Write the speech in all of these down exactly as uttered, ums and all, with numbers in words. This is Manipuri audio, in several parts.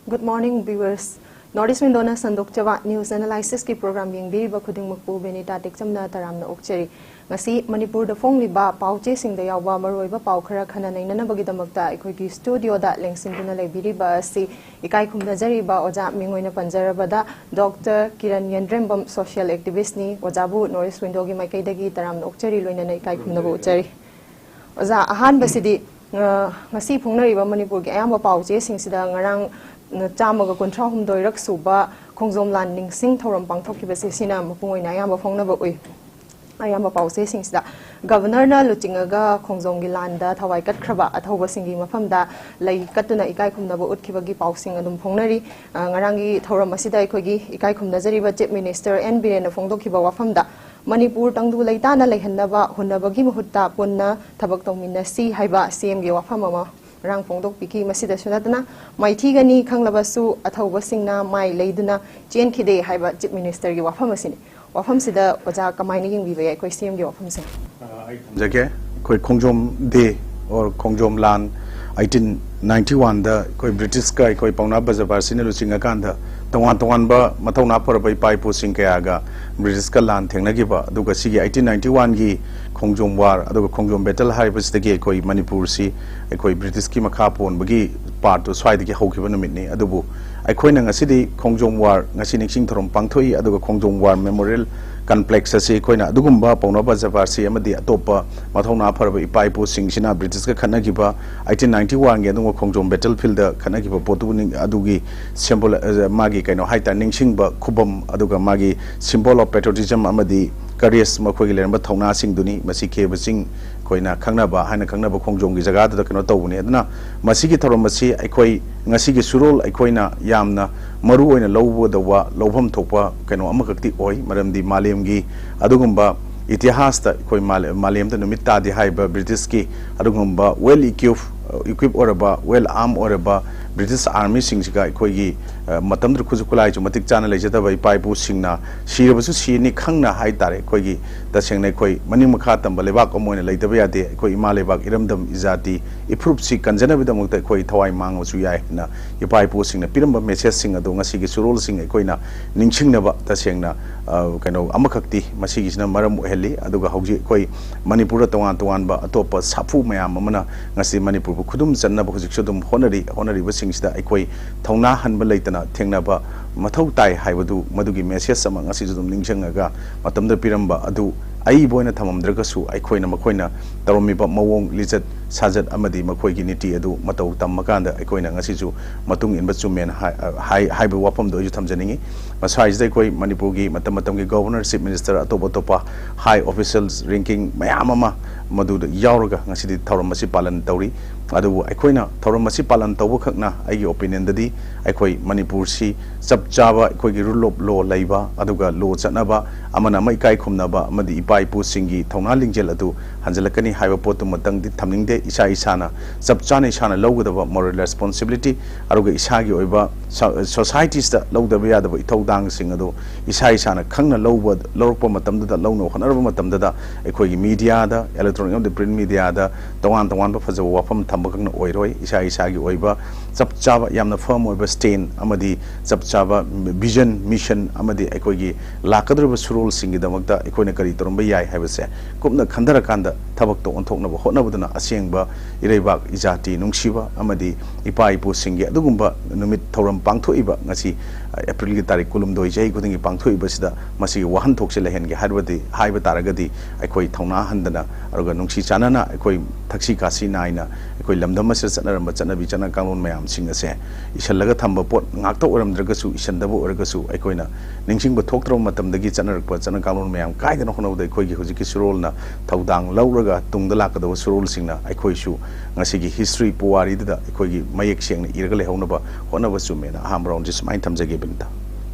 Good morning, viewers. North East Window ꯅ ꯁꯟꯗꯣꯛꯆꯕ news analysis ꯀꯤ program ꯌꯦꯡꯕꯤꯔꯤꯕ ꯈꯨꯗꯤꯡꯃꯛꯄꯨ ꯕꯦꯅꯤꯇꯥ ꯇꯦꯛꯆꯝꯅ ꯇꯔꯥꯝꯅ ꯑꯣꯛꯆꯔꯤ꯫ ꯉꯁꯤ ꯃꯅꯤꯄꯨꯔꯗ ꯐꯣꯡꯂꯤꯕ ꯄꯥꯎ ꯆꯦꯁꯤꯡꯗ ꯌꯥꯎꯕ ꯃꯔꯨꯑꯣꯏꯕ ꯄꯥꯎ ꯈꯔ ꯈꯟꯅ ꯅꯩꯅꯅꯕꯒꯤꯗꯃꯛꯇ ꯑꯩꯈꯣꯏꯒꯤ studio ꯗ ꯂꯦꯡꯁꯤꯟꯗꯨꯅ ꯂꯩꯕꯤꯔꯤꯕ ꯑꯁꯤ ꯏꯀꯥꯏ ꯈꯨꯝꯅꯖꯔꯤꯕ ꯑꯣꯖꯥ ꯃꯤꯡ ꯑꯣꯏꯅ ꯄꯟꯖꯔꯕꯗ Doctor ꯀꯤꯔꯟ ꯌꯦꯟꯗ꯭ꯔꯦꯝꯕꯝ, social activist ꯅꯤ꯫ ꯑꯣꯖꯥꯕꯨ North East Window ꯒꯤ ꯃꯥꯏꯀꯩꯗꯒꯤ ꯇꯔꯥꯝꯅ ꯑꯣꯛꯆꯔꯤ, ꯂꯣꯏꯅꯅ ꯏꯀꯥꯏ ꯈꯨꯝꯅꯕ ꯎꯠꯆꯔꯤ꯫ ꯑꯣꯖꯥ, ꯑꯍꯥꯟꯕꯁꯤꯗꯤ, ꯑ, ꯉꯁꯤ ꯐꯣꯡꯅꯔꯤꯕ ꯃꯅꯤꯄꯨꯔꯒꯤ ꯑꯌꯥꯝꯕ ꯄꯥꯎ ꯆꯦꯁꯤꯡꯁꯤꯗ ꯉꯔꯥꯡ, ꯑ, ꯆꯥꯝꯃꯒ ꯀꯨꯟꯊ꯭ꯔꯥ ꯍꯨꯝꯗꯣꯏꯔꯛ ꯁꯨꯕ ꯈꯣꯡꯖꯣꯝ ꯂꯥꯟ ꯅꯤꯡꯁꯤꯡ ꯊꯧꯔꯝ ꯄꯥꯡꯊꯣꯛꯈꯤꯕꯁꯦ, ꯁꯤꯅ ꯃꯄꯨꯡ ꯑꯣꯏꯅ ꯑꯌꯥꯝꯕ ꯐꯣꯡꯅꯕ ꯎꯏ꯫ ꯑꯌꯥꯝꯕ ꯄꯥꯎ ꯆꯦꯁꯤꯡꯁꯤꯗ Governor ꯅ ꯂꯨꯆꯤꯡꯉꯒ ꯈꯣꯡꯖꯣꯝꯒꯤ ꯂꯥꯟꯗ ꯊꯋꯥꯏ ꯀꯠꯈ꯭ꯔꯕ ꯑꯊꯧꯕꯁꯤꯡꯒꯤ ꯃꯐꯝꯗ ꯂꯩ ꯀꯠꯇꯨꯅ ꯏꯀꯥꯏ ꯈꯨꯝꯅꯕ ꯎꯠꯈꯤꯕꯒꯤ ꯄꯥꯎꯁꯤꯡ ꯑꯗꯨꯝ ꯐꯣꯡꯅꯔꯤ꯫ ꯑ, ꯉꯔꯥꯡꯒꯤ ꯊꯧꯔꯝ ꯑꯁꯤꯗ ꯑꯩꯈꯣꯏꯒꯤ ꯏꯀꯥꯏ ꯈꯨꯝꯅꯖꯔꯤꯕ Chief Minister ꯑꯦꯟ ꯕꯤꯔꯦꯟꯅ ꯐꯣꯡꯗꯣꯛꯈꯤꯕ ꯋꯥꯐꯝꯗ, "ꯃꯅꯤꯄꯨꯔ ꯇꯪꯗꯨ ꯂꯩꯇꯥꯅ ꯂꯩꯍꯟꯅꯕ ꯍꯣꯠꯅꯕꯒꯤ ꯃꯍꯨꯠꯇ ꯄꯨꯟꯅ ꯊꯕꯛ ꯇꯧꯃꯤꯟꯅꯁꯤ" ꯍꯥꯏꯕ ꯁꯤ ꯑꯦꯝꯒꯤ ꯋꯥꯐꯝ ꯑꯃ ꯉꯔꯥꯡ ꯐꯣꯡꯗꯣꯛꯄꯤꯈꯤ꯫ ꯃꯁꯤꯗꯁꯨ ꯅꯠꯇꯅ, "ꯃꯥꯏꯊꯤꯒꯅꯤ ꯈꯪꯂꯕꯁꯨ ꯑꯊꯧꯕꯁꯤꯡꯅ ꯃꯥꯏ ꯂꯩꯗꯨꯅ ꯆꯦꯟꯈꯤꯗꯦ" ꯍꯥꯏꯕ Chief Minister ꯒꯤ ꯋꯥꯐꯝ ꯑꯁꯤꯅꯤ꯫ ꯋꯥꯐꯝꯁꯤꯗ ꯑꯣꯖꯥ ꯀꯃꯥꯏꯅ ꯌꯦꯡꯕꯤꯕ ꯌꯥꯏ ꯑꯩꯈꯣꯏ ꯁꯤ ꯑꯦꯝꯒꯤ ꯋꯥꯐꯝꯁꯦ? ꯑ, ꯑꯩ ꯊꯝꯖꯒꯦ꯫ ꯑꯩꯈꯣꯏ ꯈꯣꯡꯖꯣꯝ day or ꯈꯣꯡꯖꯣꯝ ꯂꯥꯟ eighteen ninety one ꯗ ꯑꯩꯈꯣꯏ British ꯀ ꯑꯩꯈꯣꯏ ꯄꯥꯎꯅꯥ ꯕ꯭ꯔꯖꯕꯥꯁꯤꯅ ꯂꯨꯆꯤꯡꯉꯀꯥꯟꯗ ꯇꯣꯉꯥꯟ ꯇꯣꯉꯥꯟꯕ ꯃꯊꯧꯅꯥ ꯐꯔꯕ ꯏꯄꯥ ꯏꯄꯨꯁꯤꯡ ꯀꯌꯥꯒ British ꯀ ꯂꯥꯟ ꯊꯦꯡꯅꯈꯤꯕ, ꯑꯗꯨꯒ ꯁꯤꯒꯤ eighteen ninety one ꯒꯤ ꯈꯣꯡꯖꯣꯝ war ꯑꯗꯨꯒ ꯈꯣꯡꯖꯣꯝ battle ꯍꯥꯏꯔꯤꯕꯁꯤꯗꯒꯤ ꯑꯩꯈꯣꯏ ꯃꯅꯤꯄꯨꯔꯁꯤ ꯑꯩꯈꯣꯏ British ꯀꯤ ꯃꯈꯥ ꯄꯣꯟꯕꯒꯤ part ꯇꯨ ꯁ꯭ꯋꯥꯏꯗꯒꯤ ꯍꯧꯈꯤꯕ ꯅꯨꯃꯤꯠꯅꯤ꯫ ꯑꯗꯨꯕꯨ ꯑꯩꯈꯣꯏꯅ ꯉꯁꯤꯗꯤ ꯈꯣꯡꯖꯣꯝ war ꯉꯁꯤ ꯅꯤꯡꯁꯤꯡ ꯊꯧꯔꯝ ꯄꯥꯡꯊꯣꯛꯏ, ꯑꯗꯨꯒ ꯈꯣꯡꯖꯣꯝ war memorial complex ꯑꯁꯤ ꯑꯩꯈꯣꯏꯅ ꯑꯗꯨꯒꯨꯝꯕ ꯄꯥꯎꯅꯥ ꯕ꯭ꯔꯖꯕꯥꯁꯤ ꯑꯃꯗꯤ ꯑꯇꯣꯞꯄ ꯃꯊꯧꯅꯥ ꯐꯔꯕ ꯏꯄꯥ ꯏꯄꯨꯁꯤꯡꯁꯤꯅ British ꯀ ꯈꯠꯅꯈꯤꯕ eighteen ninety one ꯒꯤ ꯑꯗꯨꯒꯨꯝꯕ ꯈꯣꯡꯖꯣꯝ battle field ꯗ ꯈꯠꯅꯈꯤꯕ ꯄꯣꯠꯇꯨꯕꯨ ꯅꯤꯡ-, ꯑꯗꯨꯒꯤ symbol, ꯑ, ꯃꯥꯒꯤ ꯀꯩꯅꯣ ꯍꯥꯏꯇꯥꯔꯦ, ꯅꯤꯡꯁꯤꯡꯕ ꯈꯨꯕꯝ, ꯑꯗꯨꯒ ꯃꯥꯒꯤ symbol of patriotism ꯑꯃꯗꯤ courage, ꯃꯈꯣꯏꯒꯤ ꯂꯩꯔꯝꯕ ꯊꯧꯅꯥꯁꯤꯡꯗꯨꯅꯤ꯫ ꯃꯁꯤ ꯈꯦꯕ ꯆꯤꯡ ꯑꯩꯈꯣꯏꯅ ꯈꯪꯅꯕ, ꯍꯥꯏꯅ ꯈꯪꯅꯕ ꯈꯣꯡꯖꯣꯝꯒꯤ ꯖꯒꯥꯗꯨꯗ ꯀꯩꯅꯣ ꯇꯧꯕꯅꯤ꯫ ꯑꯗꯨꯅ ꯃꯁꯤꯒꯤ ꯊꯧꯔꯝ ꯑꯁꯤ ꯑꯩꯈꯣꯏ ꯉꯁꯤꯒꯤ ꯁꯨꯔꯣꯜ ꯑꯩꯈꯣꯏꯅ ꯌꯥꯝꯅ ꯃꯔꯨ ꯑꯣꯏꯅ ꯂꯧꯒꯗꯧꯕ, ꯂꯧꯐꯝ ꯊꯣꯛꯄ ꯀꯩꯅꯣ ꯑꯃꯈꯛꯇꯤ ꯑꯣꯏ, ꯃꯔꯝꯗꯤ ꯃꯥꯂꯦꯝꯒꯤ ꯑꯗꯨꯒꯨꯝꯕ ꯏꯇꯤꯍꯥꯁꯇ ꯑꯩꯈꯣꯏ ꯃꯥꯂꯦ-, ꯃꯥꯂꯦꯝꯗ ꯅꯨꯃꯤꯠ ꯇꯥꯗꯦ ꯍꯥꯏꯔꯤꯕ British ꯀꯤ ꯑꯗꯨꯒꯨꯝꯕ well equip, equip ꯑꯣꯏꯔꯕ, well arm ꯑꯣꯏꯔꯕ ꯕ꯭ꯔꯤꯇꯤꯁ ꯑꯥꯔꯃꯤꯁꯤꯡꯁꯤꯒ ꯑꯩꯈꯣꯏꯒꯤ, ꯑ, ꯃꯇꯝꯗꯨꯗ ꯈꯨꯠꯁꯨ ꯈꯨꯠꯂꯥꯏꯁꯨ ꯃꯇꯤꯛ ꯆꯥꯅ ꯂꯩꯖꯗꯕ ꯏꯄꯥ ꯏꯄꯨꯁꯤꯡꯅ ꯁꯤꯔꯕꯁꯨ ꯁꯤꯔꯅꯤ ꯈꯪꯅ ꯍꯥꯏ ꯇꯥꯔꯦ, ꯑꯩꯈꯣꯏꯒꯤ ꯇꯁꯦꯡꯅ ꯑꯩꯈꯣꯏ ꯃꯅꯤꯡ ꯃꯈꯥ ꯇꯝꯕ ꯂꯩꯕꯥꯛ ꯑꯃ ꯑꯣꯏꯅ ꯂꯩꯇꯕ ꯌꯥꯗꯦ, ꯑꯩꯈꯣꯏ ꯏꯃꯥ ꯂꯩꯕꯥꯛ ꯏꯔꯝꯗꯝ ꯏꯖꯥꯇꯤ ꯏꯐꯨꯔꯨꯞꯁꯤ ꯀꯟꯖꯅꯕꯒꯤꯗꯃꯛꯇ ꯑꯩꯈꯣꯏ ꯊꯋꯥꯏ ꯃꯥꯡꯕꯁꯨ ꯌꯥꯏ ꯍꯥꯏꯅ ꯏꯄꯥ ꯏꯄꯨꯁꯤꯡꯅ ꯄꯤꯔꯝꯕ ꯃꯦꯁꯦꯖꯁꯤꯡ ꯑꯗꯨ ꯉꯁꯤꯒꯤ ꯁꯨꯔꯣꯜꯁꯤꯡ ꯑꯩꯈꯣꯏꯅ ꯅꯤꯡꯁꯤꯡꯅꯕ ꯇꯁꯦꯡꯅ, ꯑ, ꯀꯩꯅꯣ ꯑꯃꯈꯛꯇꯤ ꯃꯁꯤꯒꯤꯁꯤꯅ ꯃꯔꯝ ꯑꯣꯏꯍꯜꯂꯤ꯫ ꯑꯗꯨꯒ ꯍꯧꯖꯤꯛ ꯑꯩꯈꯣꯏ ꯃꯅꯤꯄꯨꯔꯗ ꯇꯣꯉꯥꯟ ꯇꯣꯉꯥꯟꯕ ꯑꯇꯣꯞꯄ ꯁꯥꯐꯨ ꯃꯌꯥꯝ ꯑꯃꯅ ꯉꯁꯤ ꯃꯅꯤꯄꯨꯔꯕꯨ ꯈꯨꯗꯨꯝ ꯆꯟꯅꯕ ꯍꯧꯖꯤꯛꯁꯨ ꯑꯗꯨꯝ ꯍꯣꯠꯅꯔꯤ꯫ ꯍꯣꯠꯅꯔꯤꯕꯁꯤꯡꯁꯤꯗ ꯑꯩꯈꯣꯏ ꯊꯧꯅꯥ ꯍꯟꯕ ꯂꯩꯇꯅ ꯊꯦꯡꯅꯕ ꯃꯊꯧ ꯇꯥꯏ ꯍꯥꯏꯕꯗꯨ, ꯃꯗꯨꯒꯤ ꯃꯦꯁꯦꯖ ꯑꯃ ꯉꯁꯤꯁꯨ ꯑꯗꯨꯝ ꯅꯤꯡꯁꯤꯡꯉꯒ, ꯃꯇꯝꯗ ꯄꯤꯔꯝꯕ ꯑꯗꯨ ꯑꯏꯕ ꯑꯣꯏꯅ ꯊꯝꯃꯝꯗ꯭ꯔꯒꯁꯨ ꯑꯩꯈꯣꯏꯅ ꯃꯈꯣꯏꯅ ꯇꯧꯔꯝꯃꯤꯕ ꯃꯑꯣꯡ, ꯂꯤꯆꯠ ꯁꯥꯖꯠ ꯑꯃꯗꯤ ꯃꯈꯣꯏꯒꯤ ꯅꯤꯇꯤ ꯑꯗꯨ ꯃꯇꯧ ꯇꯝꯃꯀꯥꯟꯗ ꯑꯩꯈꯣꯏꯅ ꯉꯁꯤꯁꯨ ꯃꯇꯨꯡ ꯏꯟꯕ ꯆꯨꯝꯃꯦꯅ ꯍꯥꯏ-, ꯍꯥꯏ-, ꯍꯥꯏꯕ ꯋꯥꯐꯝꯗꯣ ꯑꯩꯁꯨ ꯊꯝꯖꯅꯤꯡꯉꯤ꯫ ꯃꯁ꯭ꯋꯥꯏꯁꯤꯗ ꯑꯩꯈꯣꯏ ꯃꯅꯤꯄꯨꯔꯒꯤ ꯃꯇꯝ ꯃꯇꯝꯒꯤ ꯒꯣꯚꯔꯅꯔ, ꯆꯤꯐ ꯃꯤꯅꯤꯁꯇꯔ, ꯑꯇꯣꯞ ꯑꯇꯣꯞꯄ ꯍꯥꯏ ꯑꯣꯐꯤꯁꯤꯌꯦꯜꯁ ꯔꯦꯡꯀꯤꯡ ꯃꯌꯥꯝ ꯑꯃ ꯃꯗꯨꯗ ꯌꯥꯎꯔꯒ ꯉꯁꯤꯗꯤ ꯊꯧꯔꯝ ꯑꯁꯤ ꯄꯥꯂꯟ ꯇꯧꯔꯤ꯫ ꯑꯗꯨꯕꯨ ꯑꯩꯈꯣꯏꯅ ꯊꯧꯔꯝ ꯑꯁꯤ ꯄꯥꯂꯟ ꯇꯧꯕꯈꯛꯅ ꯑꯩꯒꯤ ꯑꯣꯄꯤꯅꯤꯌꯟꯗꯗꯤ ꯑꯩꯈꯣꯏ ꯃꯅꯤꯄꯨꯔꯁꯤ ꯆꯞ ꯆꯥꯕ ꯑꯩꯈꯣꯏꯒꯤ ꯔꯨꯜ ꯑꯣꯐ ꯂꯣ ꯂꯩꯕ, ꯑꯗꯨꯒ ꯂꯣ ꯆꯠꯅꯕ, ꯑꯃꯅ ꯑꯃ ꯏꯀꯥꯏ ꯈꯨꯝꯅꯕ ꯑꯃꯗꯤ ꯏꯄꯥ ꯏꯄꯨꯁꯤꯡꯒꯤ ꯊꯧꯅꯥ ꯂꯤꯡꯖꯦꯜ ꯑꯗꯨ ꯍꯟꯖꯤꯜꯂꯛꯀꯅꯤ ꯍꯥꯏꯕ ꯄꯣꯠꯇꯨꯃꯇꯪꯗꯤ ꯊꯝꯅꯤꯡꯗꯦ꯫ ꯏꯁꯥ ꯏꯁꯥꯅ ꯆꯞ ꯆꯥꯅ ꯏꯁꯥꯅ ꯂꯧꯒꯗꯕ ꯃꯣꯔꯦꯜ ꯔꯦꯁꯄꯣꯟꯁꯤꯕꯤꯂꯤꯇꯤ, ꯑꯗꯨꯒ ꯏꯁꯥꯒꯤ ꯑꯣꯏꯕ ꯁꯣ-, ꯁꯣꯁꯥꯏꯇꯤꯁꯇ ꯂꯧꯗꯕ ꯌꯥꯗꯕ ꯏꯊꯧꯗꯥꯡꯁꯤꯡ ꯑꯗꯨ ꯏꯁꯥ ꯏꯁꯥꯅ ꯈꯪꯅ ꯂꯧꯕ, ꯂꯧꯔꯛꯄ ꯃꯇꯝꯗꯨꯗ, ꯂꯧꯅꯕ ꯍꯣꯠꯅꯔꯕ ꯃꯇꯝꯗꯨꯗ ꯑꯩꯈꯣꯏꯒꯤ ꯃꯤꯗꯤꯌꯥꯗ, ꯏꯂꯦꯛꯇ꯭ꯔꯣꯅꯤꯛ ꯑꯃꯗꯤ ꯄ꯭ꯔꯤꯟ ꯃꯤꯗꯤꯌꯥꯗ ꯇꯣꯉꯥꯟ ꯇꯣꯉꯥꯟꯕ ꯐꯖꯕ ꯋꯥꯐꯝ ꯊꯝꯕ ꯈꯛꯅ ꯑꯣꯏꯔꯣꯏ꯫ ꯏꯁꯥ ꯏꯁꯥꯒꯤ ꯑꯣꯏꯕ ꯆꯞ ꯆꯥꯕ, ꯌꯥꯝꯅ ꯐꯔꯝ ꯑꯣꯏꯕ ꯁ꯭ꯇꯦꯟ ꯑꯃꯗꯤ ꯆꯞ ꯆꯥꯕ ꯚꯤꯖꯟ, ꯃꯤꯁꯟ ꯑꯃꯗꯤ ꯑꯩꯈꯣꯏꯒꯤ ꯂꯥꯛꯀꯗꯧꯔꯤꯕ ꯁꯨꯔꯣꯜꯁꯤꯡꯒꯤꯗꯃꯛꯇ ꯑꯩꯈꯣꯏꯅ ꯀꯔꯤ ꯇꯧꯔꯝꯕ ꯌꯥꯏ ꯍꯥꯏꯕꯁꯦ ꯀꯨꯞꯅ ꯈꯟꯊꯔꯀꯥꯟꯗ ꯊꯕꯛꯇ ꯑꯣꯟꯊꯣꯛꯅꯕ ꯍꯣꯠꯅꯕꯗꯨꯅ ꯑꯁꯦꯡꯕ ꯏꯔꯩꯕꯥꯛ, ꯏꯖꯥꯇꯤ ꯅꯨꯡꯁꯤꯕ ꯑꯃꯗꯤ ꯏꯄꯥ ꯏꯄꯨꯁꯤꯡꯒꯤ ꯑꯗꯨꯒꯨꯝꯕ ꯅꯨꯃꯤꯠ ꯊꯧꯔꯝ ꯄꯥꯡꯊꯣꯛꯏꯕ ꯉꯁꯤ, ꯑ, ꯑꯦꯄ꯭ꯔꯤꯜꯒꯤ ꯇꯥꯔꯤꯛ ꯀꯨꯟꯍꯨꯝꯗꯣꯏ ꯆꯍꯤ ꯈꯨꯗꯤꯡꯒꯤ ꯄꯥꯡꯊꯣꯛꯏꯕꯁꯤꯗ ꯃꯁꯤꯒꯤ ꯋꯥꯍꯟꯊꯣꯛꯁꯦ ꯂꯩꯍꯟꯒꯦ ꯍꯥꯏꯔꯕꯗꯤ, ꯍꯥꯏꯕ ꯇꯥꯔꯒꯗꯤ ꯑꯩꯈꯣꯏ ꯊꯧꯅꯥ ꯍꯟꯗꯅ, ꯑꯗꯨꯒ ꯅꯨꯡꯁꯤ ꯆꯥꯟꯅꯅ ꯑꯩꯈꯣꯏ ꯊꯛꯁꯤ ꯈꯥꯁꯤ ꯅꯥꯏꯅ ꯑꯩꯈꯣꯏ ꯂꯝꯗꯝ ꯑꯁꯤꯗ ꯆꯠꯅꯔꯝꯕ ꯆꯠꯅꯕꯤ ꯆꯠꯅ ꯀꯥꯡꯂꯣꯟ ꯃꯌꯥꯝꯁꯤꯡ ꯑꯁꯦ ꯏꯁꯜꯂꯒ ꯊꯝꯕ ꯄꯣꯠ ꯉꯥꯛꯇ ꯑꯣꯏꯔꯝꯗ꯭ꯔꯒꯁꯨ, ꯏꯁꯟꯗꯕ ꯑꯣꯏꯔꯒꯁꯨ, ꯑꯩꯈꯣꯏꯅ ꯅꯤꯡꯁꯤꯡꯕ ꯊꯣꯛꯇ꯭ꯔꯕ ꯃꯇꯝꯗꯒꯤ ꯆꯠꯅꯔꯛꯄ ꯆꯠꯅ ꯀꯥꯡꯂꯣꯟ ꯃꯌꯥꯝ ꯀꯥꯏꯗꯅ ꯍꯣꯠꯅꯕꯗ ꯑꯩꯈꯣꯏꯒꯤ ꯍꯧꯖꯤꯛꯀꯤ ꯁꯨꯔꯣꯜꯅ ꯊꯧꯗꯥꯡ ꯂꯧꯔꯒ ꯇꯨꯡꯗ ꯂꯥꯛꯀꯗꯕ ꯁꯨꯔꯣꯜꯁꯤꯡꯅ ꯑꯩꯈꯣꯏꯁꯨ ꯉꯁꯤꯒꯤ ꯍꯤꯁꯇ꯭ꯔꯤ ꯄꯨꯋꯥꯔꯤꯗꯨꯗ ꯑꯩꯈꯣꯏꯒꯤ ꯃꯌꯦꯛ ꯁꯦꯡꯅ ꯏꯔꯒ ꯂꯩꯍꯧꯅꯕ ꯍꯣꯠꯅꯕ ꯆꯨꯝꯃꯦꯅ ꯑꯍꯥꯟꯕ ꯔꯥꯎꯟꯁꯦ ꯁꯨꯃꯥꯏꯅ ꯊꯝꯖꯒꯦ, ꯕꯤꯅꯤꯇꯥ꯫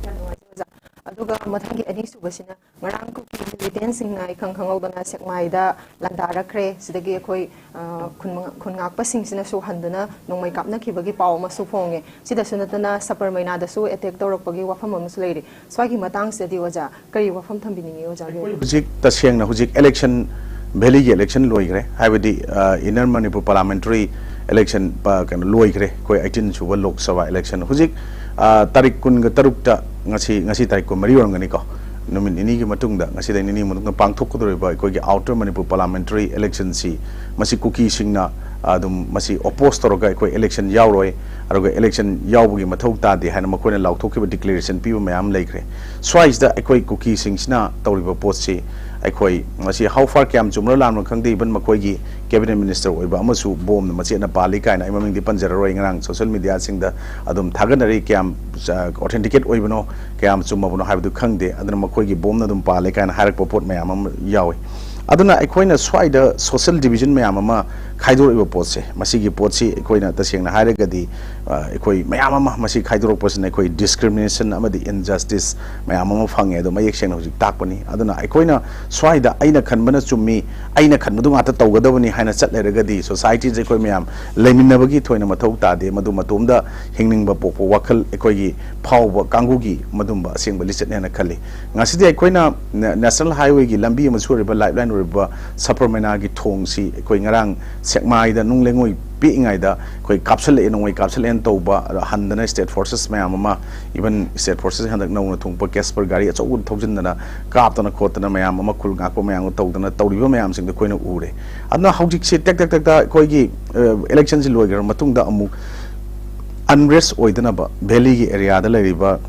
ꯌꯥꯝ ꯅꯨꯡꯉꯥꯏꯖꯔꯦ ꯑꯣꯖꯥ꯫ ꯑꯗꯣ ꯑꯗꯨꯒ ꯃꯊꯪꯒꯤ ꯑꯅꯤꯁꯨꯕꯁꯤꯅ, ꯉꯔꯥꯡ ꯀꯨꯀꯤ ꯃꯤꯂꯤꯇꯦꯟꯁꯤꯡꯅ ꯏꯈꯪ ꯈꯪꯍꯧꯗꯅ ꯁꯦꯛꯃꯥꯏꯗ ꯂꯥꯟꯗꯥꯔꯛꯈ꯭ꯔꯦ꯫ ꯁꯤꯗꯒꯤ ꯑꯩꯈꯣꯏ, ꯑ, ꯈꯨꯟ ꯃꯉꯥ-, ꯈꯨꯟ ꯉꯥꯛꯄꯁꯤꯡꯁꯤꯅꯁꯨ ꯍꯟꯗꯨꯅ ꯅꯣꯡꯃꯩ ꯀꯥꯞꯅꯈꯤꯕꯒꯤ ꯄꯥꯎ ꯑꯃꯁꯨ ꯐꯣꯡꯉꯦ꯫ ꯁꯤꯗꯁꯨ ꯅꯠꯇꯅ ꯁꯕꯔꯃꯩꯅꯥꯗꯁꯨ ꯑꯦꯇꯦꯛ ꯇꯧꯔꯛꯄꯒꯤ ꯋꯥꯐꯝ ꯑꯃꯁꯨ ꯂꯩꯔꯤ꯫ ꯁ꯭ꯋꯥꯏꯒꯤ ꯃꯇꯥꯡꯁꯤꯗꯗꯤ ꯑꯣꯖꯥ, ꯀꯔꯤ ꯋꯥꯐꯝ ꯊꯝꯕꯤꯅꯤꯡꯉꯤ ꯑꯣꯖꯥꯒꯤ ꯑꯣꯏꯅ? ꯍꯧꯖꯤꯛ ꯇꯁꯦꯡꯅ ꯍꯧꯖꯤꯛ ꯏꯂꯦꯛꯁꯟ, ꯚꯦꯂꯤꯒꯤ ꯏꯂꯦꯛꯁꯟ ꯂꯣꯏꯈ꯭ꯔꯦ, ꯍꯥꯏꯕꯗꯤ, ꯑ, ꯏꯟꯅꯔ ꯃꯅꯤꯄꯨꯔ ꯄꯥꯔꯂꯥꯃꯦꯟꯇꯔꯤ ꯏꯂꯦꯛꯁꯟ ꯄ-, ꯀꯩꯅꯣ ꯂꯣꯏꯈ꯭ꯔꯦ, ꯑꯩꯈꯣꯏ ꯑꯩꯇꯤꯟ ꯁꯨꯕ ꯂꯣꯛ ꯁꯚꯥ ꯏꯂꯦꯛꯁꯟ꯫ ꯍꯧꯖꯤꯛ, ꯑ, ꯇꯥꯔꯤꯛ ꯀꯨꯟꯒ ꯇꯔꯨꯛꯇ, ꯉꯁꯤ, ꯉꯁꯤ ꯇꯥꯔꯤꯛ ꯀꯨꯟꯃꯔꯤ ꯑꯣꯏꯔꯝꯒꯅꯤꯀꯣ, ꯅꯨꯃꯤꯠ ꯅꯤꯅꯤꯒꯤ ꯃꯇꯨꯡꯗ, ꯉꯁꯤꯗꯒꯤ ꯅꯤꯅꯤ ꯃꯇꯨꯡꯗ ꯄꯥꯡꯊꯣꯛꯀꯗꯧꯔꯤꯕ ꯑꯩꯈꯣꯏꯒꯤ ꯑꯥꯎꯇꯔ ꯃꯅꯤꯄꯨꯔ ꯄꯥꯔꯂꯥꯃꯦꯟꯇꯔꯤ ꯏꯂꯦꯛꯁꯟꯁꯤ, ꯃꯁꯤ ꯀꯨꯀꯤꯁꯤꯡꯅ ꯑꯗꯨꯝ ꯃꯁꯤ ꯑꯣꯄꯣꯁ ꯇꯧꯔꯒ ꯑꯩꯈꯣꯏ ꯏꯂꯦꯛꯁꯟ ꯌꯥꯎꯔꯣꯏ, ꯑꯗꯨꯒ ꯏꯂꯦꯛꯁꯟ ꯌꯥꯎꯕꯒꯤ ꯃꯊꯧ ꯇꯥꯗꯦ ꯍꯥꯏꯅ ꯃꯈꯣꯏꯅ ꯂꯥꯎꯊꯣꯛꯈꯤꯕ ꯗꯤꯀ꯭ꯂꯦꯔꯦꯁꯟ ꯄꯤꯕ ꯃꯌꯥꯝ ꯂꯩꯈ꯭ꯔꯦ꯫ ꯁ꯭ꯋꯥꯏꯁꯤꯗ ꯑꯩꯈꯣꯏ ꯀꯨꯀꯤꯁꯤꯡꯁꯤꯅ ꯇꯧꯔꯤꯕ ꯄꯣꯠꯁꯤ, ꯑꯩꯈꯣꯏ ꯃꯁꯤ how far, ꯀꯌꯥꯝ ꯆꯨꯝꯕꯅꯣ ꯂꯥꯟꯕꯅꯣ ꯈꯪꯗꯦ, ꯏꯚꯟ ꯃꯈꯣꯏꯒꯤ ꯀꯦꯕꯤꯅꯦꯠ ꯃꯤꯅꯤꯁꯇꯔ ꯑꯣꯏꯕ ꯑꯃꯁꯨ ꯕꯣꯝꯅ ꯃꯆꯦꯠꯅ ꯄꯥꯜꯂꯤ ꯀꯥꯏꯅ, ꯑꯩ ꯃꯃꯤꯡꯗꯤ ꯄꯟꯖꯔꯔꯣꯏ, ꯉꯔꯥꯡ ꯁꯣꯁꯤꯌꯦꯜ ꯃꯤꯗꯤꯌꯥꯁꯤꯡꯗ ꯑꯗꯨꯝ ꯊꯥꯒꯠꯅꯔꯤ꯫ ꯀꯌꯥꯝ, ꯑ, ꯑꯣꯊꯦꯟꯇꯤꯀꯦꯠ ꯑꯣꯏꯕꯅꯣ, ꯀꯌꯥꯝ ꯆꯨꯝꯃꯕꯅꯣ ꯍꯥꯏꯕꯗꯨ ꯈꯪꯗꯦ꯫ ꯑꯗꯨꯅ ꯃꯈꯣꯏꯒꯤ ꯕꯣꯝꯅ ꯑꯗꯨꯝ ꯄꯥꯜꯂꯦ ꯀꯥꯏꯅ ꯍꯥꯏꯔꯛꯄ ꯄꯣꯠ ꯃꯌꯥꯝ ꯑꯃ ꯌꯥꯎꯏ꯫ ꯑꯗꯨꯅ ꯑꯩꯈꯣꯏꯅ ꯁ꯭ꯋꯥꯏꯗ ꯁꯣꯁꯤꯌꯦꯜ ꯗꯤꯕꯤꯖꯟ ꯃꯌꯥꯝ ꯑꯃ ꯈꯥꯏꯗꯣꯔꯛꯏꯕ ꯄꯣꯠꯁꯦ, ꯃꯁꯤꯒꯤ ꯄꯣꯠꯁꯤ ꯑꯩꯈꯣꯏꯅ ꯇꯁꯦꯡꯅ ꯍꯥꯏꯔꯒꯗꯤ, ꯑ, ꯑꯩꯈꯣꯏ ꯃꯌꯥꯝ ꯑꯃ ꯃꯁꯤ ꯈꯥꯏꯗꯣꯔꯛꯄꯁꯤꯅ ꯑꯩꯈꯣꯏ ꯗꯤꯁꯀ꯭ꯔꯤꯃꯤꯅꯦꯁꯟ ꯑꯃꯗꯤ ꯏꯟꯖꯁꯇꯤꯁ ꯃꯌꯥꯝ ꯑꯃ ꯐꯪꯉꯦ꯫ ꯑꯗꯣ ꯃꯌꯦꯛ ꯁꯦꯡꯅ ꯍꯧꯖꯤꯛ ꯇꯥꯛꯄꯅꯤ꯫ ꯑꯗꯨꯅ ꯑꯩꯈꯣꯏꯅ ꯁ꯭ꯋꯥꯏꯗ ꯑꯩꯅ ꯈꯟꯕꯅ ꯆꯨꯝꯃꯤ, ꯑꯩꯅ ꯈꯟꯕꯗꯨ ꯉꯥꯛꯇ ꯇꯧꯒꯗꯕꯅꯤ ꯍꯥꯏꯅ ꯆꯠ ꯂꯩꯔꯒꯗꯤ, ꯁꯣꯁꯥꯏꯇꯤꯁꯦ ꯑꯩꯈꯣꯏ ꯃꯌꯥꯝ ꯂꯩꯃꯤꯟꯅꯕꯒꯤ ꯊꯣꯏꯅ ꯃꯊꯧ ꯇꯥꯗꯦ꯫ ꯃꯗꯨ ꯃꯇꯣꯝꯗ ꯍꯤꯡꯅꯤꯡꯕ ꯄꯣꯛꯄ ꯋꯥꯈꯜ ꯑꯩꯈꯣꯏꯒꯤ ꯐꯥꯎꯕ ꯀꯥꯡꯕꯨꯒꯤ ꯃꯗꯨꯝꯕ ꯑꯁꯦꯡꯕ ꯂꯤꯆꯠꯅꯦꯅ ꯈꯜꯂꯤ꯫ ꯉꯁꯤꯗꯤ ꯑꯩꯈꯣꯏꯅ ꯅꯦ-, ꯅꯦꯁꯅꯦꯜ ꯍꯥꯏꯋꯦꯒꯤ ꯂꯝꯕꯤ ꯑꯃꯁꯨ ꯑꯣꯏꯔꯤꯕ, ꯂꯥꯏꯐꯂꯥꯏꯟ ꯑꯣꯏꯔꯤꯕ ꯁꯕꯔꯃꯩꯅꯥꯒꯤ ꯊꯣꯡꯁꯤ ꯑꯩꯈꯣꯏ ꯉꯔꯥꯡ ꯁꯦꯛꯃꯥꯏꯗ ꯅꯨꯡ ꯂꯩꯉꯣꯏ ꯄꯦꯛꯏꯉꯩꯗ ꯑꯩꯈꯣꯏ ꯀꯥꯞꯁꯤꯜꯂꯛꯑꯦ, ꯅꯣꯡꯃꯩ ꯀꯥꯞꯁꯤꯜꯂꯛꯑꯦꯅ ꯇꯧꯕ, ꯑꯗꯣ ꯍꯟꯗꯅ ꯁ꯭ꯇꯦꯠ ꯐꯣꯔꯁꯦꯁ ꯃꯌꯥꯝ ꯑꯃ, ꯏꯚꯟ ꯁ꯭ꯇꯦꯠ ꯐꯣꯔꯁꯦꯁ ꯍꯟꯗꯛ ꯅꯧꯅ ꯊꯨꯡꯉꯛꯄ ꯀꯦꯁꯄꯔ ꯒꯥꯔꯤ ꯑꯆꯧꯕ ꯊꯧꯖꯤꯟꯗꯅ ꯀꯥꯞꯇꯅ ꯈꯣꯠꯇꯅ ꯃꯌꯥꯝ ꯑꯃ ꯈꯨꯜ ꯉꯥꯛꯄ ꯃꯌꯥꯝꯒ ꯇꯧꯗꯅ ꯇꯧꯔꯤꯕ ꯃꯌꯥꯝꯁꯤꯡꯗꯣ ꯑꯩꯈꯣꯏꯅ ꯎꯔꯦ꯫ ꯑꯗꯨꯅ ꯍꯧꯖꯤꯛꯁꯤ ꯇꯦꯛ ꯇꯦꯛ ꯇꯦꯛ ꯇꯦꯛ ꯑꯩꯈꯣꯏꯒꯤ, ꯑ, ꯏꯂꯦꯛꯁꯟꯁꯤ ꯂꯣꯏꯈ꯭ꯔ ꯃꯇꯨꯡꯗ ꯑꯃꯨꯛ ꯑꯟꯔꯦꯁ ꯑꯣꯏꯗꯅꯕ ꯚꯦꯂꯤꯒꯤ ꯑꯦꯔꯤꯌꯥꯗ ꯂꯩꯔꯤꯕ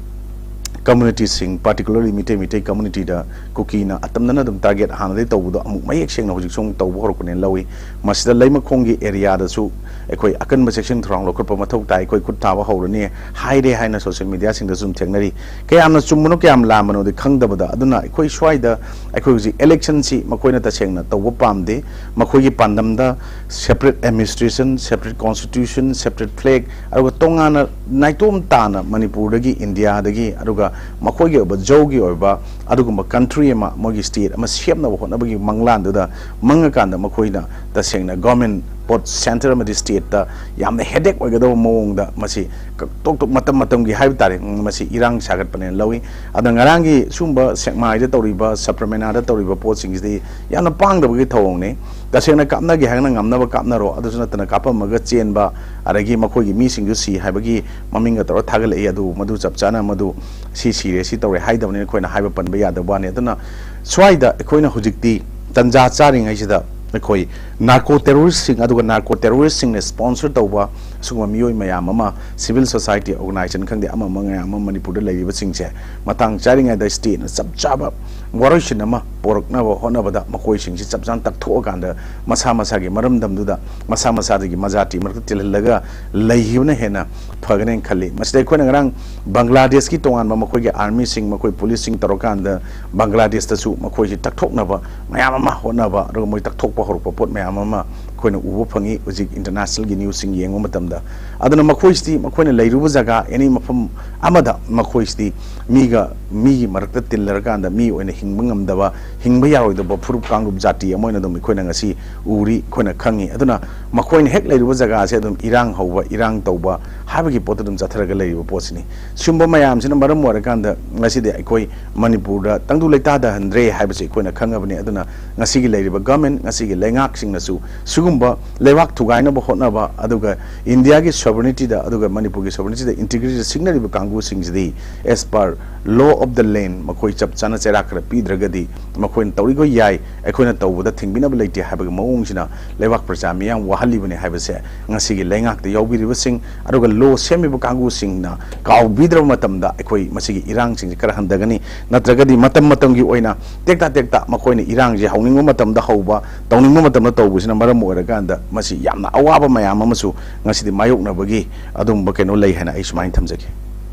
ꯀꯝꯃꯨꯅꯤꯇꯤꯁꯤꯡ, ꯄꯥꯔꯇꯤꯀꯨꯂꯔꯂꯤ ꯃꯤꯇꯩ, ꯃꯤꯇꯩ ꯀꯝꯃꯨꯅꯤꯇꯤꯗ ꯀꯨꯀꯤꯅ ꯑꯇꯝꯅꯅ ꯑꯗꯨꯝ ꯇꯥꯔꯒꯦꯠ ꯍꯥꯟꯅꯗꯒꯤ ꯇꯧꯕꯗꯣ ꯑꯃꯨꯛ ꯃꯌꯦꯛ ꯁꯦꯡꯅ ꯍꯧꯖꯤꯛꯁꯨ ꯑꯃꯨꯛ ꯇꯧꯕ ꯍꯧꯔꯛꯄꯅꯦꯅ ꯂꯧꯏ꯫ ꯃꯁꯤꯗ ꯂꯩꯃꯈꯣꯡꯒꯤ ꯑꯦꯔꯤꯌꯥꯗꯁꯨ ꯑꯩꯈꯣꯏ ꯑꯀꯟꯕ ꯆꯦꯛꯁꯤꯟ ꯊꯧꯔꯥꯡ ꯂꯧꯈꯠꯄ ꯃꯊꯧ ꯇꯥꯏ, ꯑꯩꯈꯣꯏ ꯈꯨꯠ ꯊꯥꯕ ꯍꯧꯔꯅꯤ ꯍꯥꯏꯔꯦ ꯍꯥꯏꯅ ꯁꯣꯁꯤꯌꯦꯜ ꯃꯦꯗꯤꯌꯥꯁꯤꯡꯗꯁꯨ ꯑꯗꯨꯝ ꯊꯦꯡꯅꯔꯤ꯫ ꯀꯌꯥꯝꯅ ꯆꯨꯝꯕꯅꯣ ꯀꯌꯥꯝ ꯂꯥꯟꯕꯅꯣꯗꯤ ꯈꯪꯗꯕꯗ, ꯑꯗꯨꯅ ꯑꯩꯈꯣꯏ ꯁ꯭ꯋꯥꯏꯗ ꯑꯩꯈꯣꯏ ꯍꯧꯖꯤꯛ ꯏꯂꯦꯛꯁꯟꯁꯤ ꯃꯈꯣꯏꯅ ꯇꯁꯦꯡꯅ ꯇꯧꯕ ꯄꯥꯝꯗꯦ꯫ ꯃꯈꯣꯏꯒꯤ ꯄꯥꯟꯗꯝꯗ separate administration, separate constitution, separate flag, ꯑꯗꯨꯒ ꯇꯣꯉꯥꯟꯅ ꯅꯥꯏꯇꯣꯝ ꯇꯥꯅ ꯃꯅꯤꯄꯨꯔꯗꯒꯤ, ꯏꯟꯗꯤꯌꯥꯗꯒꯤ, ꯑꯗꯨꯒ ꯃꯈꯣꯏꯒꯤ ꯑꯣꯏꯕ ꯖꯧꯒꯤ ꯑꯣꯏꯕ ꯑꯗꯨꯒꯨꯝꯕ ꯀꯟꯇ꯭ꯔꯤ ꯑꯃ, ꯃꯣꯏꯒꯤ ꯁ꯭ꯇꯦꯠ ꯑꯃ ꯁꯦꯝꯅꯕ ꯍꯣꯠꯅꯕꯒꯤ ꯃꯪꯂꯥꯟꯗꯨꯗ ꯃꯪꯉꯀꯥꯟꯗ ꯃꯈꯣꯏꯅ ꯇꯁꯦꯡꯅ ꯒꯣꯔꯃꯦꯟ ꯄꯣꯠ ꯁꯦꯟꯇꯔ ꯑꯃꯗꯤ ꯁ꯭ꯇꯦꯠꯇ ꯌꯥꯝꯅ ꯍꯦꯗꯦꯛ ꯑꯣꯏꯒꯗꯕ ꯃꯑꯣꯡꯗ ꯃꯁꯤ ꯀ-, ꯇꯣꯛ ꯇꯣꯛ ꯃꯇꯝ ꯃꯇꯝꯒꯤ ꯍꯥꯏꯕ ꯇꯥꯔꯦ, ꯎꯝ, ꯃꯁꯤ ꯏꯔꯥꯡ ꯁꯥꯒꯠꯄꯅꯦꯅ ꯂꯧꯏ꯫ ꯑꯗ ꯉꯔꯥꯡꯒꯤ ꯁꯨꯝꯕ ꯁꯦꯛꯃꯥꯏꯗ ꯇꯧꯔꯤꯕ, ꯁꯄ꯭ꯔꯃꯦꯅꯥꯗ ꯇꯧꯔꯤꯕ ꯄꯣꯠꯁꯤꯡꯁꯤꯗꯤ ꯌꯥꯝꯅ ꯄꯥꯡꯗꯕꯒꯤ ꯊꯧꯑꯣꯡꯅꯤ꯫ ꯇꯁꯦꯡꯅ ꯀꯥꯞꯅꯒꯦ ꯍꯥꯏꯔꯒꯅ ꯉꯝꯅꯕ ꯀꯥꯞꯅꯔꯣ, ꯑꯗꯨꯁꯨ ꯅꯠꯇꯅ ꯀꯥꯞꯄꯝꯃꯒ ꯆꯦꯟꯕ, ꯑꯗꯒꯤ ꯃꯈꯣꯏꯒꯤ ꯃꯤꯁꯤꯡꯁꯨ ꯁꯤ ꯍꯥꯏꯕꯒꯤ ꯃꯃꯤꯡꯒ ꯇꯧꯔꯒ ꯊꯥꯒꯠꯂꯛꯏ꯫ ꯑꯗꯨ ꯃꯗꯨ ꯆꯞ ꯆꯥꯅ ꯃꯗꯨ ꯁꯤ ꯁꯤꯔꯦ, ꯁꯤ ꯇꯧꯔꯦ ꯍꯥꯏꯗꯕꯅꯤꯅ ꯑꯩꯈꯣꯏꯅ ꯍꯥꯏꯕ ꯄꯟꯕ ꯌꯥꯗꯕ ꯋꯥꯅꯤ꯫ ꯑꯗꯨꯅ ꯁ꯭ꯋꯥꯏꯗ ꯑꯩꯈꯣꯏꯅ ꯍꯧꯖꯤꯛꯇꯤ ꯇꯟꯖꯥ ꯆꯥꯔꯤꯉꯩꯁꯤꯗ ꯑꯩꯈꯣꯏ ꯅꯥꯔꯀꯣ ꯇꯦꯔꯣꯔꯤꯁꯁꯤꯡ, ꯑꯗꯨꯒ ꯅꯥꯔꯀꯣ ꯇꯦꯔꯣꯔꯤꯁꯁꯤꯡꯅ ꯁ꯭ꯄꯣꯟꯁꯔ ꯇꯧꯕ ꯁꯤꯒꯨꯝꯕ ꯃꯤꯑꯣꯏ ꯃꯌꯥꯝ ꯑꯃ, ꯁꯤꯚꯤꯜ ꯁꯣꯁꯥꯏꯇꯤ ꯑꯣꯔꯒꯅꯥꯏꯖꯦꯁꯟ ꯈꯪꯗꯦ, ꯑꯃ ꯑꯃ ꯃꯌꯥꯝ ꯑꯃ ꯃꯅꯤꯄꯨꯔꯗ ꯂꯩꯔꯤꯕꯁꯤꯡꯁꯦ ꯃꯇꯥꯡ ꯆꯥꯔꯤꯉꯩꯗ ꯁ꯭ꯇꯦꯠꯅ ꯆꯞ ꯆꯥꯕ ꯋꯥꯔꯣꯏꯁꯤꯟ ꯑꯃ ꯄꯣꯔꯛꯅꯕ ꯍꯣꯠꯅꯕꯗ ꯃꯈꯣꯏꯁꯤꯡꯁꯤ ꯆꯞ ꯆꯥꯅ ꯇꯛꯊꯣꯛꯑꯀꯥꯟꯗ ꯃꯁꯥ ꯃꯁꯥꯒꯤ ꯃꯔꯝꯗꯝꯗꯨꯗ ꯃꯁꯥ ꯃꯁꯥꯗꯒꯤ ꯃꯖꯥꯇꯤ ꯃꯔꯛꯇ ꯇꯤꯜꯍꯜꯂꯒ ꯂꯩꯈꯤꯕꯅ ꯍꯦꯟꯅ ꯐꯒꯅꯦꯅ ꯈꯜꯂꯤ꯫ ꯃꯁꯤꯗ ꯑꯩꯈꯣꯏꯅ ꯉꯔꯥꯡ ꯕꯪꯒ꯭ꯂꯥꯗꯦꯁꯀꯤ ꯇꯣꯉꯥꯟꯕ ꯃꯈꯣꯏꯒꯤ ꯑꯥꯔꯃꯤꯁꯤꯡ, ꯃꯈꯣꯏ ꯄꯨꯂꯤꯁꯁꯤꯡ ꯇꯧꯔꯀꯥꯟꯗ ꯕꯪꯒ꯭ꯂꯥꯗꯦꯁꯇꯁꯨ ꯃꯈꯣꯏꯁꯤ ꯇꯛꯊꯣꯛꯅꯕ ꯃꯌꯥꯝ ꯑꯃ ꯍꯣꯠꯅꯕ, ꯑꯗꯨꯒ ꯃꯣꯏ ꯇꯛꯊꯣꯛꯄ ꯍꯧꯔꯛꯄ ꯄꯣꯠ ꯃꯌꯥꯝ ꯑꯃ ꯑꯩꯈꯣꯏꯅ ꯎꯕ ꯐꯪꯉꯤ꯫ ꯍꯧꯖꯤꯛ ꯏꯟꯇꯔꯅꯦꯁꯅꯦꯜꯒꯤ ꯅ꯭ꯌꯨꯁꯁꯤꯡ ꯌꯦꯡꯕ ꯃꯇꯝꯗ, ꯑꯗꯨꯅ ꯃꯈꯣꯏꯁꯤꯗꯤ ꯃꯈꯣꯏꯅ ꯂꯩꯔꯨꯕ ꯖꯒꯥ ꯑꯦꯅꯤ ꯃꯐꯝ ꯑꯃꯗ ꯃꯈꯣꯏꯁꯤꯗꯤ ꯃꯤꯒ, ꯃꯤꯒꯤ ꯃꯔꯛꯇ ꯇꯤꯜꯂꯔꯀꯥꯟꯗ ꯃꯤ ꯑꯣꯏꯅ ꯍꯤꯡꯕ ꯉꯝꯗꯕ, ꯍꯤꯡꯕ ꯌꯥꯔꯣꯏꯗꯕ ꯐꯨꯔꯨꯞ ꯀꯥꯡꯂꯨꯞ ꯖꯥꯇꯤ ꯑꯃ ꯑꯣꯏꯅ ꯑꯗꯨꯝ ꯑꯩꯈꯣꯏꯅ ꯉꯁꯤ ꯎꯔꯤ, ꯑꯩꯈꯣꯏꯅ ꯈꯪꯉꯤ꯫ ꯑꯗꯨꯅ ꯃꯈꯣꯏꯅ ꯍꯦꯛ ꯂꯩꯔꯨꯕ ꯖꯒꯥꯁꯦ ꯑꯗꯨꯝ ꯏꯔꯥꯡ ꯍꯧꯕ, ꯏꯔꯥꯡ ꯇꯧꯕ ꯍꯥꯏꯕꯒꯤ ꯄꯣꯠꯇ ꯑꯗꯨꯝ ꯆꯠꯊꯔꯒ ꯂꯩꯔꯤꯕ ꯄꯣꯠꯁꯤꯅꯤ꯫ ꯁꯤꯒꯨꯝꯕ ꯃꯌꯥꯝꯁꯤꯅ ꯃꯔꯝ ꯑꯣꯏꯔꯀꯥꯟꯗ ꯉꯁꯤꯗꯤ ꯑꯩꯈꯣꯏ ꯃꯅꯤꯄꯨꯔꯗ ꯇꯪꯗꯨ ꯂꯩꯇꯥꯗꯍꯟꯗ꯭ꯔꯦ ꯍꯥꯏꯕꯁꯤ ꯑꯩꯈꯣꯏꯅ ꯈꯪꯉꯕꯅꯤ꯫ ꯑꯗꯨꯅ ꯉꯁꯤꯒꯤ ꯂꯩꯔꯤꯕ ꯒꯚꯔꯟꯃꯦꯟꯠ, ꯉꯁꯤꯒꯤ ꯂꯩꯉꯥꯛꯁꯤꯡꯅꯁꯨ ꯁꯤꯒꯨꯝꯕ ꯂꯩꯕꯥꯛ ꯊꯨꯒꯥꯏꯅꯕ ꯍꯣꯠꯅꯕ, ꯑꯗꯨꯒ ꯏꯟꯗꯤꯌꯥꯒꯤ ꯁꯣꯚꯔꯅꯤꯇꯤꯗ, ꯑꯗꯨꯒ ꯃꯅꯤꯄꯨꯔꯒꯤ ꯁꯣꯚꯔꯅꯤꯇꯤꯗ ꯏꯟꯇꯤꯒ꯭ꯔꯤꯇꯤꯗ ꯁꯤꯡꯅꯔꯤꯕ ꯀꯥꯡꯕꯨꯁꯤꯡꯁꯤꯗꯤ as per law of the land ꯃꯈꯣꯏ ꯆꯞ ꯆꯥꯅ ꯆꯩꯔꯥꯛ ꯈꯔ ꯄꯤꯗ꯭ꯔꯒꯗꯤ ꯃꯈꯣꯏꯅ ꯇꯧꯔꯤꯈꯣꯏ ꯌꯥꯏ, ꯑꯩꯈꯣꯏꯅ ꯇꯧꯕꯗ ꯊꯤꯡꯕꯤꯅꯕ ꯂꯩꯇꯦ ꯍꯥꯏꯕꯒꯤ ꯃꯑꯣꯡꯁꯤꯅ ꯂꯩꯕꯥꯛ ꯄ꯭ꯔꯖꯥ ꯃꯤꯌꯥꯝ ꯋꯥꯍꯜꯂꯤꯕꯅꯤ ꯍꯥꯏꯕꯁꯦ ꯉꯁꯤꯒꯤ ꯂꯩꯉꯥꯛꯇ ꯌꯥꯎꯕꯤꯔꯤꯕꯁꯤꯡ, ꯑꯗꯨꯒ ꯂꯣ ꯁꯦꯝꯃꯤꯕ ꯀꯥꯡꯕꯨꯁꯤꯡꯅ ꯀꯥꯎꯕꯤꯗ꯭ꯔꯕ ꯃꯇꯝꯗ ꯑꯩꯈꯣꯏ ꯃꯁꯤꯒꯤ ꯏꯔꯥꯡꯁꯤꯡꯁꯦ ꯈꯔ ꯍꯟꯊꯒꯅꯤ꯫ ꯅꯠꯇ꯭ꯔꯒꯗꯤ ꯃꯇꯝ ꯃꯇꯝꯒꯤ ꯑꯣꯏꯅ ꯇꯦꯛꯇ ꯇꯦꯛꯇ ꯃꯈꯣꯏꯅ ꯏꯔꯥꯡꯁꯦ ꯍꯧꯅꯤꯡꯕ ꯃꯇꯝꯗ ꯍꯧꯕ, ꯇꯧꯅꯤꯡꯕ ꯃꯇꯝꯗ ꯇꯧꯕꯁꯤꯅ ꯃꯔꯝ ꯑꯣꯏꯔꯒ ꯀꯥꯟꯗ ꯃꯁꯤ ꯌꯥꯝꯅ ꯑꯋꯥꯕ ꯃꯌꯥꯝ ꯑꯃꯁꯨ ꯉꯁꯤꯗꯤ ꯃꯥꯌꯣꯛꯅꯕꯒꯤ ꯑꯗꯨꯒꯨꯝꯕ ꯀꯩꯅꯣ ꯂꯩ ꯍꯥꯏꯅ ꯑꯩ ꯁꯨꯃꯥꯏꯅ ꯊꯝꯖꯒꯦ꯫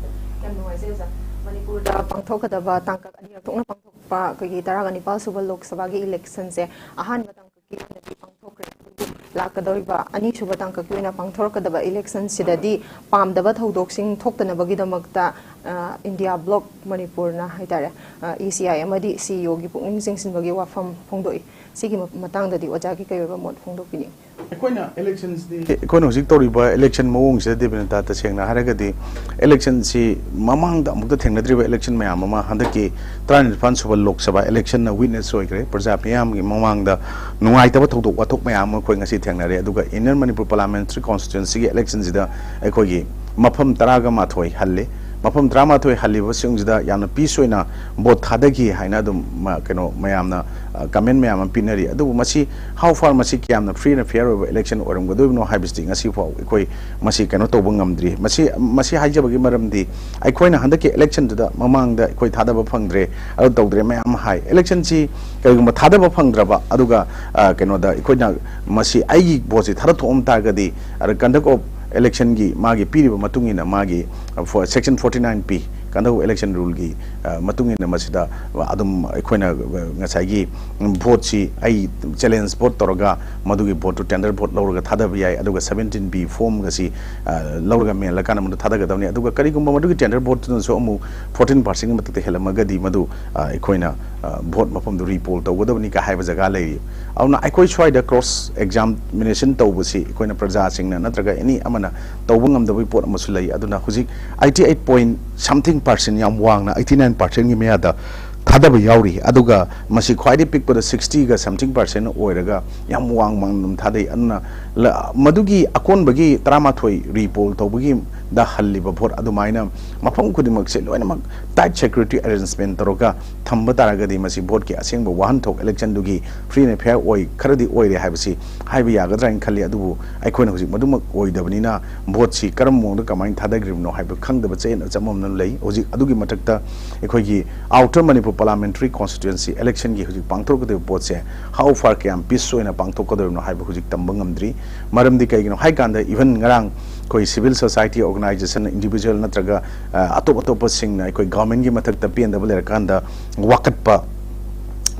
ꯌꯥꯝ ꯅꯨꯡꯉꯥꯏꯖꯩ ꯑꯣꯖꯥ꯫ ꯃꯅꯤꯄꯨꯔꯗ ꯄꯥꯡꯊꯣꯛꯀꯗꯕ ꯇꯥꯡꯀꯛ ꯑꯅꯤꯔꯛ ꯊꯣꯛꯅ ꯄꯥꯡꯊꯣꯛꯄ ꯑꯩꯈꯣꯏꯒꯤ ꯇꯔꯥꯒ ꯅꯤꯄꯥꯜ ꯁꯨꯕ ꯂꯣꯛ ꯁꯚꯥꯒꯤ ꯏꯂꯦꯛꯁꯟꯁꯦ ꯑꯍꯥꯟꯕ ꯇꯥꯡꯀꯛꯀꯤ ꯑꯣꯏꯅꯗꯤ ꯄꯥꯡꯊꯣꯛꯈ꯭ꯔꯦ꯫ ꯑꯗꯨꯕꯨ ꯂꯥꯛꯀꯗꯧꯔꯤꯕ ꯑꯅꯤꯁꯨꯕ ꯇꯥꯡꯀꯛꯀꯤ ꯑꯣꯏꯅ ꯄꯥꯡꯊꯣꯔꯛꯀꯗꯕ ꯏꯂꯦꯛꯁꯟꯁꯤꯗꯗꯤ ꯄꯥꯝꯗꯕ ꯊꯧꯗꯣꯛꯁꯤꯡ ꯊꯣꯛꯇꯅꯕꯒꯤꯗꯃꯛꯇ ꯏꯟꯗꯤꯌꯥ ꯕ꯭ꯂꯣꯛ ꯃꯅꯤꯄꯨꯔꯅ ꯍꯥꯏꯇꯥꯔꯦ, ꯏ ꯁꯤ ꯑꯥꯏ ꯑꯃꯗꯤ ꯁꯤ ꯏ ꯑꯣꯒꯤ ꯄꯨꯛꯅꯤꯡ ꯆꯤꯡꯁꯤꯟꯕꯒꯤ ꯋꯥꯐꯝ ꯐꯣꯡꯗꯣꯛꯏ꯫ ꯁꯤꯒꯤ ꯃꯇꯥꯡꯗꯗꯤ ꯑꯣꯖꯥꯒꯤ ꯀꯩ ꯑꯣꯏꯕ ꯃꯣꯠ ꯐꯣꯡꯗꯣꯛꯄꯤꯅꯤꯡꯏ? ꯑꯩꯈꯣꯏꯅ ꯏꯂꯦꯛꯁꯟꯁꯤꯗꯤ ꯑꯩꯈꯣꯏꯅ ꯍꯧꯖꯤꯛ ꯇꯧꯔꯤꯕ ꯏꯂꯦꯛꯁꯟ ꯃꯑꯣꯡꯁꯤꯗ, ꯗꯦꯕꯤꯅꯤꯇꯥ, ꯇꯁꯦꯡꯅ ꯍꯥꯏꯔꯒꯗꯤ ꯏꯂꯦꯛꯁꯟꯁꯤ ꯃꯃꯥꯡꯗ ꯑꯃꯨꯛꯇ ꯊꯦꯡꯅꯗ꯭ꯔꯤꯕ ꯏꯂꯦꯛꯁꯟ ꯃꯌꯥꯝ ꯑꯃ ꯍꯟꯗꯛꯀꯤ ꯇꯔꯥꯅꯤꯄꯥꯜ ꯁꯨꯕ ꯂꯣꯛ ꯁꯚꯥ ꯏꯂꯦꯛꯁꯟꯅ ꯋꯤꯠꯅꯦꯁ ꯑꯣꯏꯈ꯭ꯔꯦ꯫ ꯄ꯭ꯔꯖꯥ ꯃꯤꯌꯥꯝꯒꯤ ꯃꯃꯥꯡꯗ ꯅꯨꯡꯉꯥꯏꯇꯕ ꯊꯧꯗꯣꯛ ꯋꯥꯊꯣꯛ ꯃꯌꯥꯝ ꯑꯃ ꯑꯩꯈꯣꯏ ꯉꯁꯤ ꯊꯦꯡꯅꯔꯦ꯫ ꯑꯗꯨꯒ ꯏꯟꯅꯔ ꯃꯅꯤꯄꯨꯔ ꯄꯥꯔꯂꯥꯃꯦꯟꯇꯔꯤ ꯀꯣꯟꯁꯇꯤꯇ꯭ꯋꯦꯟꯁꯤꯒꯤ ꯏꯂꯦꯛꯁꯟꯁꯤꯗ ꯑꯩꯈꯣꯏꯒꯤ ꯃꯐꯝ ꯇꯔꯥꯒ ꯃꯥꯊꯣꯏ ꯍꯜꯂꯤ꯫ ꯃꯐꯝ ꯇꯔꯥꯃꯥꯊꯣꯏ ꯍꯜꯂꯤꯕꯁꯤꯡꯁꯤꯗ ꯌꯥꯝꯅ ꯄꯤꯁ ꯑꯣꯏꯅ ꯚꯣꯠ ꯊꯥꯗꯈꯤ ꯍꯥꯏꯅ ꯑꯗꯨꯝ ꯀꯩꯅꯣ ꯃꯌꯥꯝꯅ ꯀꯃꯦꯟ ꯃꯌꯥꯝ ꯑꯃ ꯄꯤꯅꯔꯤ꯫ ꯑꯗꯨꯕꯨ ꯃꯁꯤ how far ꯃꯁꯤ ꯀꯌꯥꯝꯅ free and fair ꯑꯣꯏꯕ ꯏꯂꯦꯛꯁꯟ ꯑꯣꯏꯔꯝꯒꯗꯣꯏꯕꯅꯣ ꯍꯥꯏꯕꯁꯤꯗꯤ ꯉꯁꯤꯐꯥꯎ ꯑꯩꯈꯣꯏ ꯃꯁꯤ ꯀꯩꯅꯣ ꯇꯧꯕ ꯉꯝꯗ꯭ꯔꯤ꯫ ꯃꯁꯤ ꯃꯁꯤ ꯍꯥꯏꯖꯕꯒꯤ ꯃꯔꯝꯗꯤ ꯑꯩꯈꯣꯏꯅ ꯍꯟꯗꯛꯀꯤ ꯏꯂꯦꯛꯁꯟꯗꯨꯗ ꯃꯃꯥꯡꯗ ꯑꯩꯈꯣꯏ ꯊꯥꯗꯕ ꯐꯪꯗ꯭ꯔꯦ, ꯑꯗꯨ ꯇꯧꯗ꯭ꯔꯦ ꯃꯌꯥꯝ ꯑꯃ ꯍꯥꯏ꯫ ꯏꯂꯦꯛꯁꯟꯁꯤ ꯀꯔꯤꯒꯨꯝꯕ ꯊꯥꯗꯕ ꯐꯪꯗ꯭ꯔꯕ, ꯑꯗꯨꯒ ꯀꯩꯅꯣꯗ ꯑꯩꯈꯣꯏꯅ ꯃꯁꯤ ꯑꯩꯒꯤ ꯚꯣꯠꯁꯤ ꯊꯥꯗꯊꯣꯛꯑꯝ ꯇꯥꯔꯒꯗꯤ, ꯑꯗ conduct of electionꯒꯤ ꯃꯥꯒꯤ ꯄꯤꯔꯤꯕ ꯃꯇꯨꯡ ꯏꯟꯅ ꯃꯥꯒꯤ section forty nine P conduct of election ruleꯒꯤ ꯃꯇꯨꯡ ꯏꯟꯅ ꯃꯁꯤꯗ ꯑꯗꯨꯝ ꯑꯩꯈꯣꯏꯅ ꯉꯁꯥꯏꯒꯤ ꯚꯣꯠꯁꯤ ꯑꯩ challenge vote ꯇꯧꯔꯒ ꯃꯗꯨꯒꯤ ꯚꯣꯠꯇꯨ tender vote ꯂꯧꯔꯒ ꯊꯥꯗꯕ ꯌꯥꯏ꯫ ꯑꯗꯨꯒ seventeen B formꯒꯁꯤ ꯂꯧꯔꯒ ꯃꯦꯜꯂꯀꯥꯟꯗ ꯃꯗꯨ ꯊꯥꯗꯒꯗꯕꯅꯤ꯫ ꯑꯗꯨꯒ ꯀꯔꯤꯒꯨꯝꯕ ꯃꯗꯨꯒꯤ tender voteꯇꯨꯅꯁꯨ ꯑꯃꯨꯛ fourteen percentꯒꯤ ꯃꯊꯛꯇ ꯍꯦꯜꯂꯝꯃꯒꯗꯤ ꯃꯗꯨ ꯑꯩꯈꯣꯏꯅ ꯚꯣꯠ ꯃꯐꯝꯗꯨ repoll ꯇꯧꯒꯗꯕꯅꯤ ꯀ ꯍꯥꯏꯕ ꯖꯒꯥ ꯂꯩꯔꯤ꯫ ꯑꯗꯨꯅ ꯑꯩꯈꯣꯏ ꯁ꯭ꯋꯥꯏꯗ cross examination ꯇꯧꯕꯁꯤ ꯑꯩꯈꯣꯏꯅ ꯄ꯭ꯔꯖꯥꯁꯤꯡꯅ ꯅꯠꯇ꯭ꯔꯒ any ꯑꯃꯅ ꯇꯧꯕ ꯉꯝꯗꯕꯒꯤ ꯄꯣꯠ ꯑꯃꯁꯨ ꯂꯩ꯫ ꯑꯗꯨꯅ ꯍꯧꯖꯤꯛ eighty eight point something percent, ꯌꯥꯝ ꯋꯥꯡꯅ eighty nine percentꯒꯤ ꯃꯌꯥꯗ ꯊꯥꯗꯕ ꯌꯥꯎꯔꯤ꯫ ꯑꯗꯨꯒ ꯃꯁꯤ ꯈ꯭ꯋꯥꯏꯗꯒꯤ ꯄꯤꯛꯄꯗ sixtyꯒ something percent ꯑꯣꯏꯔꯒ ꯌꯥꯝ ꯋꯥꯡ ꯋꯥꯡꯅ ꯑꯗꯨꯝ ꯊꯥꯗꯩ꯫ ꯑꯗꯨꯅ ꯃꯗꯨꯒꯤ ꯑꯀꯣꯟꯕꯒꯤ ꯇꯔꯥꯃꯥꯊꯣꯏ repoll ꯇꯧꯕꯒꯤꯗ ꯍꯜꯂꯤꯕ ꯚꯣꯠ ꯑꯗꯨꯃꯥꯏꯅ ꯃꯐꯝ ꯈꯨꯗꯤꯡꯃꯛꯁꯦ ꯂꯣꯏꯅꯃꯛ tight security arrangement ꯇꯧꯔꯒ ꯊꯝꯕ ꯇꯥꯔꯒꯗꯤ ꯃꯁꯤ ꯚꯣꯠꯀꯤ ꯑꯁꯦꯡꯕ ꯋꯥꯍꯟꯊꯣꯛ, electionꯗꯨꯒꯤ free and fair ꯑꯣꯏ, ꯈꯔꯗꯤ ꯑꯣꯏꯔꯦ ꯍꯥꯏꯕꯁꯤ ꯍꯥꯏꯕ ꯌꯥꯒꯗ꯭ꯔꯥ ꯍꯥꯏꯅ ꯈꯜꯂꯤ꯫ ꯑꯗꯨꯕꯨ ꯑꯩꯈꯣꯏꯅ ꯍꯧꯖꯤꯛ ꯃꯗꯨꯃꯛ ꯑꯣꯏꯗꯕꯅꯤꯅ ꯚꯣꯠꯁꯤ ꯀꯔꯝꯕ ꯃꯑꯣꯡꯗ ꯀꯃꯥꯏꯅ ꯊꯥꯗꯈ꯭ꯔꯤꯕꯅꯣ ꯍꯥꯏꯕ ꯈꯪꯗꯕ ꯆꯌꯦꯠꯅ ꯆꯃꯝꯅ ꯂꯩ꯫ ꯍꯧꯖꯤꯛ ꯑꯗꯨꯒꯤ ꯃꯊꯛꯇ ꯑꯩꯈꯣꯏꯒꯤ Outer Manipur parliamentary constituency election ꯒꯤ ꯍꯧꯖꯤꯛ ꯄꯥꯡꯊꯣꯛꯀꯗꯧꯔꯤꯕ ꯄꯣꯠꯁꯦ how far, ꯀꯌꯥꯝ peace ꯑꯣꯏꯅ ꯄꯥꯡꯊꯣꯛꯀꯗꯧꯔꯤꯕꯅꯣ ꯍꯥꯏꯕ ꯍꯧꯖꯤꯛ ꯇꯝꯕ ꯉꯝꯗ꯭ꯔꯤ꯫ ꯃꯔꯝꯗꯤ ꯀꯩꯒꯤꯅꯣ ꯍꯥꯏ ꯀꯥꯟꯗ, even ꯉꯔꯥꯡ ꯑꯩꯈꯣꯏ civil society organization, individual ꯅꯠꯇ꯭ꯔꯒ, ꯑ, ꯑꯇꯣꯞ ꯑꯇꯣꯞꯄꯁꯤꯡꯅ ꯑꯩꯈꯣꯏ government ꯀꯤ ꯃꯊꯛꯇ ꯄꯦꯟꯗꯕ ꯂꯩꯔꯀꯥꯟꯗ ꯋꯥꯀꯠꯄ,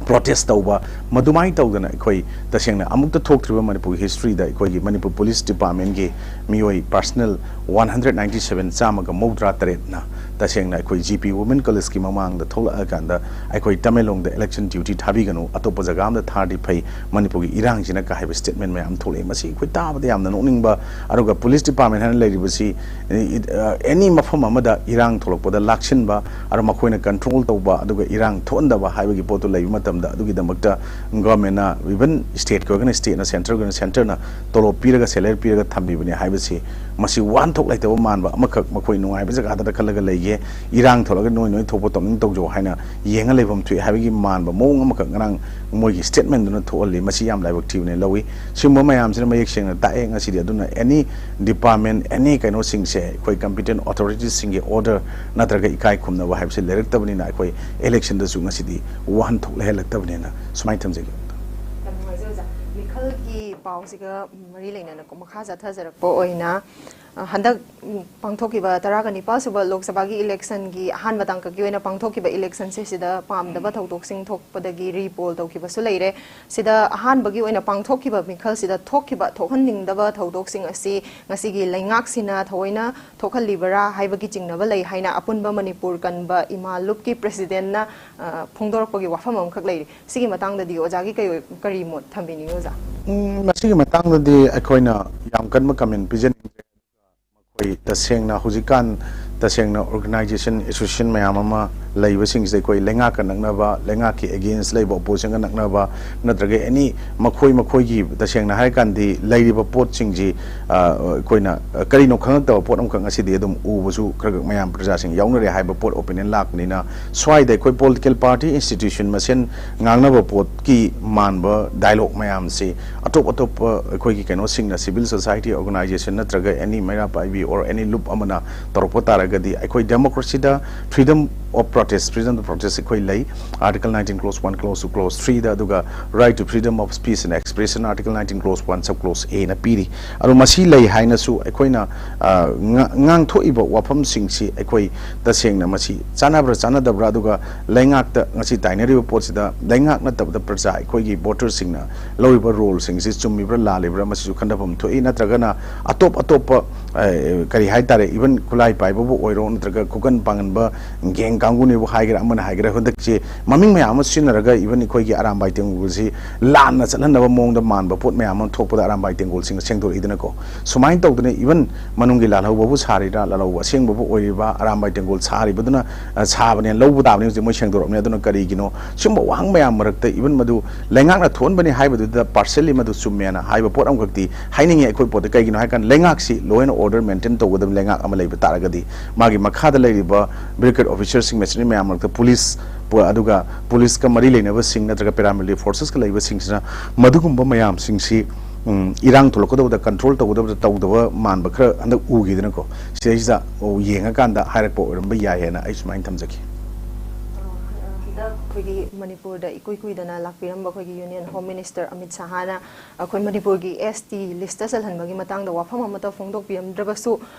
protest ꯇꯧꯕ, ꯃꯗꯨꯃꯥꯏꯅ ꯇꯧꯗꯅ ꯑꯩꯈꯣꯏ ꯇꯁꯦꯡꯅ ꯑꯃꯨꯛꯇ ꯊꯣꯛꯇ꯭ꯔꯤꯕ ꯃꯅꯤꯄꯨꯔꯒꯤ history ꯗ ꯑꯩꯈꯣꯏꯒꯤ ꯃꯅꯤꯄꯨꯔ police department ꯀꯤ ꯃꯤꯑꯣꯏ personal one hundred ninety seven, ꯆꯥꯝꯃꯒ ꯃꯧꯗ꯭ꯔꯥ ꯇꯔꯦꯠꯅ ꯇꯁꯦꯡꯅ ꯑꯩꯈꯣꯏ G P Women College ꯀꯤ ꯃꯃꯥꯡꯗ ꯊꯣꯛꯂꯛꯑꯀꯥꯟꯗ ꯑꯩꯈꯣꯏ ꯇꯃꯦꯡꯂꯣꯡꯗ election duty ꯊꯥꯕꯤꯒꯅꯨ, ꯑꯇꯣꯞꯄ ꯖꯒꯥ ꯑꯃꯗ ꯊꯥꯔꯗꯤ ꯐꯩ, ꯃꯅꯤꯄꯨꯔꯒꯤ ꯏꯔꯥꯡꯁꯤꯅ ꯀ ꯍꯥꯏꯕ statement ꯃꯌꯥꯝ ꯊꯣꯛꯂꯛꯑꯦ꯫ ꯃꯁꯤ ꯑꯩꯈꯣꯏ ꯇꯥꯕꯗ ꯌꯥꯝꯅ ꯅꯣꯛꯅꯤꯡꯕ꯫ ꯑꯗꯨꯒ police department ꯍꯥꯏꯅ ꯂꯩꯔꯤꯕꯁꯤ, ꯑꯦꯅꯤ ꯃꯐꯝ ꯑꯃꯗ ꯏꯔꯥꯡ ꯊꯣꯛꯂꯛꯄꯗ ꯂꯥꯛꯁꯤꯟꯕ, ꯑꯗꯨ ꯃꯈꯣꯏꯅ control ꯇꯧꯕ, ꯑꯗꯨꯒ ꯏꯔꯥꯡ ꯊꯣꯛꯍꯟꯗꯕ ꯍꯥꯏꯕꯒꯤ ꯄꯣꯠꯇꯨ ꯂꯩꯕ ꯃꯇꯝꯗ, ꯑꯗꯨꯒꯤꯗꯃꯛꯇ government ꯅ, even state ꯀꯤ ꯑꯣꯏꯔꯒꯅ state ꯅ, centre ꯒꯤ ꯑꯣꯏꯔꯒꯅ centre ꯅ ꯇꯣꯂꯣꯞ ꯄꯤꯔꯒ, salary ꯄꯤꯔꯒ ꯊꯝꯕꯤꯕꯅꯤ ꯍꯥꯏꯕꯁꯤ, ꯃꯁꯤ ꯋꯥꯍꯟꯊꯣꯛ ꯂꯩꯇꯕ ꯃꯥꯟꯕ ꯑꯃꯈꯛ, ꯃꯈꯣꯏ ꯅꯨꯡꯉꯥꯏꯕ ꯖꯒꯥꯗ ꯈꯜꯂꯒ ꯂꯩꯒꯦ, ꯏꯔꯥꯡ ꯊꯣꯛꯂꯒ ꯅꯣꯏ ꯅꯣꯏ ꯊꯣꯛꯄ ꯇꯧꯅꯤꯡ ꯇꯧꯖꯧ ꯍꯥꯏꯅ ꯌꯦꯡꯉ ꯂꯩꯐꯝ ꯊꯣꯛꯏ ꯍꯥꯏꯕꯒꯤ ꯃꯥꯟꯕ ꯃꯑꯣꯡ ꯑꯃꯈꯛ ꯉꯔꯥꯡ ꯃꯣꯏꯒꯤ statement ꯗꯨꯅ ꯊꯣꯛꯍꯜꯂꯤ꯫ ꯃꯁꯤ ꯌꯥꯝ ꯂꯥꯏꯕꯛ ꯊꯤꯕꯅꯦ ꯂꯧꯏ꯫ ꯁꯤꯒꯨꯝꯕ ꯃꯌꯥꯝꯁꯤꯅ ꯃꯌꯦꯛ ꯁꯦꯡꯅ ꯇꯥꯛꯑꯦ ꯉꯁꯤꯗꯤ꯫ ꯑꯗꯨꯅ any department, any ꯀꯩꯅꯣꯁꯤꯡꯁꯦ ꯑꯩꯈꯣꯏ competent authorities ꯁꯤꯡꯒꯤ order ꯅꯠꯇ꯭ꯔꯒ ꯏꯀꯥꯏ ꯈꯨꯝꯅꯕ ꯍꯥꯏꯕꯁꯤ ꯂꯩꯔꯛꯇꯕꯅꯤꯅ, ꯑꯩꯈꯣꯏ election ꯗꯁꯨ ꯉꯁꯤꯗꯤ ꯋꯥꯍꯟꯊꯣꯛ ꯂꯩꯍꯜꯂꯛꯇꯕꯅꯦꯅ ꯁꯨꯃꯥꯏꯅ ꯊꯝꯖꯒꯦ꯫ ꯌꯥꯝ ꯅꯨꯡꯉꯥꯏꯖꯩ ꯑꯣꯖꯥ꯫ ꯃꯤꯈꯜꯒꯤ ꯄꯥꯎꯁꯤꯒ ꯃꯔꯤ ꯂꯩꯅꯅ ꯃꯈꯥ ꯆꯠꯊꯖꯔꯛꯄ ꯑꯣꯏꯅ, ꯑ, ꯍꯟꯗꯛ, ꯎꯝ, ꯄꯥꯡꯊꯣꯛꯈꯤꯕ ꯇꯔꯥꯒ ꯅꯤꯄꯥꯜ ꯁꯨꯕ ꯂꯣꯛ ꯁꯚꯥꯒꯤ election ꯒꯤ ꯑꯍꯥꯟꯕ ꯇꯥꯡꯀꯛꯀꯤ ꯑꯣꯏꯅ ꯄꯥꯡꯊꯣꯛꯈꯤꯕ election ꯁꯦ ꯁꯤꯗ ꯄꯥꯝꯗꯕ ꯊꯧꯗꯣꯛꯁꯤꯡ ꯊꯣꯛꯄꯗꯒꯤ repoll ꯇꯧꯈꯤꯕꯁꯨ ꯂꯩꯔꯦ꯫ ꯁꯤꯗ ꯑꯍꯥꯟꯕꯒꯤ ꯑꯣꯏꯅ ꯄꯥꯡꯊꯣꯛꯈꯤꯕ ꯃꯤꯈꯜꯁꯤꯗ ꯊꯣꯛꯈꯤꯕ, ꯊꯣꯛꯍꯟꯅꯤꯡꯗꯕ ꯊꯧꯗꯣꯛꯁꯤꯡ ꯑꯁꯤ ꯉꯁꯤꯒꯤ ꯂꯩꯉꯥꯛꯁꯤꯅ ꯊꯑꯣꯏꯅ ꯊꯣꯛꯍꯜꯂꯤꯕꯔꯥ ꯍꯥꯏꯕꯒꯤ ꯆꯤꯡꯅꯕ ꯂꯩ ꯍꯥꯏꯅ ꯑꯄꯨꯟꯕ ꯃꯅꯤꯄꯨꯔ ꯀꯟꯕ ꯏꯃꯥ ꯂꯨꯞꯀꯤ president ꯅ, ꯑ, ꯐꯣꯡꯗꯣꯔꯛꯄꯒꯤ ꯋꯥꯐꯝ ꯑꯃꯈꯛ ꯂꯩꯔꯤ꯫ ꯁꯤꯒꯤ ꯃꯇꯥꯡꯗꯗꯤ ꯑꯣꯖꯥꯒꯤ ꯀꯩ ꯑꯣꯏ-, ꯀꯔꯤ ꯃꯣꯠ ꯊꯝꯕꯤꯅꯤꯡꯉꯤ ꯑꯣꯖꯥ? ꯎꯝ, ꯃꯁꯤꯒꯤ ꯃꯇꯥꯡꯗꯗꯤ ꯑꯩꯈꯣꯏꯅ ꯌꯥꯝ ꯀꯟꯕ comment ꯄꯤꯖꯅꯤꯡꯗ꯭ꯔꯦ꯫ ꯑꯩꯈꯣꯏ ꯇꯁꯦꯡꯅ ꯍꯧꯖꯤꯛꯀꯥꯟ ꯇꯁꯦꯡꯅ organization, association ꯃꯌꯥꯝ ꯑꯃ ꯂꯩꯕꯁꯤꯡꯁꯤꯗ ꯑꯩꯈꯣꯏ ꯂꯩꯉꯥꯛꯀ ꯅꯛꯅꯕ, ꯂꯩꯉꯥꯛꯀꯤ against ꯂꯩꯕ, opposition ꯒ ꯅꯛꯅꯕ, ꯅꯠꯇ꯭ꯔꯒ any ꯃꯈꯣꯏ ꯃꯈꯣꯏꯒꯤ ꯇꯁꯦꯡꯅ ꯍꯥꯏꯔꯀꯥꯟꯗꯤ ꯂꯩꯔꯤꯕ ꯄꯣꯠꯁꯤꯡꯁꯤ, ꯑ, ꯑꯩꯈꯣꯏꯅ, ꯑ, ꯀꯔꯤꯅꯣ ꯈꯪꯉꯛꯇꯕ ꯄꯣꯠ ꯑꯃꯈꯛ ꯉꯁꯤꯗꯤ ꯑꯗꯨꯝ ꯎꯕꯁꯨ ꯈꯔ ꯈꯛ ꯃꯌꯥꯝ ꯄ꯭ꯔꯖꯥꯁꯤꯡ ꯌꯥꯎꯅꯔꯦ ꯍꯥꯏꯕ ꯄꯣꯠ opinion ꯂꯥꯛꯄꯅꯤꯅ, ꯁ꯭ꯋꯥꯏꯗ ꯑꯩꯈꯣꯏ political party institution ꯃꯁꯦꯟ ꯉꯥꯡꯅꯕ ꯄꯣꯠꯀꯤ ꯃꯥꯟꯕ dialogue ꯃꯌꯥꯝꯁꯤ ꯑꯇꯣꯞ ꯑꯇꯣꯞꯄ ꯑꯩꯈꯣꯏꯒꯤ ꯀꯩꯅꯣꯁꯤꯡꯅ, civil society organization ꯅꯠꯇ꯭ꯔꯒ any ꯃꯩꯔꯥ ꯄꯥꯏꯕꯤ or any ꯂꯨꯞ ꯑꯃꯅ ꯇꯧꯔꯛꯄ ꯇꯥꯔꯒꯗꯤ, ꯑꯩꯈꯣꯏ democracy the freedom of protest, freedom of protest ꯑꯩꯈꯣꯏ ꯂꯩ, Article nineteen clause one, clause two, clause three ꯗ, ꯑꯗꯨꯒ right to freedom of speech and expression, Article nineteen clause one, sub clause A ꯅ ꯄꯤꯔꯤ꯫ ꯑꯗꯣ ꯃꯁꯤ ꯂꯩ ꯍꯥꯏꯅꯁꯨ ꯑꯩꯈꯣꯏꯅ, ꯑ, ꯉꯥ-, ꯉꯥꯡꯊꯣꯛꯏꯕ ꯋꯥꯐꯝꯁꯤꯡꯁꯤ ꯑꯩꯈꯣꯏ ꯇꯁꯦꯡꯅ ꯃꯁꯤ ꯆꯥꯟꯅꯕ꯭ꯔꯥ ꯆꯥꯟꯅꯗꯕ꯭ꯔꯥ, ꯑꯗꯨꯒ ꯂꯩꯉꯥꯛꯇ ꯉꯁꯤ ꯇꯥꯏꯅꯔꯤꯕ ꯄꯣꯠꯁꯤꯗ ꯂꯩꯉꯥꯛ ꯅꯠꯇꯕꯗ ꯄ꯭ꯔꯖꯥ, ꯑꯩꯈꯣꯏꯒꯤ ꯚꯣꯇꯔꯁꯤꯡꯅ ꯂꯧꯔꯤꯕ ꯔꯣꯜꯁꯤꯡꯁꯤ ꯆꯨꯝꯃꯤꯕ꯭ꯔꯥ ꯂꯥꯜꯂꯤꯕ꯭ꯔꯥ, ꯃꯁꯤꯁꯨ ꯈꯟꯊꯐꯝ ꯊꯣꯛꯏ꯫ ꯅꯠꯇ꯭ꯔꯒꯅ ꯑꯇꯣꯞ ꯑꯇꯣꯞꯄ, ꯑ, ꯀꯔꯤ ꯍꯥꯏꯇꯥꯔꯦ, even ꯈꯨꯠꯂꯥꯏ ꯄꯥꯏꯕꯕꯨ ꯑꯣꯏꯔꯣ, ꯅꯠꯇ꯭ꯔꯒ ꯈꯨꯒꯟ ꯄꯥꯡꯒꯟꯕ ꯒꯦꯡ ꯀꯥꯡꯕꯨꯅꯦꯕꯨ ꯍꯥꯏꯒꯦꯔꯥ, ꯑꯃꯅ ꯍꯥꯏꯒꯦꯔꯥ, ꯍꯟꯗꯛꯁꯦ ꯃꯃꯤꯡ ꯃꯌꯥꯝ ꯑꯃ ꯁꯤꯖꯤꯟꯅꯔꯒ even ꯑꯩꯈꯣꯏꯒꯤ ꯑꯔꯥꯝꯕꯥꯏ ꯇꯦꯡꯒꯣꯜꯁꯤ ꯂꯥꯟꯅ ꯆꯠꯍꯟꯅꯕ ꯃꯑꯣꯡꯗ ꯃꯥꯟꯕ ꯄꯣꯠ ꯃꯌꯥꯝ ꯑꯃ ꯊꯣꯛꯄꯗ ꯑꯔꯥꯝꯕꯥꯏ ꯇꯦꯡꯒꯣꯜꯁꯤꯡꯅ ꯁꯦꯡꯗꯣꯔꯛꯏꯗꯅꯀꯣ꯫ ꯁꯨꯃꯥꯏꯅ ꯇꯧꯗꯅ even ꯃꯅꯨꯡꯒꯤ ꯂꯥꯜꯍꯧꯕꯕꯨ ꯁꯥꯔꯤꯔꯥ, ꯂꯥꯜꯍꯧꯕ ꯑꯁꯦꯡꯕꯕꯨ ꯑꯣꯏꯔꯤꯕ, ꯑꯔꯥꯝꯕꯥꯏ ꯇꯦꯡꯒꯣꯜ ꯁꯥꯔꯤꯕꯗꯨꯅ, ꯑ, ꯁꯥꯕꯅꯦꯅ ꯂꯧꯕ ꯇꯥꯕꯅꯤ꯫ ꯍꯧꯖꯤꯛ ꯃꯣꯏ ꯁꯦꯡꯗꯣꯔꯛꯑꯕꯅꯤ꯫ ꯑꯗꯨꯅ ꯀꯔꯤꯒꯤꯅꯣ ꯁꯤꯒꯨꯝꯕ ꯋꯥꯍꯪ ꯃꯌꯥꯝ ꯃꯔꯛꯇ even ꯃꯗꯨ ꯂꯩꯉꯥꯛꯅ ꯊꯣꯛꯍꯟꯕꯅꯤ ꯍꯥꯏꯕꯗꯨꯗ partially ꯃꯗꯨ ꯆꯨꯝꯃꯦꯅ ꯍꯥꯏꯕ ꯄꯣꯠ ꯑꯃꯈꯛꯇꯤ ꯍꯥꯏꯅꯤꯡꯉꯤ꯫ ꯑꯩꯈꯣꯏ ꯄꯣꯠꯇ ꯀꯩꯒꯤꯅꯣ ꯍꯥꯏ ꯀꯥꯟꯗ ꯂꯩꯉꯥꯛꯁꯤ law and order maintain ꯇꯧꯒꯗꯕ ꯂꯩꯉꯥꯛ ꯑꯃ ꯂꯩꯕ ꯇꯥꯔꯒꯗꯤ ꯃꯥꯒꯤ ꯃꯈꯥꯗ ꯂꯩꯔꯤꯕ bureaucrat officerꯁꯤꯡ, machinery ꯃꯌꯥꯝ ꯃꯔꯛꯇ ꯄꯨꯂꯤꯁ ꯄꯨ-, ꯑꯗꯨꯒ ꯄꯨꯂꯤꯁꯀ ꯃꯔꯤ ꯂꯩꯅꯕꯁꯤꯡ ꯅꯠꯇ꯭ꯔꯒ paramilitary forcesꯀ ꯂꯩꯕꯁꯤꯡꯁꯤꯅ ꯃꯗꯨꯒꯨꯝꯕ ꯃꯌꯥꯝꯁꯤꯡꯁꯤ, ꯎꯝ, ꯏꯔꯥꯡ ꯊꯣꯛꯂꯛꯀꯗꯕꯗ control ꯇꯧꯒꯗꯕꯗ ꯇꯧꯗꯕ ꯃꯥꯟꯕ ꯈꯔ ꯍꯟꯗꯛ ꯎꯈꯤꯗꯅꯀꯣ꯫ ꯁꯤꯗꯩꯁꯤꯗ, ꯑꯣ, ꯌꯦꯡꯉꯀꯥꯟꯗ ꯍꯥꯏꯔꯛꯄ ꯑꯣꯏꯔꯝꯕ ꯌꯥꯏ ꯍꯥꯏꯅ ꯑꯩ ꯁꯨꯃꯥꯏꯅ ꯊꯝꯖꯒꯦ꯫ ꯍꯟꯗꯛ ꯑꯩꯈꯣꯏꯒꯤ ꯃꯅꯤꯄꯨꯔꯗ ꯏꯀꯨꯏ ꯀꯨꯏꯗꯅ ꯂꯥꯛꯄꯤꯔꯝꯕ ꯑꯩꯈꯣꯏꯒꯤ Union Home Minister ꯑꯃꯤꯠ ꯁꯍꯥꯅ ꯑꯩꯈꯣꯏ ꯃꯅꯤꯄꯨꯔꯒꯤ S T listꯇ ꯆꯜꯍꯟꯕꯒꯤ ꯃꯇꯥꯡꯗ ꯋꯥꯐꯝ ꯑꯃꯠꯇ ꯐꯣꯡꯗꯣꯛꯄꯤꯔꯝꯗ꯭ꯔꯕꯁꯨ,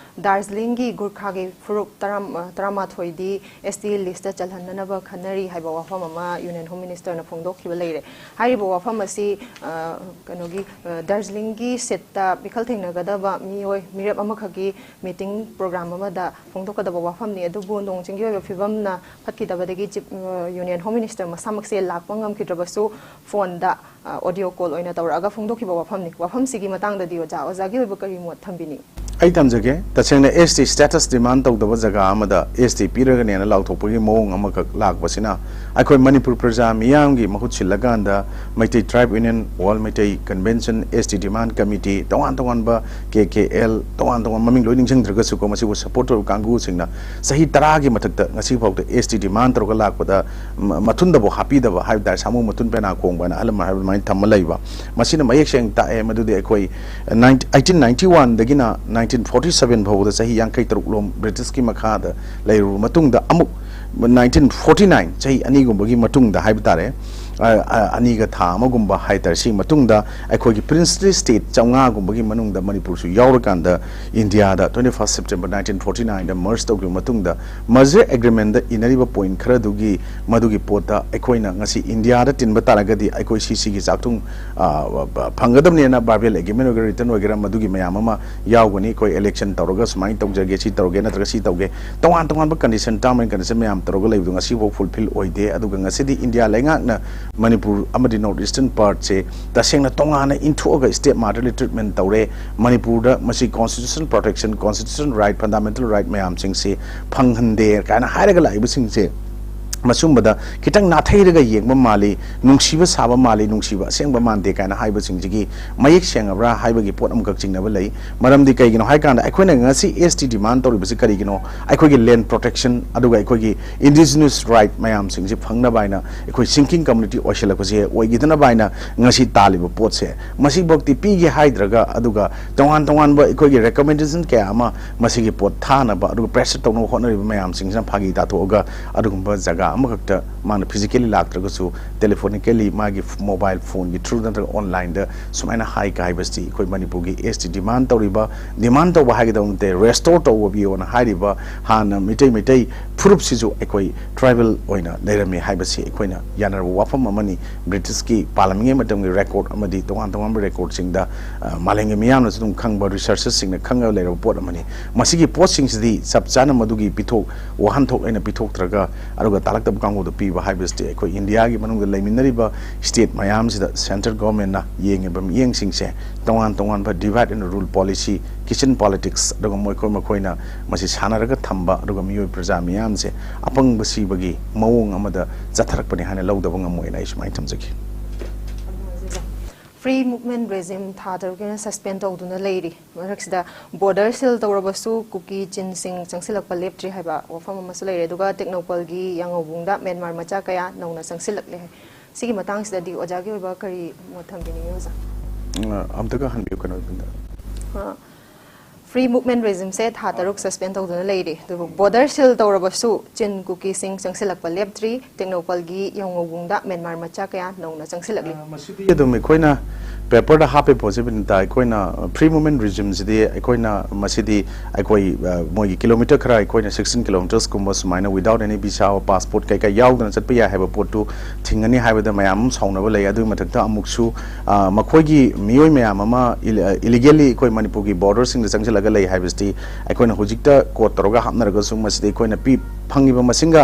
ꯗꯥꯔꯖꯤꯂꯤꯡꯒꯤ ꯒꯨꯔꯈꯥꯒꯤ ꯐꯨꯔꯨꯞ ꯇꯔꯥ, ꯇꯔꯥꯃꯥꯊꯣꯏꯗꯤ S T listꯇ ꯆꯜꯍꯟꯅꯅꯕ ꯈꯟꯅꯔꯤ ꯍꯥꯏꯕ ꯋꯥꯐꯝ ꯑꯃ Union Home Ministerꯅ ꯐꯣꯡꯗꯣꯛꯈꯤꯕ ꯂꯩꯔꯦ꯫ ꯍꯥꯏꯔꯤꯕ ꯋꯥꯐꯝ ꯑꯁꯤ, ꯑ, ꯀꯩꯅꯣꯒꯤ, ꯑ, ꯗꯥꯔꯖꯤꯂꯤꯡꯒꯤ seatꯇ ꯃꯤꯈꯜ ꯊꯦꯡꯅꯒꯗꯕ ꯃꯤꯑꯣꯏ ꯃꯤꯔꯦꯞ ꯑꯃꯈꯛꯀꯤ meeting program ꯑꯃꯗ ꯐꯣꯡꯗꯣꯛꯀꯗꯕ ꯋꯥꯐꯝꯅꯤ꯫ ꯑꯗꯨꯕꯨ ꯅꯣꯡ ꯆꯤꯡꯒꯤ ꯑꯣꯏꯕ ꯐꯤꯕꯝꯅ ꯐꯠꯈꯤꯗꯕꯗꯒꯤ Chief, ꯑ, Union Home Minister ꯃꯁꯥꯃꯛꯁꯦ ꯂꯥꯛꯄ ꯉꯝꯈꯤꯗ꯭ꯔꯕꯁꯨ, phoneꯗ, ꯑ, audio call ꯑꯣꯏꯅ ꯇꯧꯔꯛꯑꯒ ꯐꯣꯡꯗꯣꯛꯈꯤꯕ ꯋꯥꯐꯝꯅꯤ꯫ ꯋꯥꯐꯝꯁꯤꯒꯤ ꯃꯇꯥꯡꯗꯗꯤ ꯑꯣꯖꯥ, ꯑꯣꯖꯥꯒꯤ ꯑꯣꯏꯕ ꯀꯔꯤ ꯃꯣꯠ ꯊꯝꯕꯤꯅꯤꯡꯏ? ꯑꯩ ꯊꯝꯖꯒꯦ꯫ ꯇꯁꯦꯡꯅ S T status demand ꯇꯧꯗꯕ ꯖꯒꯥ ꯑꯃꯗ S T ꯄꯤꯔꯒꯅꯦꯅ ꯂꯥꯎꯊꯣꯛꯄꯒꯤ ꯃꯑꯣꯡ ꯑꯃꯈꯛ ꯂꯥꯛꯄꯁꯤꯅ ꯑꯩꯈꯣꯏ ꯃꯅꯤꯄꯨꯔ ꯄ꯭ꯔꯖꯥ ꯃꯤꯌꯥꯝꯒꯤ ꯃꯍꯨꯠ ꯁꯤꯜꯂꯀꯥꯟꯗ Meitei Tribe Union, World Meitei Convention, S T Demand Committee, ꯇꯣꯉꯥꯟ ꯇꯣꯉꯥꯟꯕ K K L, ꯇꯣꯉꯥꯟ ꯇꯣꯉꯥꯟꯕ ꯃꯃꯤꯡ ꯂꯣꯏ ꯅꯤꯡꯁꯤꯡꯗ꯭ꯔꯒꯁꯨꯀꯣ, ꯃꯁꯤꯕꯨ support ꯇꯧꯔꯤꯕ ꯀꯥꯡꯕꯨꯁꯤꯡꯅ ꯆꯍꯤ ꯇꯔꯥꯒꯤ ꯃꯊꯛꯇ ꯉꯁꯤ ꯐꯥꯎꯗ S T demand ꯇꯧꯔꯒ ꯂꯥꯛꯄꯗ ꯃ-, ꯃꯊꯨꯟꯗꯐꯥꯎ ꯍꯥꯞꯄꯤꯗꯕ ꯍꯥꯏꯕ ꯇꯥꯔꯦ, ꯁꯥꯃꯨ ꯃꯊꯨꯟ ꯄꯦꯅꯥ ꯈꯣꯡꯕ ꯍꯥꯏꯅ ꯑꯍꯜ ꯂꯃꯟ ꯍꯥꯏꯕ ꯑꯗꯨꯃꯥꯏꯅ ꯊꯝꯃ ꯂꯩꯕ꯫ ꯃꯁꯤꯅ ꯃꯌꯦꯛ ꯁꯦꯡꯅ ꯇꯥꯛꯑꯦ ꯃꯗꯨꯗꯤ ꯑꯩꯈꯣꯏ nineteen, eighteen ninety oneꯗꯒꯤꯅ nineteen forty seven ꯐꯥꯎꯕꯗ ꯆꯍꯤ ꯌꯥꯡꯈꯩ ꯇꯔꯨꯛ ꯂꯣꯝ Britishꯀꯤ ꯃꯈꯥꯗ ꯂꯩꯔꯨꯔꯕ ꯃꯇꯨꯡꯗ ꯑꯃꯨꯛ ꯅꯥꯏꯟꯇꯤꯟ ꯐꯣꯔꯇꯤ ꯅꯥꯏꯟ, ꯆꯍꯤ ꯑꯅꯤꯒꯨꯝꯕꯒꯤ ꯃꯇꯨꯡꯗ ꯍꯥꯏꯕ ꯇꯥꯔꯦ, ꯑ, ꯑ, ꯑꯅꯤꯒ ꯊꯥ ꯑꯃꯒꯨꯝꯕ ꯍꯥꯏ ꯇꯥꯔꯦ, ꯁꯤꯒꯤ ꯃꯇꯨꯡꯗ ꯑꯩꯈꯣꯏꯒꯤ princely state ꯆꯥꯝꯃꯉꯥꯒꯨꯝꯕꯒꯤ ꯃꯅꯨꯡꯗ ꯃꯅꯤꯄꯨꯔꯁꯨ ꯌꯥꯎꯔꯀꯥꯟꯗ ꯏꯟꯗꯤꯌꯥꯗ twenty first September nineteen forty nineꯗ merge ꯇꯧꯈꯤꯕ ꯃꯇꯨꯡꯗ, merger agreementꯗ ꯏꯅꯔꯤꯕ point ꯈꯔꯗꯨꯒꯤ, ꯃꯗꯨꯒꯤ ꯄꯣꯠꯇ ꯑꯩꯈꯣꯏꯅ ꯉꯁꯤ ꯏꯟꯗꯤꯌꯥꯗ ꯇꯤꯟꯕ ꯇꯥꯔꯒꯗꯤ ꯑꯩꯈꯣꯏ ꯁꯤ ꯁꯤꯒꯤ ꯆꯥꯛꯊꯨꯡ, ꯑ, ꯐꯪꯒꯗꯕꯅꯦꯅ verbal agreement ꯑꯣꯏꯒꯦꯔꯥ written ꯑꯣꯏꯒꯦꯔꯥ ꯃꯗꯨꯒꯤ ꯃꯌꯥꯝ ꯑꯃ ꯌꯥꯎꯒꯅꯤ꯫ ꯑꯩꯈꯣꯏ election ꯇꯧꯔꯒ ꯁꯨꯃꯥꯏꯅ ꯇꯧꯖꯒꯦ, ꯁꯤ ꯇꯧꯔꯒꯦ, ꯅꯠꯇ꯭ꯔꯒ ꯁꯤ ꯇꯧꯒꯦ, ꯇꯣꯉꯥꯟ ꯇꯣꯉꯥꯟꯕ condition, term and condition ꯃꯌꯥꯝ ꯇꯧꯔꯒ ꯂꯩꯕꯗꯣ ꯉꯁꯤꯐꯥꯎ fulfill ꯑꯣꯏꯗꯦ꯫ ꯑꯗꯨꯒ ꯉꯁꯤꯗꯤ ꯏꯟꯗꯤꯌꯥ ꯂꯩꯉꯥꯛꯅ ꯃꯅꯤꯄꯨꯔ ꯑꯃꯗꯤ north eastern partꯁꯦ ꯇꯁꯦꯡꯅ ꯇꯣꯉꯥꯟꯅ ꯏꯟꯊꯣꯛꯑꯒ state ꯃꯥꯗꯔꯂꯤ treatment ꯇꯧꯔꯦ꯫ ꯃꯅꯤꯄꯨꯔꯗ ꯃꯁꯤ constitutional protection, constitutional right, fundamental right ꯃꯌꯥꯝꯁꯤꯡꯁꯤ ꯐꯪꯍꯟꯗꯦ ꯀꯥꯏꯅ ꯍꯥꯏꯔꯒ ꯂꯥꯛꯏꯕꯁꯤꯡꯁꯦ, ꯃꯁꯨꯝꯕꯗ ꯈꯤꯇꯪ ꯅꯥꯊꯩꯔꯒ ꯌꯦꯡꯕ ꯃꯥꯜꯂꯤ, ꯅꯨꯡꯁꯤꯕ ꯁꯥꯕ ꯃꯥꯜꯂꯤ, ꯅꯨꯡꯁꯤꯕ ꯑꯁꯦꯡꯕ ꯃꯥꯟꯗꯦ ꯀꯥꯏꯅ ꯍꯥꯏꯕꯁꯤꯡꯁꯤꯒꯤ ꯃꯌꯦꯛ ꯁꯦꯡꯉꯕ꯭ꯔꯥ ꯍꯥꯏꯕꯒꯤ ꯄꯣꯠ ꯑꯃꯈꯛ ꯆꯤꯡꯅꯕ ꯂꯩ꯫ ꯃꯔꯝꯗꯤ ꯀꯩꯒꯤꯅꯣ ꯍꯥꯏꯀꯥꯟꯗ, ꯑꯩꯈꯣꯏꯅ ꯉꯁꯤ S T demand ꯇꯧꯔꯤꯕꯁꯤ ꯀꯔꯤꯒꯤꯅꯣ? ꯑꯩꯈꯣꯏꯒꯤ land protection, ꯑꯗꯨꯒ ꯑꯩꯈꯣꯏꯒꯤ indigenous right ꯃꯌꯥꯝꯁꯤꯡꯁꯤ ꯐꯪꯅꯕ ꯍꯥꯏꯅ, ꯑꯩꯈꯣꯏ sinking community ꯑꯣꯏꯁꯤꯜꯂꯛꯄꯁꯦ ꯑꯣꯏꯈꯤꯗꯅꯕ ꯍꯥꯏꯅ ꯉꯁꯤ ꯇꯥꯜꯂꯤꯕ ꯄꯣꯠꯁꯦ, ꯃꯁꯤꯐꯥꯎꯗꯤ ꯄꯤꯒꯦ ꯍꯥꯏꯗ꯭ꯔꯒ, ꯑꯗꯨꯒ ꯇꯣꯉꯥꯟ ꯇꯣꯉꯥꯟꯕ ꯑꯩꯈꯣꯏꯒꯤ recommendation ꯀꯌꯥ ꯑꯃ ꯃꯁꯤꯒꯤ ꯄꯣꯠ ꯊꯥꯅꯕ, ꯑꯗꯨꯒ pressure ꯇꯧꯅꯕ ꯍꯣꯠꯅꯔꯤꯕ ꯃꯌꯥꯝꯁꯤꯡꯁꯤꯅ ꯐꯥꯒꯤ ꯇꯥꯊꯣꯛꯑꯒ, ꯑꯗꯨꯒꯨꯝꯕ ꯖꯒꯥ ꯑꯃꯈꯛꯇ ꯃꯥꯅ physically ꯂꯥꯛꯇ꯭ꯔꯒꯁꯨ, telephonically ꯃꯥꯒꯤ mobile phoneꯒꯤ through ꯅꯠꯇ꯭ꯔꯒ onlineꯗ ꯁꯨꯃꯥꯏꯅ ꯍꯥꯏ ꯀꯥꯏꯕꯁꯤ, ꯑꯩꯈꯣꯏ ꯃꯅꯤꯄꯨꯔꯒꯤ S T demand ꯇꯧꯔꯤꯕ, demand ꯇꯧꯕ ꯍꯥꯏꯒꯗꯕ ꯅꯠꯇꯦ, restore ꯇꯧꯕꯤꯌꯣꯅ ꯍꯥꯏꯔꯤꯕ ꯍꯥꯟꯅ ꯃꯤꯇꯩ ꯃꯩꯇꯩ ꯐꯨꯔꯨꯞꯁꯤꯁꯨ ꯑꯩꯈꯣꯏ tribal ꯑꯣꯏꯅ ꯂꯩꯔꯝꯃꯤ ꯍꯥꯏꯕꯁꯤ ꯑꯩꯈꯣꯏꯅ ꯌꯥꯅꯔꯕ ꯋꯥꯐꯝ ꯑꯃꯅꯤ꯫ ꯕ꯭ꯔꯤꯇꯤꯁꯀꯤ ꯄꯥꯜꯂꯝꯃꯤꯉꯩ ꯃꯇꯝꯒꯤ record ꯑꯃꯗꯤ ꯇꯣꯉꯥꯟ ꯇꯣꯉꯥꯟꯕ recordꯁꯤꯡꯗ, ꯑ, ꯃꯥꯂꯦꯝꯒꯤ ꯃꯤꯌꯥꯝꯅꯁꯨ ꯑꯗꯨꯝ ꯈꯪꯕ, researchersꯁꯤꯡꯅ ꯈꯪꯉꯒ ꯂꯩꯔꯕ ꯄꯣꯠ ꯑꯃꯅꯤ꯫ ꯃꯁꯤꯒꯤ ꯄꯣꯠꯁꯤꯡꯁꯤꯗꯤ ꯆꯞ ꯆꯥꯅ ꯃꯗꯨꯒꯤ ꯄꯤꯊꯣꯛ ꯋꯥꯍꯟꯊꯣꯛ ꯑꯩꯅ ꯄꯤꯊꯣꯛꯇ꯭ꯔꯒ, ꯑꯗꯨꯒ ꯇꯥꯂꯛꯇꯕ ꯀꯥꯡꯕꯨꯗ ꯄꯤꯕ ꯍꯥꯏꯕꯁꯤꯗꯤ ꯑꯩꯈꯣꯏ ꯏꯟꯗꯤꯌꯥꯒꯤ ꯃꯅꯨꯡꯗ ꯂꯩꯃꯤꯟꯅꯔꯤꯕ state ꯃꯌꯥꯝꯁꯤꯗ central governmentꯅ ꯌꯦꯡꯉꯤꯕ ꯃꯤꯠꯌꯦꯡꯁꯤꯡꯁꯦ ꯇꯣꯉꯥꯟ ꯇꯣꯉꯥꯟꯕ divide and rule policy, kitchen politics, ꯑꯗꯨꯒ ꯃꯈꯣꯏ ꯃꯈꯣꯏꯅ ꯃꯁꯤ ꯁꯥꯟꯅꯔꯒ ꯊꯝꯕ, ꯑꯗꯨꯒ ꯃꯤꯑꯣꯏ ꯄ꯭ꯔꯖꯥ ꯃꯤꯌꯥꯝꯁꯦ ꯑꯄꯪꯕ ꯁꯤꯕꯒꯤ ꯃꯑꯣꯡ ꯑꯃꯗ ꯆꯠꯊꯔꯛꯄꯅꯤ ꯍꯥꯏꯅ ꯂꯧꯗꯕ ꯉꯝꯃꯣꯏꯅ ꯑꯩ ꯁꯨꯃꯥꯏꯅ ꯊꯝꯖꯒꯦ꯫ Free Movement Regime ꯊꯥ ꯇꯔꯨꯛꯀꯤ ꯑꯣꯏꯅ suspend ꯇꯧꯗꯨꯅ ꯂꯩꯔꯤ꯫ ꯃꯔꯛꯁꯤꯗ border seal ꯇꯧꯔꯕꯁꯨ ꯀꯨꯀꯤ ꯆꯤꯟꯁꯤꯡ ꯆꯪꯁꯤꯜꯂꯛꯄ ꯂꯦꯞꯇ꯭ꯔꯤ ꯍꯥꯏꯕ ꯋꯥꯐꯝ ꯑꯃꯁꯨ ꯂꯩꯔꯦ꯫ ꯑꯗꯨꯒ ꯇꯦꯡꯅꯧꯄꯜꯒꯤ ꯌꯥꯉꯧꯕꯨꯡꯗ ꯃ꯭ꯌꯥꯟꯃꯥꯔ ꯃꯆꯥ ꯀꯌꯥ ꯅꯧꯅ ꯆꯪꯁꯤꯜꯂꯛꯂꯦ ꯍꯥꯏ꯫ ꯁꯤꯒꯤ ꯃꯇꯥꯡꯁꯤꯗꯗꯤ ꯑꯣꯖꯥꯒꯤ ꯑꯣꯏꯕ ꯀꯔꯤ ꯃꯣꯠ ꯊꯝꯕꯤꯅꯤꯡꯉꯤ ꯑꯣꯖꯥ? ꯑ, ꯑꯝꯇꯒ ꯍꯟꯕꯤꯌꯨ ꯀꯩꯅꯣ꯫ ꯑ, Free Movement Regimeꯁꯦ ꯊꯥ ꯇꯔꯨꯛ suspend ꯇꯧꯗꯨꯅ ꯂꯩꯔꯤ, ꯑꯗꯨꯕꯨ border seal ꯇꯧꯔꯕꯁꯨ ꯆꯤꯟ ꯀꯨꯀꯤꯁꯤꯡ ꯆꯪꯁꯤꯜꯂꯛꯄ ꯂꯦꯞꯇ꯭ꯔꯤ꯫ ꯇꯦꯡꯅꯧꯄꯜꯒꯤ ꯌꯥꯏꯉꯧꯕꯨꯡꯗ ꯃ꯭ꯌꯥꯟꯃꯥꯔ ꯃꯆꯥ ꯀꯌꯥ ꯅꯧꯅ ꯆꯪꯁꯤꯜꯂꯛꯂꯤ꯫ ꯑ, ꯃꯁꯤꯗꯤ ꯑꯗꯨꯝ ꯑꯩꯈꯣꯏꯅ paperꯗ ꯍꯥꯞꯄꯦ ꯄꯣꯠꯁꯤ, ꯕꯤꯅꯤꯇꯥ꯫ ꯑꯩꯈꯣꯏꯅ, ꯑ, free movement regimeꯁꯤꯗꯤ ꯑꯩꯈꯣꯏꯅ ꯃꯁꯤꯗꯤ ꯑꯩꯈꯣꯏ, ꯑ, ꯃꯣꯏꯒꯤ kilometre ꯈꯔ, ꯑꯩꯈꯣꯏꯅ sixteen kilometresꯀꯨꯝꯕ ꯁꯨꯃꯥꯏꯅ without any visa or passport ꯀꯩꯀꯥ ꯌꯥꯎꯗꯅ ꯆꯠꯄ ꯌꯥꯏ ꯍꯥꯏꯕ ꯄꯣꯠꯇꯨ ꯊꯤꯡꯒꯅꯤ ꯍꯥꯏꯕꯗ ꯃꯌꯥꯝ ꯑꯃ ꯁꯥꯎꯅꯕ ꯂꯩ꯫ ꯑꯗꯨꯒꯤ ꯃꯊꯛꯇ ꯑꯃꯨꯛꯁꯨ, ꯑ, ꯃꯈꯣꯏꯒꯤ ꯃꯤꯑꯣꯏ ꯃꯌꯥꯝ ꯑꯃ ꯏꯜ-, ꯑ, illegally ꯑꯩꯈꯣꯏ ꯃꯅꯤꯄꯨꯔꯒꯤ borderꯁꯤꯡꯗ ꯆꯪꯁꯤꯜꯂꯒ ꯂꯩ ꯍꯥꯏꯕꯁꯤꯗꯤ ꯑꯩꯈꯣꯏꯅ ꯍꯧꯖꯤꯛꯇ quote ꯇꯧꯔꯒ ꯍꯥꯞꯅꯔꯒꯁꯨ ꯃꯁꯤꯗꯤ ꯑꯩꯈꯣꯏꯅ ꯄꯤ-, ꯐꯪꯉꯤꯕ ꯃꯁꯤꯡꯒ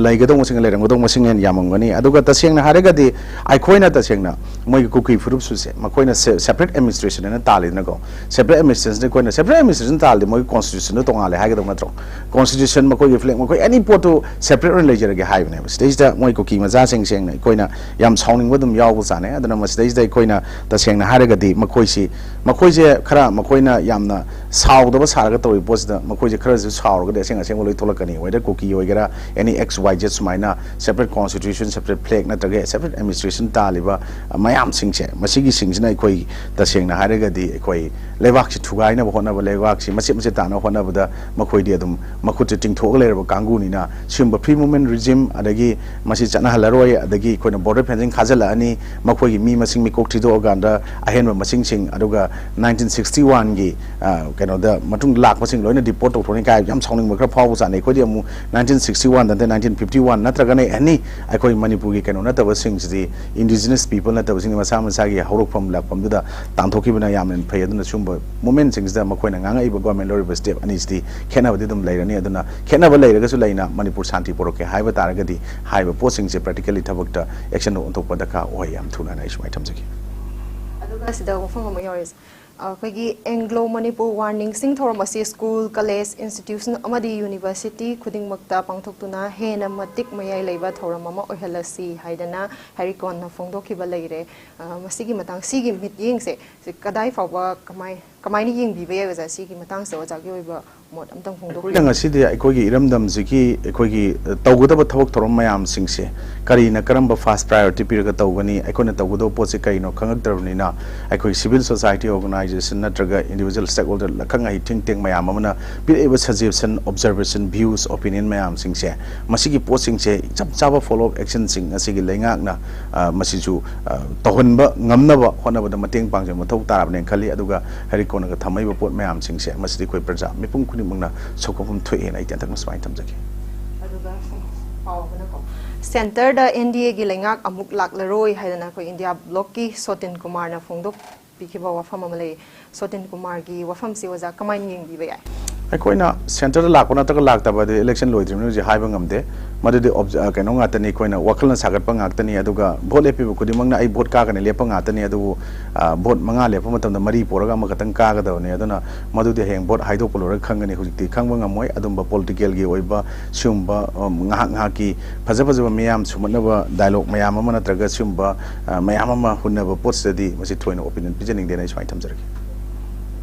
ꯂꯩꯒꯗꯧꯕ ꯃꯁꯤꯡꯒ ꯂꯩꯔꯝꯒꯗꯧꯕ ꯃꯁꯤꯡ ꯍꯦꯟꯅ ꯌꯥꯝꯃꯝꯒꯅꯤ꯫ ꯑꯗꯨꯒ ꯇꯁꯦꯡꯅ ꯍꯥꯏꯔꯒꯗꯤ ꯑꯩꯈꯣꯏꯅ ꯇꯁꯦꯡꯅ ꯃꯣꯏꯒꯤ ꯀꯨꯀꯤ ꯐꯨꯔꯨꯞꯁꯨꯁꯦ ꯃꯈꯣꯏꯅ se-, separate administration ꯍꯥꯏꯅ ꯇꯥꯜꯂꯤꯗꯅꯀꯣ꯫ Separate administration ꯑꯩꯈꯣꯏꯅ separate administration ꯇꯥꯜꯂꯗꯤ ꯃꯣꯏꯒꯤ constitutionꯗꯣ ꯇꯣꯉꯥꯜꯂꯦ ꯍꯥꯏꯒꯗꯧ ꯅꯠꯇ꯭ꯔꯣ? Constitution, ꯃꯈꯣꯏꯒꯤ flag, ꯃꯈꯣꯏ any ꯄꯣꯠꯇꯨ separate ꯑꯣꯏꯅ ꯂꯩꯖꯔꯒꯦ ꯍꯥꯏꯕꯅꯦꯕ꯫ ꯁꯤꯗꯩꯁꯤꯗ ꯃꯣꯏ ꯀꯨꯀꯤ ꯃꯆꯥꯁꯤꯡ ꯁꯦꯡꯅ ꯑꯩꯈꯣꯏꯅ ꯌꯥꯝ ꯁꯥꯎꯅꯤꯡꯕ ꯑꯗꯨꯝ ꯌꯥꯎꯕ ꯆꯥꯅꯩ꯫ ꯑꯗꯨꯅ ꯃꯁꯤꯗꯩꯁꯤꯗ ꯑꯩꯈꯣꯏꯅ ꯇꯁꯦꯡꯅ ꯍꯥꯏꯔꯒꯗꯤ ꯃꯈꯣꯏꯁꯤ, ꯃꯈꯣꯏꯁꯦ ꯈꯔ ꯃꯈꯣꯏꯅ ꯌꯥꯝꯅ ꯁꯥꯎꯗꯕ ꯁꯥꯔꯒ ꯇꯧꯔꯤꯕ ꯄꯣꯠꯁꯤꯗ ꯃꯈꯣꯏꯁꯦ ꯈꯔꯁꯨ ꯁꯥꯎꯔꯒꯗꯤ ꯑꯁꯦꯡ ꯑꯁꯦꯡꯕ ꯂꯣꯏ ꯊꯣꯛꯂꯛꯀꯅꯤ꯫ Whether ꯀꯨꯀꯤ ꯑꯣꯏꯒꯦꯔꯥ, any X Y Z ꯁꯨꯃꯥꯏꯅ separate constitution, separate flag ꯅꯠꯇ꯭ꯔꯒ separate administration ꯇꯥꯜꯂꯤꯕ ꯃꯌꯥꯝꯁꯤꯡꯁꯦ, ꯃꯁꯤꯒꯤꯁꯤꯡꯁꯤꯅ ꯑꯩꯈꯣꯏ ꯇꯁꯦꯡꯅ ꯍꯥꯏꯔꯒꯗꯤ ꯑꯩꯈꯣꯏ ꯂꯩꯕꯥꯛꯁꯤ ꯊꯨꯒꯥꯏꯅꯕ ꯍꯣꯠꯅꯕ, ꯂꯩꯕꯥꯛꯁꯤ ꯃꯆꯦꯠ ꯃꯆꯦꯠ ꯇꯥꯅꯕ ꯍꯣꯠꯅꯕꯗ ꯃꯈꯣꯏꯗꯤ ꯑꯗꯨꯝ ꯃꯈꯨꯠꯁꯦ ꯇꯤꯡꯊꯣꯛꯑꯒ ꯂꯩꯔꯕ ꯀꯥꯡꯕꯨꯅꯤꯅ ꯁꯤꯒꯨꯝꯕ free movement regime, ꯑꯗꯒꯤ ꯃꯁꯤ ꯆꯠꯅꯍꯜꯂꯔꯣꯏ, ꯑꯗꯒꯤ ꯑꯩꯈꯣꯏꯅ border fencing ꯈꯥꯖꯤꯜꯂꯛꯑꯅꯤ, ꯃꯈꯣꯏꯒꯤ ꯃꯤ ꯃꯁꯤꯡ ꯃꯤꯀꯣꯛ ꯊꯤꯗꯣꯛꯑꯀꯥꯟꯗ ꯑꯍꯦꯟꯕ ꯃꯁꯤꯡꯁꯤꯡ, ꯑꯗꯨꯒ nineteen sixty oneꯒꯤ, ꯑ, ꯀꯩꯅꯣꯗ ꯃꯇꯨꯡꯗ ꯂꯥꯛꯄꯁꯤꯡ ꯂꯣꯏꯅ deport ꯇꯧꯊꯣꯛꯅꯤ ꯀꯥꯏ ꯌꯥꯝ ꯁꯥꯎꯅꯤꯡꯕ ꯈꯔ ꯐꯥꯎꯕ ꯆꯥꯅꯩ꯫ ꯑꯩꯈꯣꯏꯗꯤ ꯑꯃꯨꯛ nineteen sixty one ꯅꯠꯇꯦ, nineteen fifty one ꯅꯠꯇ꯭ꯔꯒꯅ any ꯑꯩꯈꯣꯏ ꯃꯅꯤꯄꯨꯔꯒꯤ ꯀꯩꯅꯣ ꯅꯠꯇꯕꯁꯤꯡꯁꯤꯗꯤ, indigenous people ꯅꯠꯇꯕꯁꯤꯡꯗꯤ ꯃꯁꯥ ꯃꯁꯥꯒꯤ ꯍꯧꯔꯛꯐꯝ ꯂꯥꯛꯐꯝꯗꯨꯗ ꯇꯥꯟꯊꯣꯛꯈꯤꯕꯅ ꯌꯥꯝꯅ ꯐꯩ꯫ ꯑꯗꯨꯅ ꯁꯤꯒꯨꯝꯕ movementꯁꯤꯡꯁꯤꯗ ꯃꯈꯣꯏꯅ ꯉꯥꯡꯉꯛꯏꯕ, government ꯂꯧꯔꯤꯕ step ꯑꯅꯤꯁꯤꯗꯤ ꯈꯦꯠꯅꯕꯗꯤ ꯑꯗꯨꯝ ꯂꯩꯔꯅꯤ꯫ ꯑꯗꯨꯅ ꯈꯦꯠꯅꯕ ꯂꯩꯔꯒꯁꯨ ꯂꯩꯅ ꯃꯅꯤꯄꯨꯔ ꯁꯥꯟꯇꯤ ꯄꯨꯔꯛꯀꯦ ꯍꯥꯏꯕ ꯇꯥꯔꯒꯗꯤ ꯍꯥꯏꯔꯤꯕ ꯄꯣꯠꯁꯤꯡꯁꯦ practically ꯊꯕꯛꯇ actionꯗ ꯑꯣꯟꯊꯣꯛꯄ ꯗꯔꯀꯥꯔ ꯑꯣꯏ꯫ ꯌꯥꯝ ꯊꯨꯅ ꯑꯩ ꯁꯨꯃꯥꯏꯅ ꯊꯝꯖꯒꯦ꯫ ꯑꯗꯨꯒ ꯁꯤꯗ ꯋꯥꯐꯝ ꯑꯃ ꯌꯥꯎꯔꯤꯁꯦ, ꯑꯩꯈꯣꯏꯒꯤ Anglo Manipur War ꯅꯤꯡꯁꯤꯡ ꯊꯧꯔꯝ ꯑꯁꯤ school, college, institution ꯑꯃꯗꯤ university ꯈꯨꯗꯤꯡꯃꯛꯇ ꯄꯥꯡꯊꯣꯛꯇꯨꯅ ꯍꯦꯟꯅ ꯃꯇꯤꯛ ꯃꯌꯥꯏ ꯂꯩꯕ ꯊꯧꯔꯝ ꯑꯃ ꯑꯣꯏꯍꯜꯂꯁꯤ ꯍꯥꯏꯗꯅ ꯍꯦꯔꯤꯀꯣꯟꯅ ꯐꯣꯡꯗꯣꯛꯈꯤꯕ ꯂꯩꯔꯦ꯫ ꯑ, ꯃꯁꯤꯒꯤ ꯃꯇꯥꯡ, ꯁꯤꯒꯤ ꯃꯤꯠꯌꯦꯡꯁꯦ ꯁꯤ ꯀꯗꯥꯏ ꯐꯥꯎꯕ ꯀꯃꯥꯏ, ꯀꯃꯥꯏꯅ ꯌꯦꯡꯕꯤꯕ ꯌꯥꯏ ꯑꯣꯖꯥ? ꯁꯤꯒꯤ ꯃꯇꯥꯡꯁꯤꯗ ꯑꯣꯖꯥꯒꯤ ꯑꯣꯏꯕ ꯃꯣꯠ ꯑꯝꯇꯪ ꯐꯣꯡꯗꯣꯛꯄꯤꯌꯨ꯫ ꯑꯩꯈꯣꯏꯅ ꯉꯁꯤꯗꯤ ꯑꯩꯈꯣꯏꯒꯤ ꯏꯔꯝꯗꯝꯁꯤꯒꯤ ꯑꯩꯈꯣꯏꯒꯤ, ꯑ, ꯇꯧꯒꯗꯕ ꯊꯕꯛ ꯊꯧꯔꯝ ꯃꯌꯥꯝꯁꯤꯡꯁꯦ ꯀꯔꯤꯅ ꯀꯔꯝꯕ first priority ꯄꯤꯔꯒ ꯇꯧꯒꯅꯤ, ꯑꯩꯈꯣꯏꯅ ꯇꯧꯒꯗꯕ ꯄꯣꯠꯁꯦ ꯀꯔꯤꯅꯣ ꯈꯪꯉꯛꯇ꯭ꯔꯕꯅꯤꯅ, ꯑꯩꯈꯣꯏ civil society organization ꯅꯠꯇ꯭ꯔꯒ individual stakeholder ꯑꯈꯪ ꯑꯍꯩ think tank ꯃꯌꯥꯝ ꯑꯃꯅ ꯄꯤꯔꯛꯏꯕ suggestion, observation, views, opinion ꯃꯌꯥꯝꯁꯤꯡꯁꯦ, ꯃꯁꯤꯒꯤ ꯄꯣꯠꯁꯤꯡꯁꯦ ꯆꯞ ꯆꯥꯕ follow up actionꯁꯤꯡ ꯉꯁꯤꯒꯤ ꯂꯩꯉꯥꯛꯅ, ꯑ, ꯃꯁꯤꯁꯨ, ꯑ, ꯇꯧꯍꯟꯕ ꯉꯝꯅꯕ ꯍꯣꯠꯅꯕꯗ ꯃꯇꯦꯡ ꯄꯥꯡꯖꯕ ꯃꯊꯧ ꯇꯥꯔꯕꯅꯦꯅ ꯈꯜꯂꯤ꯫ ꯑꯗꯨꯒ ꯍꯦꯔꯤꯀꯣꯟꯅꯒ ꯊꯝꯃꯛꯏꯕ ꯄꯣꯠ ꯃꯌꯥꯝꯁꯤꯡꯁꯦ, ꯃꯁꯤꯗꯤ ꯑꯩꯈꯣꯏ ꯄ꯭ꯔꯖꯥ ꯃꯤꯄꯨꯝ ꯈꯨꯗꯤꯡꯃꯛꯅ ꯁꯧꯒꯠꯐꯝ ꯊꯣꯛꯑꯦꯅ ꯑꯩ ꯇꯦꯟꯇꯛꯅ ꯁꯨꯃꯥꯏꯅ ꯊꯝꯖꯒꯦ꯫ ꯑꯗꯨꯒ ꯄꯥꯎ ꯑꯃꯅꯀꯣ, ꯁꯦꯟꯇꯔꯗ ꯑꯦꯟ ꯗꯤ ꯑꯦꯒꯤ ꯂꯩꯉꯥꯛ ꯑꯃꯨꯛ ꯂꯥꯛꯂꯔꯣꯏ ꯍꯥꯏꯗꯅ ꯑꯩꯈꯣꯏ ꯏꯟꯗꯤꯌꯥ ꯕ꯭ꯂꯣꯛꯀꯤ ꯁꯣꯇꯤꯟ ꯀꯨꯃꯥꯔꯅ ꯐꯣꯡꯗꯣꯛꯄꯤꯈꯤꯕ ꯋꯥꯐꯝ ꯑꯃ ꯂꯩ꯫ ꯁꯣꯇꯤꯟ ꯀꯨꯃꯥꯔꯒꯤ ꯋꯥꯐꯝꯁꯤ ꯑꯣꯖꯥ ꯀꯃꯥꯏꯅ ꯌꯦꯡꯕꯤꯕ ꯌꯥꯏ? ꯑꯩꯈꯣꯏꯅ ꯁꯦꯟꯇꯔꯗ ꯂꯥꯛꯄ ꯅꯠꯇ꯭ꯔꯒ ꯂꯥꯛꯇꯕ ꯑꯗꯨ ꯏꯂꯦꯛꯁꯟ ꯂꯣꯏꯗ꯭ꯔꯤꯕꯅꯤꯅ ꯍꯧꯖꯤꯛ ꯍꯥꯏꯕ ꯉꯝꯗꯦ꯫ ꯃꯗꯨꯗꯤ ꯑꯣꯕ-, ꯑ, ꯀꯩꯅꯣ ꯉꯥꯛꯇꯅꯤ, ꯑꯩꯈꯣꯏꯅ ꯋꯥꯈꯜꯅ ꯁꯥꯒꯠꯄ ꯉꯥꯛꯇꯅꯤ꯫ ꯑꯗꯨꯒ ꯚꯣꯠ ꯂꯦꯞꯄꯤꯕ ꯈꯨꯗꯤꯡꯃꯛꯅ "ꯑꯩ ꯚꯣꯠ ꯀꯥꯒꯅꯤ" ꯂꯦꯞꯄ ꯉꯥꯛꯇꯅꯤ꯫ ꯑꯗꯨꯕꯨ, ꯑ, ꯚꯣꯠ ꯃꯉꯥ ꯂꯦꯞꯄ ꯃꯇꯝꯗ ꯃꯔꯤ ꯄꯣꯔꯒ ꯑꯃꯈꯛꯇꯪ ꯀꯥꯒꯗꯕꯅꯤ꯫ ꯑꯗꯨꯅ ꯃꯗꯨꯗꯤ ꯍꯌꯦꯡ ꯚꯣꯠ ꯍꯥꯏꯗꯣꯛꯄ ꯂꯣꯏꯔꯒ ꯈꯪꯒꯅꯤ꯫ ꯍꯧꯖꯤꯛꯇꯤ ꯈꯪꯕ ꯉꯝꯃꯣꯏ꯫ ꯑꯗꯨꯝꯕ ꯄꯣꯂꯤꯇꯤꯀꯦꯜꯒꯤ ꯑꯣꯏꯕ ꯁꯤꯒꯨꯝꯕ, ꯑ, ꯉꯥꯏꯍꯥꯛ ꯉꯥꯏꯍꯥꯛꯀꯤ ꯐꯖ ꯐꯖꯕ ꯃꯤꯌꯥꯝ ꯁꯨꯝꯍꯠꯅꯕ ꯗꯥꯏꯂꯣꯒ ꯃꯌꯥꯝ ꯑꯃ ꯅꯠꯇ꯭ꯔꯒ ꯁꯤꯒꯨꯝꯕ, ꯑ, ꯃꯌꯥꯝ ꯑꯃ ꯍꯨꯟꯅꯕ ꯄꯣꯠꯁꯤꯗꯗꯤ ꯃꯁꯤ ꯊꯣꯏꯅ ꯑꯣꯄꯤꯅꯤꯌꯟ ꯄꯤꯖꯅꯤꯡꯗꯦꯅ ꯑꯩ ꯁꯨꯃꯥꯏꯅ ꯊꯝꯖꯔꯒꯦ꯫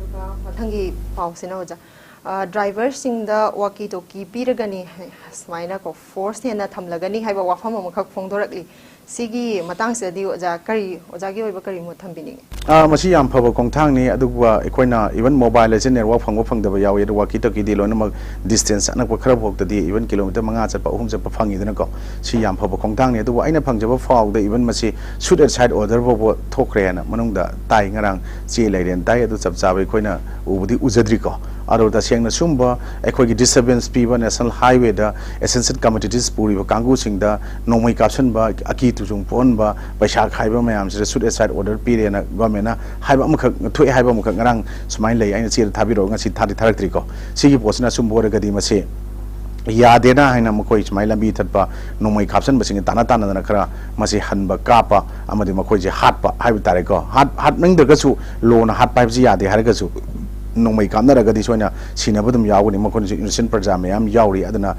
ꯑꯗꯨꯒ ꯃꯊꯪꯒꯤ ꯄꯥꯎꯁꯤꯅ ꯑꯣꯖꯥ, ꯑ, ꯗ꯭ꯔꯥꯏꯚꯔꯁꯤꯡꯗ ꯋꯥꯀꯤ ꯇꯣꯀꯤ ꯄꯤꯔꯒꯅꯤ, ꯁꯨꯃꯥꯏꯅꯀꯣ, ꯐꯣꯔꯁ ꯍꯦꯟꯅ ꯊꯝꯂꯒꯅꯤ ꯍꯥꯏꯕ ꯋꯥꯐꯝ ꯑꯃꯈꯛ ꯐꯣꯡꯗꯣꯔꯛꯂꯤ꯫ ꯁꯤꯒꯤ ꯃꯇꯥꯡꯁꯤꯗꯗꯤ ꯑꯣꯖꯥ ꯀꯔꯤ, ꯑꯣꯖꯥꯒꯤ ꯑꯣꯏꯕ ꯀꯔꯤ ꯃꯣꯠ ꯊꯝꯕꯤꯅꯤꯡꯉꯤ? ꯑ, ꯃꯁꯤ ꯌꯥꯝ ꯐꯕ ꯈꯣꯡꯊꯥꯡꯅꯤ꯫ ꯑꯗꯨꯒ ꯑꯩꯈꯣꯏꯅ even mobile ꯑꯁꯤ network ꯐꯪꯕ ꯐꯪꯗꯕ ꯌꯥꯎꯏ꯫ ꯑꯗꯨ ꯋꯥꯀꯤ ꯇꯣꯀꯤꯗꯤ ꯂꯣꯏꯅꯃꯛ distance ꯑꯅꯛꯄ ꯈꯔ ꯐꯥꯎꯗꯗꯤ even kilometer ꯃꯉꯥ ꯆꯠꯄ, ꯑꯍꯨꯝ ꯆꯠꯄ ꯐꯪꯉꯤꯗꯅꯀꯣ꯫ ꯁꯤ ꯌꯥꯝ ꯐꯕ ꯈꯣꯡꯊꯥꯡꯅꯤ꯫ ꯑꯗꯨꯕꯨ ꯑꯩꯅ ꯐꯪꯖꯕ ꯐꯥꯎꯗ even ꯃꯁꯤ shoot aside order ꯐꯥꯎꯕ ꯊꯣꯛꯈ꯭ꯔꯦꯅ ꯃꯅꯨꯡꯗ ꯇꯥꯏ, ꯉꯔꯥꯡ ꯆꯦ ꯂꯩꯔꯦꯅ ꯇꯥꯏ꯫ ꯑꯗꯨ ꯆꯞ ꯆꯥꯕ ꯑꯩꯈꯣꯏꯅ ꯎꯕꯗꯤ ꯎꯖꯗ꯭ꯔꯤꯀꯣ꯫ ꯑꯗꯣ ꯇꯁꯦꯡꯅ ꯁꯨꯝꯕ ꯑꯩꯈꯣꯏꯒꯤ disturbance ꯄꯤꯕ national highwayꯗ essential commodities ꯄꯨꯔꯤꯕ ꯀꯥꯡꯕꯨꯁꯤꯡꯗ ꯅꯣꯡꯃꯩ ꯀꯥꯞꯁꯤꯟꯕ, ꯑꯀꯤ ꯇꯨꯖꯨꯡ ꯄꯣꯛꯍꯟꯕ, ꯄꯩꯁꯥ ꯈꯥꯏꯕ ꯃꯌꯥꯝꯁꯤꯗ shoot aside order ꯄꯤꯔꯦꯅ governmentꯅ ꯍꯥꯏꯕ ꯑꯃꯈꯛ, ꯊꯣꯛꯑꯦ ꯍꯥꯏꯕ ꯑꯃꯈꯛ ꯉꯔꯥꯡ ꯁꯨꯃꯥꯏꯅ ꯂꯩ, ꯑꯩꯅ ꯆꯦꯗ ꯊꯥꯕꯤꯔꯛꯑꯣ, ꯉꯁꯤ ꯊꯥꯗꯤ ꯊꯥꯔꯛꯇ꯭ꯔꯤꯀꯣ꯫ ꯁꯤꯒꯤ ꯄꯣꯠꯁꯤꯅ ꯑꯆꯨꯝꯕ ꯑꯣꯏꯔꯒꯗꯤ ꯃꯁꯤ ꯌꯥꯗꯦꯅ ꯍꯥꯏꯅ ꯃꯈꯣꯏ ꯁꯨꯃꯥꯏꯅ ꯂꯝꯕꯤ ꯊꯠꯄ ꯅꯣꯡꯃꯩ ꯀꯥꯞꯁꯤꯟꯕꯁꯤꯡꯒ ꯇꯥꯟꯅ ꯇꯥꯟꯅꯗꯅ ꯈꯔ ꯃꯁꯤ ꯍꯟꯕ, ꯀꯥꯞꯄ ꯑꯃꯗꯤ ꯃꯈꯣꯏꯁꯦ ꯍꯥꯠꯄ ꯍꯥꯏꯕ ꯇꯥꯔꯦꯀꯣ꯫ ꯍꯥꯠ-, ꯍꯥꯠꯅꯤꯡꯗ꯭ꯔꯒꯁꯨ, ꯂꯣꯅ ꯍꯥꯠꯄ ꯍꯥꯏꯕꯁꯤ ꯌꯥꯗꯦ ꯍꯥꯏꯔꯒꯁꯨ, ꯅꯣꯡꯃꯩ ꯀꯥꯞꯅꯔꯒꯗꯤ ꯁꯣꯏꯅ ꯁꯤꯅꯕ ꯑꯗꯨꯝ ꯌꯥꯎꯒꯅꯤ꯫ ꯃꯈꯣꯏꯅꯁꯨ ꯏꯅꯣꯁꯦꯟ ꯄ꯭ꯔꯖꯥ ꯃꯌꯥꯝ ꯌꯥꯎꯔꯤ꯫ ꯑꯗꯨꯅ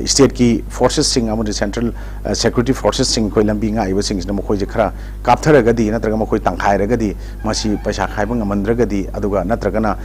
ꯁ꯭ꯇꯦꯠꯀꯤ ꯐꯣꯔꯁꯦꯁꯁꯤꯡ ꯑꯃꯗꯤ ꯁꯦꯟꯇ꯭ꯔꯦꯜ ꯁꯦꯀ꯭ꯌꯨꯔꯤꯇꯤ ꯐꯣꯔꯁꯦꯁꯁꯤꯡ, ꯑꯩꯈꯣꯏ ꯂꯝꯕꯤ ꯉꯥꯛꯏꯕꯁꯤꯡꯁꯤꯅ ꯃꯈꯣꯏꯁꯦ ꯈꯔ ꯀꯥꯞꯊꯔꯒꯗꯤ ꯅꯠꯇ꯭ꯔꯒ ꯃꯈꯣꯏ ꯇꯪꯈꯥꯏꯔꯒꯗꯤ, ꯃꯁꯤ ꯄꯩꯁꯥ ꯈꯥꯏꯕ ꯉꯝꯍꯟꯗ꯭ꯔꯒꯗꯤ, ꯑꯗꯨꯒ ꯅꯠꯇ꯭ꯔꯒꯅ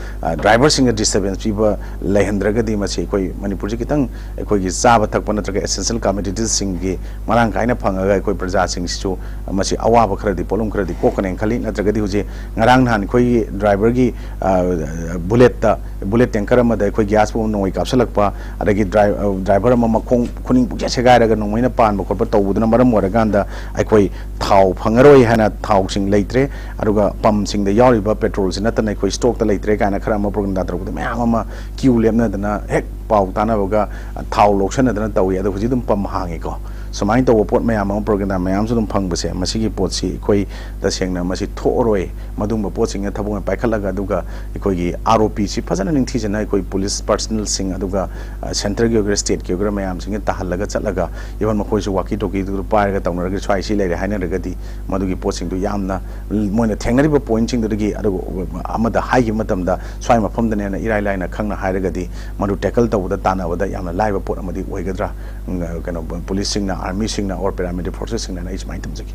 ꯗ꯭ꯔꯥꯏꯚꯔꯁꯤꯡꯗ ꯗꯤꯁꯇꯔꯕꯦꯟꯁ ꯄꯤꯕ ꯂꯩꯍꯟꯗ꯭ꯔꯒꯗꯤ, ꯃꯁꯤ ꯑꯩꯈꯣꯏ ꯃꯅꯤꯄꯨꯔꯁꯤ ꯈꯤꯇꯪ ꯑꯩꯈꯣꯏꯒꯤ ꯆꯥꯕ ꯊꯛꯄ ꯅꯠꯇ꯭ꯔꯒ ꯑꯦꯁꯦꯟꯁꯤꯌꯦꯜ ꯀꯃꯣꯗꯤꯇꯤꯁꯁꯤꯡꯒꯤ ꯃꯔꯥꯡ ꯀꯥꯏꯅ ꯐꯪꯉꯒ ꯑꯩꯈꯣꯏ ꯄ꯭ꯔꯖꯥꯁꯤꯡꯁꯤꯁꯨ ꯃꯁꯤ ꯑꯋꯥꯕ ꯈꯔꯗꯤ, ꯄꯣꯠꯂꯨꯝ ꯈꯔꯗꯤ ꯀꯣꯛꯀꯅꯦꯅ ꯈꯜꯂꯤ꯫ ꯅꯠꯇ꯭ꯔꯒꯗꯤ ꯍꯧꯖꯤꯛ ꯉꯔꯥꯡ ꯅꯍꯥꯟ ꯑꯩꯈꯣꯏꯒꯤ ꯗ꯭ꯔꯥꯏꯚꯔꯒꯤ, ꯑ, ꯕꯨꯂꯦꯠꯇ, ꯕꯨꯂꯦꯠ ꯇꯦꯡꯀꯔ ꯑꯃꯗ ꯑꯩꯈꯣꯏ ꯒ꯭ꯌꯥꯁ ꯕꯣꯝ ꯅꯣꯡꯃꯩ ꯀꯥꯞꯁꯤꯜꯂꯛꯄ, ꯑꯗꯒꯤ ꯗ꯭ꯔꯥꯏ-, ꯑ, ꯗ꯭ꯔꯥꯏꯚꯔ ꯑꯃ ꯃꯈꯣꯡ ꯈꯨꯅꯤꯡ ꯄꯨꯛꯁꯦ ꯁꯦꯒꯥꯏꯔꯒ ꯅꯣꯡꯃꯩꯅ ꯄꯥꯟꯕ ꯈꯣꯠꯄ ꯇꯧꯕꯗꯨꯅ ꯃꯔꯝ ꯑꯣꯏꯔꯀꯥꯟꯗ ꯑꯩꯈꯣꯏ ꯊꯥꯎ ꯐꯪꯉꯔꯣꯏ ꯍꯥꯏꯅ ꯊꯥꯎꯁꯤꯡ ꯂꯩꯇ꯭ꯔꯦ, ꯑꯗꯨꯒ ꯄꯝꯁꯤꯡꯗ ꯌꯥꯎꯔꯤꯕ ꯄꯦꯇ꯭ꯔꯣꯜꯁꯤ ꯅꯠꯇꯅ ꯑꯩꯈꯣꯏ ꯁ꯭ꯇꯣꯛꯇ ꯂꯩꯇ꯭ꯔꯦ ꯀꯥꯏꯅ ꯈꯔ ꯑꯃ ꯄ꯭ꯔꯣꯄꯒꯦꯟꯗꯥ ꯇꯧꯔꯛꯄꯗ ꯃꯌꯥꯝ ꯑꯃ ꯀ꯭ꯌꯨ ꯂꯦꯞꯅꯗꯅ ꯍꯦꯛ ꯄꯥꯎ ꯇꯥꯅꯕꯒ ꯊꯥꯎ ꯂꯧꯁꯟꯅꯗꯅ ꯇꯧꯏ꯫ ꯑꯗꯣ ꯍꯧꯖꯤꯛ ꯑꯗꯨꯝ ꯄꯝ ꯍꯥꯡꯉꯤꯀꯣ꯫ ꯁꯨꯃꯥꯏꯅ ꯇꯧꯕ ꯄꯣꯠ ꯃꯌꯥꯝ ꯑꯃ, ꯄ꯭ꯔꯣꯄꯒꯦꯟꯗꯥ ꯃꯌꯥꯝꯁꯨ ꯑꯗꯨꯝ ꯐꯪꯕꯁꯦ, ꯃꯁꯤꯒꯤ ꯄꯣꯠꯁꯤ ꯑꯩꯈꯣꯏ ꯇꯁꯦꯡꯅ ꯃꯁꯤ ꯊꯣꯛꯑꯔꯣꯏ꯫ ꯃꯗꯨꯒꯨꯝꯕ ꯄꯣꯠꯁꯤꯡꯅ ꯊꯕꯛ ꯑꯣꯏꯅ ꯄꯥꯏꯈꯠꯂꯒ, ꯑꯗꯨꯒ ꯑꯩꯈꯣꯏꯒꯤ ꯑꯥꯔ ꯑꯣ ꯄꯤꯁꯤ ꯐꯖꯅ ꯅꯤꯡꯊꯤꯖꯅ ꯑꯩꯈꯣꯏ ꯄꯨꯂꯤꯁ ꯄꯥꯔꯁꯅꯦꯜꯁꯤꯡ, ꯑꯗꯨꯒ, ꯑ, ꯁꯦꯟꯇꯔꯒꯤ ꯑꯣꯏꯒꯦꯔꯥ ꯁ꯭ꯇꯦꯠꯀꯤ ꯑꯣꯏꯒꯦꯔꯥ ꯃꯌꯥꯝꯁꯤꯡꯁꯦ ꯇꯥꯍꯜꯂꯒ ꯆꯠꯂꯒ, ꯏꯚꯟ ꯃꯈꯣꯏꯁꯨ ꯋꯥꯀꯤ ꯇꯣꯀꯤꯗꯨ ꯄꯥꯏꯔꯒ ꯇꯧꯅꯔꯒ ꯁ꯭ꯋꯥꯏ ꯁꯤ ꯂꯩꯔꯦ ꯍꯥꯏꯅꯔꯒꯗꯤ, ꯃꯗꯨꯒꯤ ꯄꯣꯠꯁꯤꯡꯗꯨ ꯌꯥꯝꯅ ꯃꯣꯏꯅ ꯊꯦꯡꯅꯔꯤꯕ ꯄꯣꯏꯟꯠꯁꯤꯡꯗꯨꯗꯒꯤ, ꯑꯗꯨꯒ ꯑꯃꯗ ꯍꯥꯏꯈꯤꯕ ꯃꯇꯝꯗ ꯁ꯭ꯋꯥꯏ ꯃꯐꯝꯗꯅꯦꯅ ꯏꯔꯥꯏ ꯂꯥꯏꯅ ꯈꯪꯅ ꯍꯥꯏꯔꯒꯗꯤ, ꯃꯗꯨ ꯇꯦꯀꯜ ꯇꯧꯕꯗ, ꯇꯥꯟꯅꯕꯗ ꯌꯥꯝꯅ ꯂꯥꯏꯕ ꯄꯣꯠ ꯑꯃꯗꯤ ꯑꯣꯏꯒꯗ꯭ꯔꯥ, ꯎꯝ, ꯀꯩꯅꯣ, ꯄꯨꯂꯤꯁꯁꯤꯡꯅ, ꯑꯥꯔꯃꯤꯁꯤꯡꯅ, or paramilitary ꯐꯣꯔꯁꯦꯁꯁꯤꯡꯅ, ꯑꯩ ꯁꯨꯃꯥꯏꯅ ꯊꯝꯖꯒꯦ꯫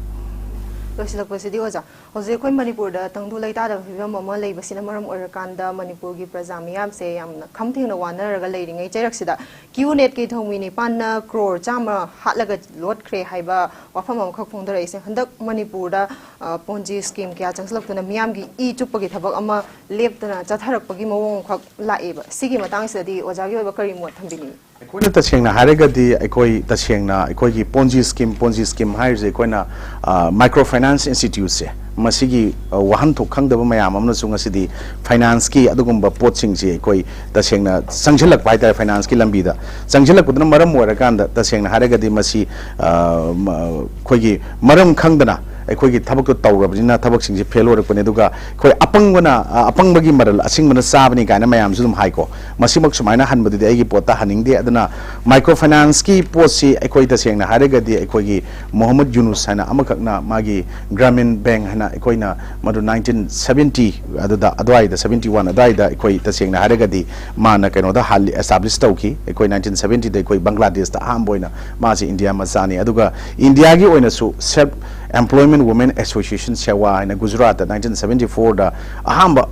ꯂꯣꯏꯁꯤꯜꯂꯛꯄꯁꯤꯗꯤ ꯑꯣꯖꯥ, ꯍꯧꯖꯤꯛ ꯑꯩꯈꯣꯏ ꯃꯅꯤꯄꯨꯔꯗ ꯇꯪꯗꯨ ꯂꯩꯇꯥꯗꯕ ꯐꯤꯕꯝ ꯑꯃ ꯂꯩꯕꯁꯤꯅ ꯃꯔꯝ ꯑꯣꯏꯔꯀꯥꯟꯗ ꯃꯅꯤꯄꯨꯔꯒꯤ ꯄ꯭ꯔꯖꯥ ꯃꯤꯌꯥꯝꯁꯦ ꯌꯥꯝꯅ ꯈꯝ ꯊꯦꯡꯅ ꯋꯥꯅꯔꯒ ꯂꯩꯔꯤꯉꯩ ꯆꯩꯔꯛꯁꯤꯗ, ꯀ꯭ꯌꯨ ꯅꯦꯠꯀꯤ ꯊꯧꯃꯤ ꯅꯤꯄꯥꯟꯅ ꯀ꯭ꯔꯣꯔ ꯆꯥꯝꯃ ꯍꯥꯠꯂꯒ ꯂꯣꯠꯈ꯭ꯔꯦ ꯍꯥꯏꯕ ꯋꯥꯐꯝ ꯑꯃꯈꯛ ꯐꯣꯡꯗꯣꯔꯛꯏꯁꯦ꯫ ꯍꯟꯗꯛ ꯃꯅꯤꯄꯨꯔꯗ, ꯑ, ꯄꯣꯟꯖꯤ ꯁ꯭ꯀꯤꯝ ꯀꯌꯥ ꯆꯪꯁꯤꯜꯂꯛꯇꯨꯅ ꯃꯤꯌꯥꯝꯒꯤ ꯏ ꯆꯨꯞꯄꯒꯤ ꯊꯕꯛ ꯑꯃ ꯂꯦꯞꯇꯅ ꯆꯠꯊꯔꯛꯄꯒꯤ ꯃꯑꯣꯡ ꯑꯃꯈꯛ ꯂꯥꯛꯑꯦꯕ꯫ ꯁꯤꯒꯤ ꯃꯇꯥꯡꯁꯤꯗꯗꯤ ꯑꯣꯖꯥꯒꯤ ꯑꯣꯏꯕ ꯀꯔꯤ ꯃꯣꯠ ꯊꯝꯕꯤꯅꯤꯡꯉꯤ? ꯑꯩꯈꯣꯏꯅ ꯇꯁꯦꯡꯅ ꯍꯥꯏꯔꯒꯗꯤ, ꯑꯩꯈꯣꯏ ꯇꯁꯦꯡꯅ ꯑꯩꯈꯣꯏꯒꯤ ꯄꯣꯟꯖꯤ ꯁ꯭ꯀꯤꯝ, ꯄꯣꯟꯖꯤ ꯁ꯭ꯀꯤꯝ ꯍꯥꯏꯔꯤꯁꯦ ꯑꯩꯈꯣꯏꯅ, ꯑ, ꯃꯥꯏꯀ꯭ꯔꯣ ꯐꯥꯏꯅꯥꯟꯁ ꯏꯟꯁꯇꯤꯇ꯭ꯌꯨꯠꯁꯦ, ꯃꯁꯤꯒꯤ, ꯑ, ꯋꯥꯍꯟꯊꯣꯛ ꯈꯪꯗꯕ ꯃꯌꯥꯝ ꯑꯃꯅꯁꯨ ꯉꯁꯤꯗꯤ ꯐꯥꯏꯅꯥꯟꯁꯀꯤ ꯑꯗꯨꯒꯨꯝꯕ ꯄꯣꯠꯁꯤꯡꯁꯦ ꯑꯩꯈꯣꯏ ꯇꯁꯦꯡꯅ ꯆꯪꯁꯤꯜꯂꯛꯄ ꯍꯥꯏꯇꯥꯔꯦ, ꯐꯥꯏꯅꯥꯟꯁꯀꯤ ꯂꯝꯕꯤꯗ ꯆꯪꯁꯤꯜꯂꯛꯄꯗꯨꯅ ꯃꯔꯝ ꯑꯣꯏꯔꯀꯥꯟꯗ, ꯇꯁꯦꯡꯅ ꯍꯥꯏꯔꯒꯗꯤ ꯃꯁꯤ, ꯑ, ꯃ-, ꯑꯩꯈꯣꯏꯒꯤ ꯃꯔꯝ ꯈꯪꯗꯅ ꯑꯩꯈꯣꯏꯒꯤ ꯊꯕꯛꯇꯣ ꯇꯧꯔꯕꯅꯤꯅ ꯊꯕꯛꯁꯤꯡꯁꯦ ꯐꯦꯜ ꯑꯣꯏꯔꯛꯄꯅꯦ꯫ ꯑꯗꯨꯒ ꯑꯩꯈꯣꯏ ꯑꯄꯪꯕꯅ, ꯑ, ꯑꯄꯪꯕꯒꯤ ꯃꯔꯜ ꯑꯁꯤꯡꯕꯅ ꯆꯥꯕꯅꯤ ꯀꯥꯏꯅ ꯃꯌꯥꯝꯁꯨ ꯑꯗꯨꯝ ꯍꯥꯏꯀꯣ꯫ ꯃꯁꯤꯃꯛ ꯁꯨꯃꯥꯏꯅ ꯍꯟꯕꯗꯨꯗꯤ ꯑꯩꯒꯤ ꯄꯣꯠꯇ ꯍꯟꯅꯤꯡꯗꯦ꯫ ꯑꯗꯨꯅ ꯃꯥꯏꯀ꯭ꯔꯣ ꯐꯥꯏꯅꯥꯟꯁꯀꯤ ꯄꯣꯠꯁꯤ ꯑꯩꯈꯣꯏ ꯇꯁꯦꯡꯅ ꯍꯥꯏꯔꯒꯗꯤ ꯑꯩꯈꯣꯏꯒꯤ ꯃꯣꯍꯝꯃꯗ ꯌꯨꯅꯨꯁ ꯍꯥꯏꯅ ꯑꯃꯈꯛꯅ ꯃꯥꯒꯤ ꯒ꯭ꯔꯥꯃꯤꯟ ꯕꯦꯡ ꯍꯥꯏꯅ ꯑꯩꯈꯣꯏꯅ ꯃꯗꯨ ꯅꯥꯏꯟꯇꯤꯟ ꯁꯕꯦꯟꯇꯤ ꯑꯗꯨꯗ, ꯑꯗꯨꯋꯥꯏꯗ, ꯁꯕꯦꯟꯇꯤ ꯋꯥꯟ ꯑꯗꯨꯋꯥꯏꯗ ꯑꯩꯈꯣꯏ ꯇꯁꯦꯡꯅ ꯍꯥꯏꯔꯒꯗꯤ ꯃꯥꯅ ꯀꯩꯅꯣꯗ ꯍꯥꯟꯅ ꯑꯦꯁꯇꯥꯕ꯭ꯂꯤꯁ ꯇꯧꯈꯤ꯫ ꯑꯩꯈꯣꯏ ꯅꯥꯏꯟꯇꯤꯟ ꯁꯕꯦꯟꯇꯤꯗ ꯑꯩꯈꯣꯏ ꯕꯪꯒ꯭ꯂꯥꯗꯦꯁꯇ ꯑꯍꯥꯟꯕ ꯑꯣꯏꯅ ꯃꯥꯁꯤ ꯏꯟꯗꯤꯌꯥ ꯃꯆꯥꯅꯤ꯫ ꯑꯗꯨꯒ ꯏꯟꯗꯤꯌꯥꯒꯤ ꯑꯣꯏꯅꯁꯨ ꯁꯦꯜꯐ ꯑꯦꯝꯄ꯭ꯂꯣꯏꯃꯦꯟ ꯋꯨꯃꯦꯟ ꯑꯦꯁꯣꯁꯤꯌꯦꯁꯟ ꯁꯦꯋꯥ ꯍꯥꯏꯅ ꯒꯨꯖꯔꯥꯠꯇ ꯅꯥꯏꯟꯇꯤꯟ ꯁꯕꯦꯟꯇꯤ ꯐꯣꯔꯗ ꯑꯍꯥꯟꯕ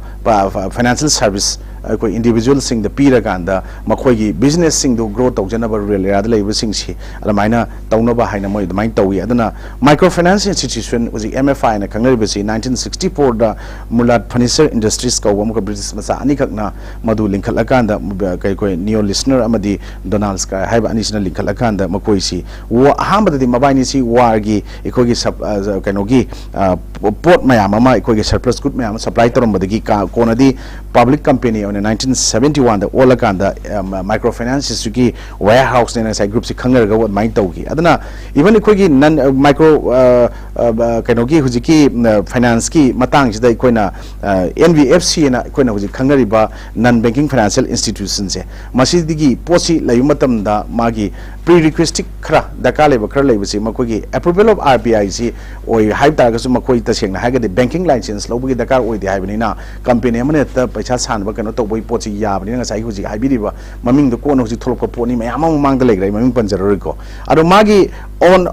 ꯐꯥꯏꯅꯥꯟꯁꯤꯌꯦꯜ ꯁꯥꯔꯚꯤꯁ ꯑꯩꯈꯣꯏ ꯏꯟꯗꯤꯚꯤꯖꯨꯋꯦꯜꯁꯤꯡꯗ ꯄꯤꯔꯀꯥꯟꯗ ꯃꯈꯣꯏꯒꯤ ꯕꯤꯖꯤꯅꯦꯁꯁꯤꯡꯗꯨ ꯒ꯭ꯔꯣ ꯇꯧꯖꯅꯕ ꯔꯨꯔꯦꯜ ꯑꯦꯔꯤꯌꯥꯗ ꯂꯩꯕꯁꯤꯡꯁꯤ ꯑꯗꯨꯃꯥꯏꯅ ꯇꯧꯅꯕ ꯍꯥꯏꯅ ꯃꯣꯏ ꯑꯗꯨꯃꯥꯏꯅ ꯇꯧꯏ꯫ ꯑꯗꯨꯅ ꯃꯥꯏꯀ꯭ꯔꯣ ꯐꯥꯏꯅꯥꯟꯁ ꯏꯟꯁꯇꯤꯇ꯭ꯌꯨꯁꯟ, ꯍꯧꯖꯤꯛ ꯑꯦꯝ ꯑꯦꯐ ꯑꯥꯏ ꯍꯥꯏꯅ ꯈꯪꯅꯔꯤꯕꯁꯤ ꯅꯥꯏꯟꯇꯤꯟ ꯁꯤꯛꯁꯇꯤ ꯐꯣꯔꯗ ꯃꯨꯂꯥꯠ ꯐꯔꯅꯤꯆꯔ ꯏꯟꯗꯁꯇ꯭ꯔꯤꯁ ꯀꯧꯕ ꯑꯃꯈꯛ ꯕ꯭ꯔꯤꯇꯤꯁ ꯃꯆꯥ ꯑꯅꯤꯈꯛꯅ ꯃꯗꯨ ꯂꯤꯡꯈꯠꯂꯀꯥꯟꯗ, ꯀꯩ-, ꯑꯩꯈꯣꯏ ꯅꯤꯌꯣ ꯂꯤꯁꯅꯔ ꯑꯃꯗꯤ ꯗꯣꯅꯥꯜꯗ ꯁ꯭ꯀꯥꯏ ꯍꯥꯏꯕ ꯑꯅꯤꯁꯤꯅ ꯂꯤꯡꯈꯠꯂꯀꯥꯟꯗ ꯃꯈꯣꯏꯁꯤ ꯋꯥ-, ꯑꯍꯥꯟꯕꯗꯗꯤ ꯃꯕꯥꯏꯅꯤꯁꯤ ꯋꯥꯔꯒꯤ ꯑꯩꯈꯣꯏꯒꯤ ꯁꯞ-, ꯑ, ꯀꯩꯅꯣꯒꯤ, ꯑ, ꯄꯣꯠ ꯃꯌꯥꯝ ꯑꯃ, ꯑꯩꯈꯣꯏꯒꯤ ꯁꯔꯄ꯭ꯂꯁ ꯒꯨꯗ ꯃꯌꯥꯝ ꯑꯃ ꯁꯄ꯭ꯂꯥꯏ ꯇꯧꯔꯝꯕꯗꯒꯤ ꯀꯥ-, ꯀꯣꯟꯅꯗꯤ ꯄꯕ꯭ꯂꯤꯛ ꯀꯝꯄꯦꯅꯤ ꯑꯣꯏꯅ ꯅꯥꯏꯟꯇꯤꯟ ꯁꯕꯦꯟꯇꯤ ꯋꯥꯟꯗ ꯑꯣꯜꯂꯀꯥꯟꯗ, ꯑ, ꯃꯥꯏꯀ꯭ꯔꯣ ꯐꯥꯏꯅꯥꯟꯁ ꯏꯟꯁꯇꯤꯇ꯭ꯌꯨꯠꯀꯤ ꯋꯦꯌꯔ ꯍꯥꯎꯁꯅꯦꯅ ꯉꯁꯥꯏ ꯒ꯭ꯔꯨꯞꯁꯤ ꯈꯪꯅꯔꯒ ꯑꯗꯨꯃꯥꯏꯅ ꯇꯧꯈꯤ꯫ ꯑꯗꯨꯅ ꯏꯚꯟ ꯑꯩꯈꯣꯏꯒꯤ ꯅꯟ, ꯑ, ꯃꯥꯏꯀ꯭ꯔꯣ, ꯑ, ꯑ, ꯀꯩꯅꯣꯒꯤ ꯍꯧꯖꯤꯛꯀꯤ, ꯑ, ꯐꯥꯏꯅꯥꯟꯁꯀꯤ ꯃꯇꯥꯡꯁꯤꯗ ꯑꯩꯈꯣꯏꯅ, ꯑ, ꯑꯦꯟ ꯕꯤ ꯑꯦꯐ ꯁꯤ ꯑꯅ ꯑꯩꯈꯣꯏꯅ ꯍꯧꯖꯤꯛ ꯈꯪꯅꯔꯤꯕ ꯅꯟ ꯕꯦꯡꯀꯤꯡ ꯐꯥꯏꯅꯥꯟꯁꯤꯌꯦꯜ ꯏꯟꯁꯇꯤꯇ꯭ꯌꯨꯁꯟꯁꯦ, ꯃꯁꯤꯗꯒꯤ ꯄꯣꯠꯁꯤ ꯂꯩꯕ ꯃꯇꯝꯗ ꯃꯥꯒꯤ ꯄ꯭ꯔꯤ ꯔꯤꯀ꯭ꯋꯤꯁꯤꯠ ꯈꯔ ꯗꯔꯀꯥꯔ ꯂꯩꯕ ꯈꯔ ꯂꯩꯕꯁꯤ ꯃꯈꯣꯏꯒꯤ ꯑꯦꯄ꯭ꯔꯨꯕꯦꯜ ꯑꯣꯐ ꯑꯥꯔ ꯕꯤ ꯑꯥꯏꯁꯤ ꯑꯣꯏ ꯍꯥꯏꯕ ꯇꯥꯔꯒꯁꯨ ꯃꯈꯣꯏ ꯇꯁꯦꯡꯅ ꯍꯥꯏꯔꯒꯗꯤ ꯕꯦꯡꯀꯤꯡ ꯂꯥꯏꯁꯦꯟꯁ ꯂꯧꯕꯒꯤ ꯗꯔꯀꯥꯔ ꯑꯣꯏꯗꯦ ꯍꯥꯏꯕꯅꯤꯅ ꯀꯝꯄꯦꯅꯤ ꯑꯃꯅ ꯍꯦꯛꯇ ꯄꯩꯁꯥ ꯁꯥꯟꯅꯕ ꯀꯩꯅꯣ ꯇꯧꯕꯒꯤ ꯄꯣꯠꯁꯤ ꯌꯥꯕꯅꯤꯅ ꯉꯁꯥꯏꯒꯤ ꯍꯧꯖꯤꯛ ꯍꯥꯏꯕꯤꯔꯤꯕ ꯃꯃꯤꯡꯗꯣ ꯀꯣꯟꯅ ꯍꯧꯖꯤꯛ ꯊꯣꯛꯂꯛꯄ ꯄꯣꯠꯅꯤ, ꯃꯌꯥꯝ ꯑꯃ ꯃꯃꯥꯡꯗ ꯂꯩꯈ꯭ꯔꯦ, ꯑꯩ ꯃꯃꯤꯡ ꯄꯟꯖꯔꯔꯣꯏꯀꯣ꯫ ꯑꯗꯣ ꯃꯥꯒꯤ ꯑꯣꯟ,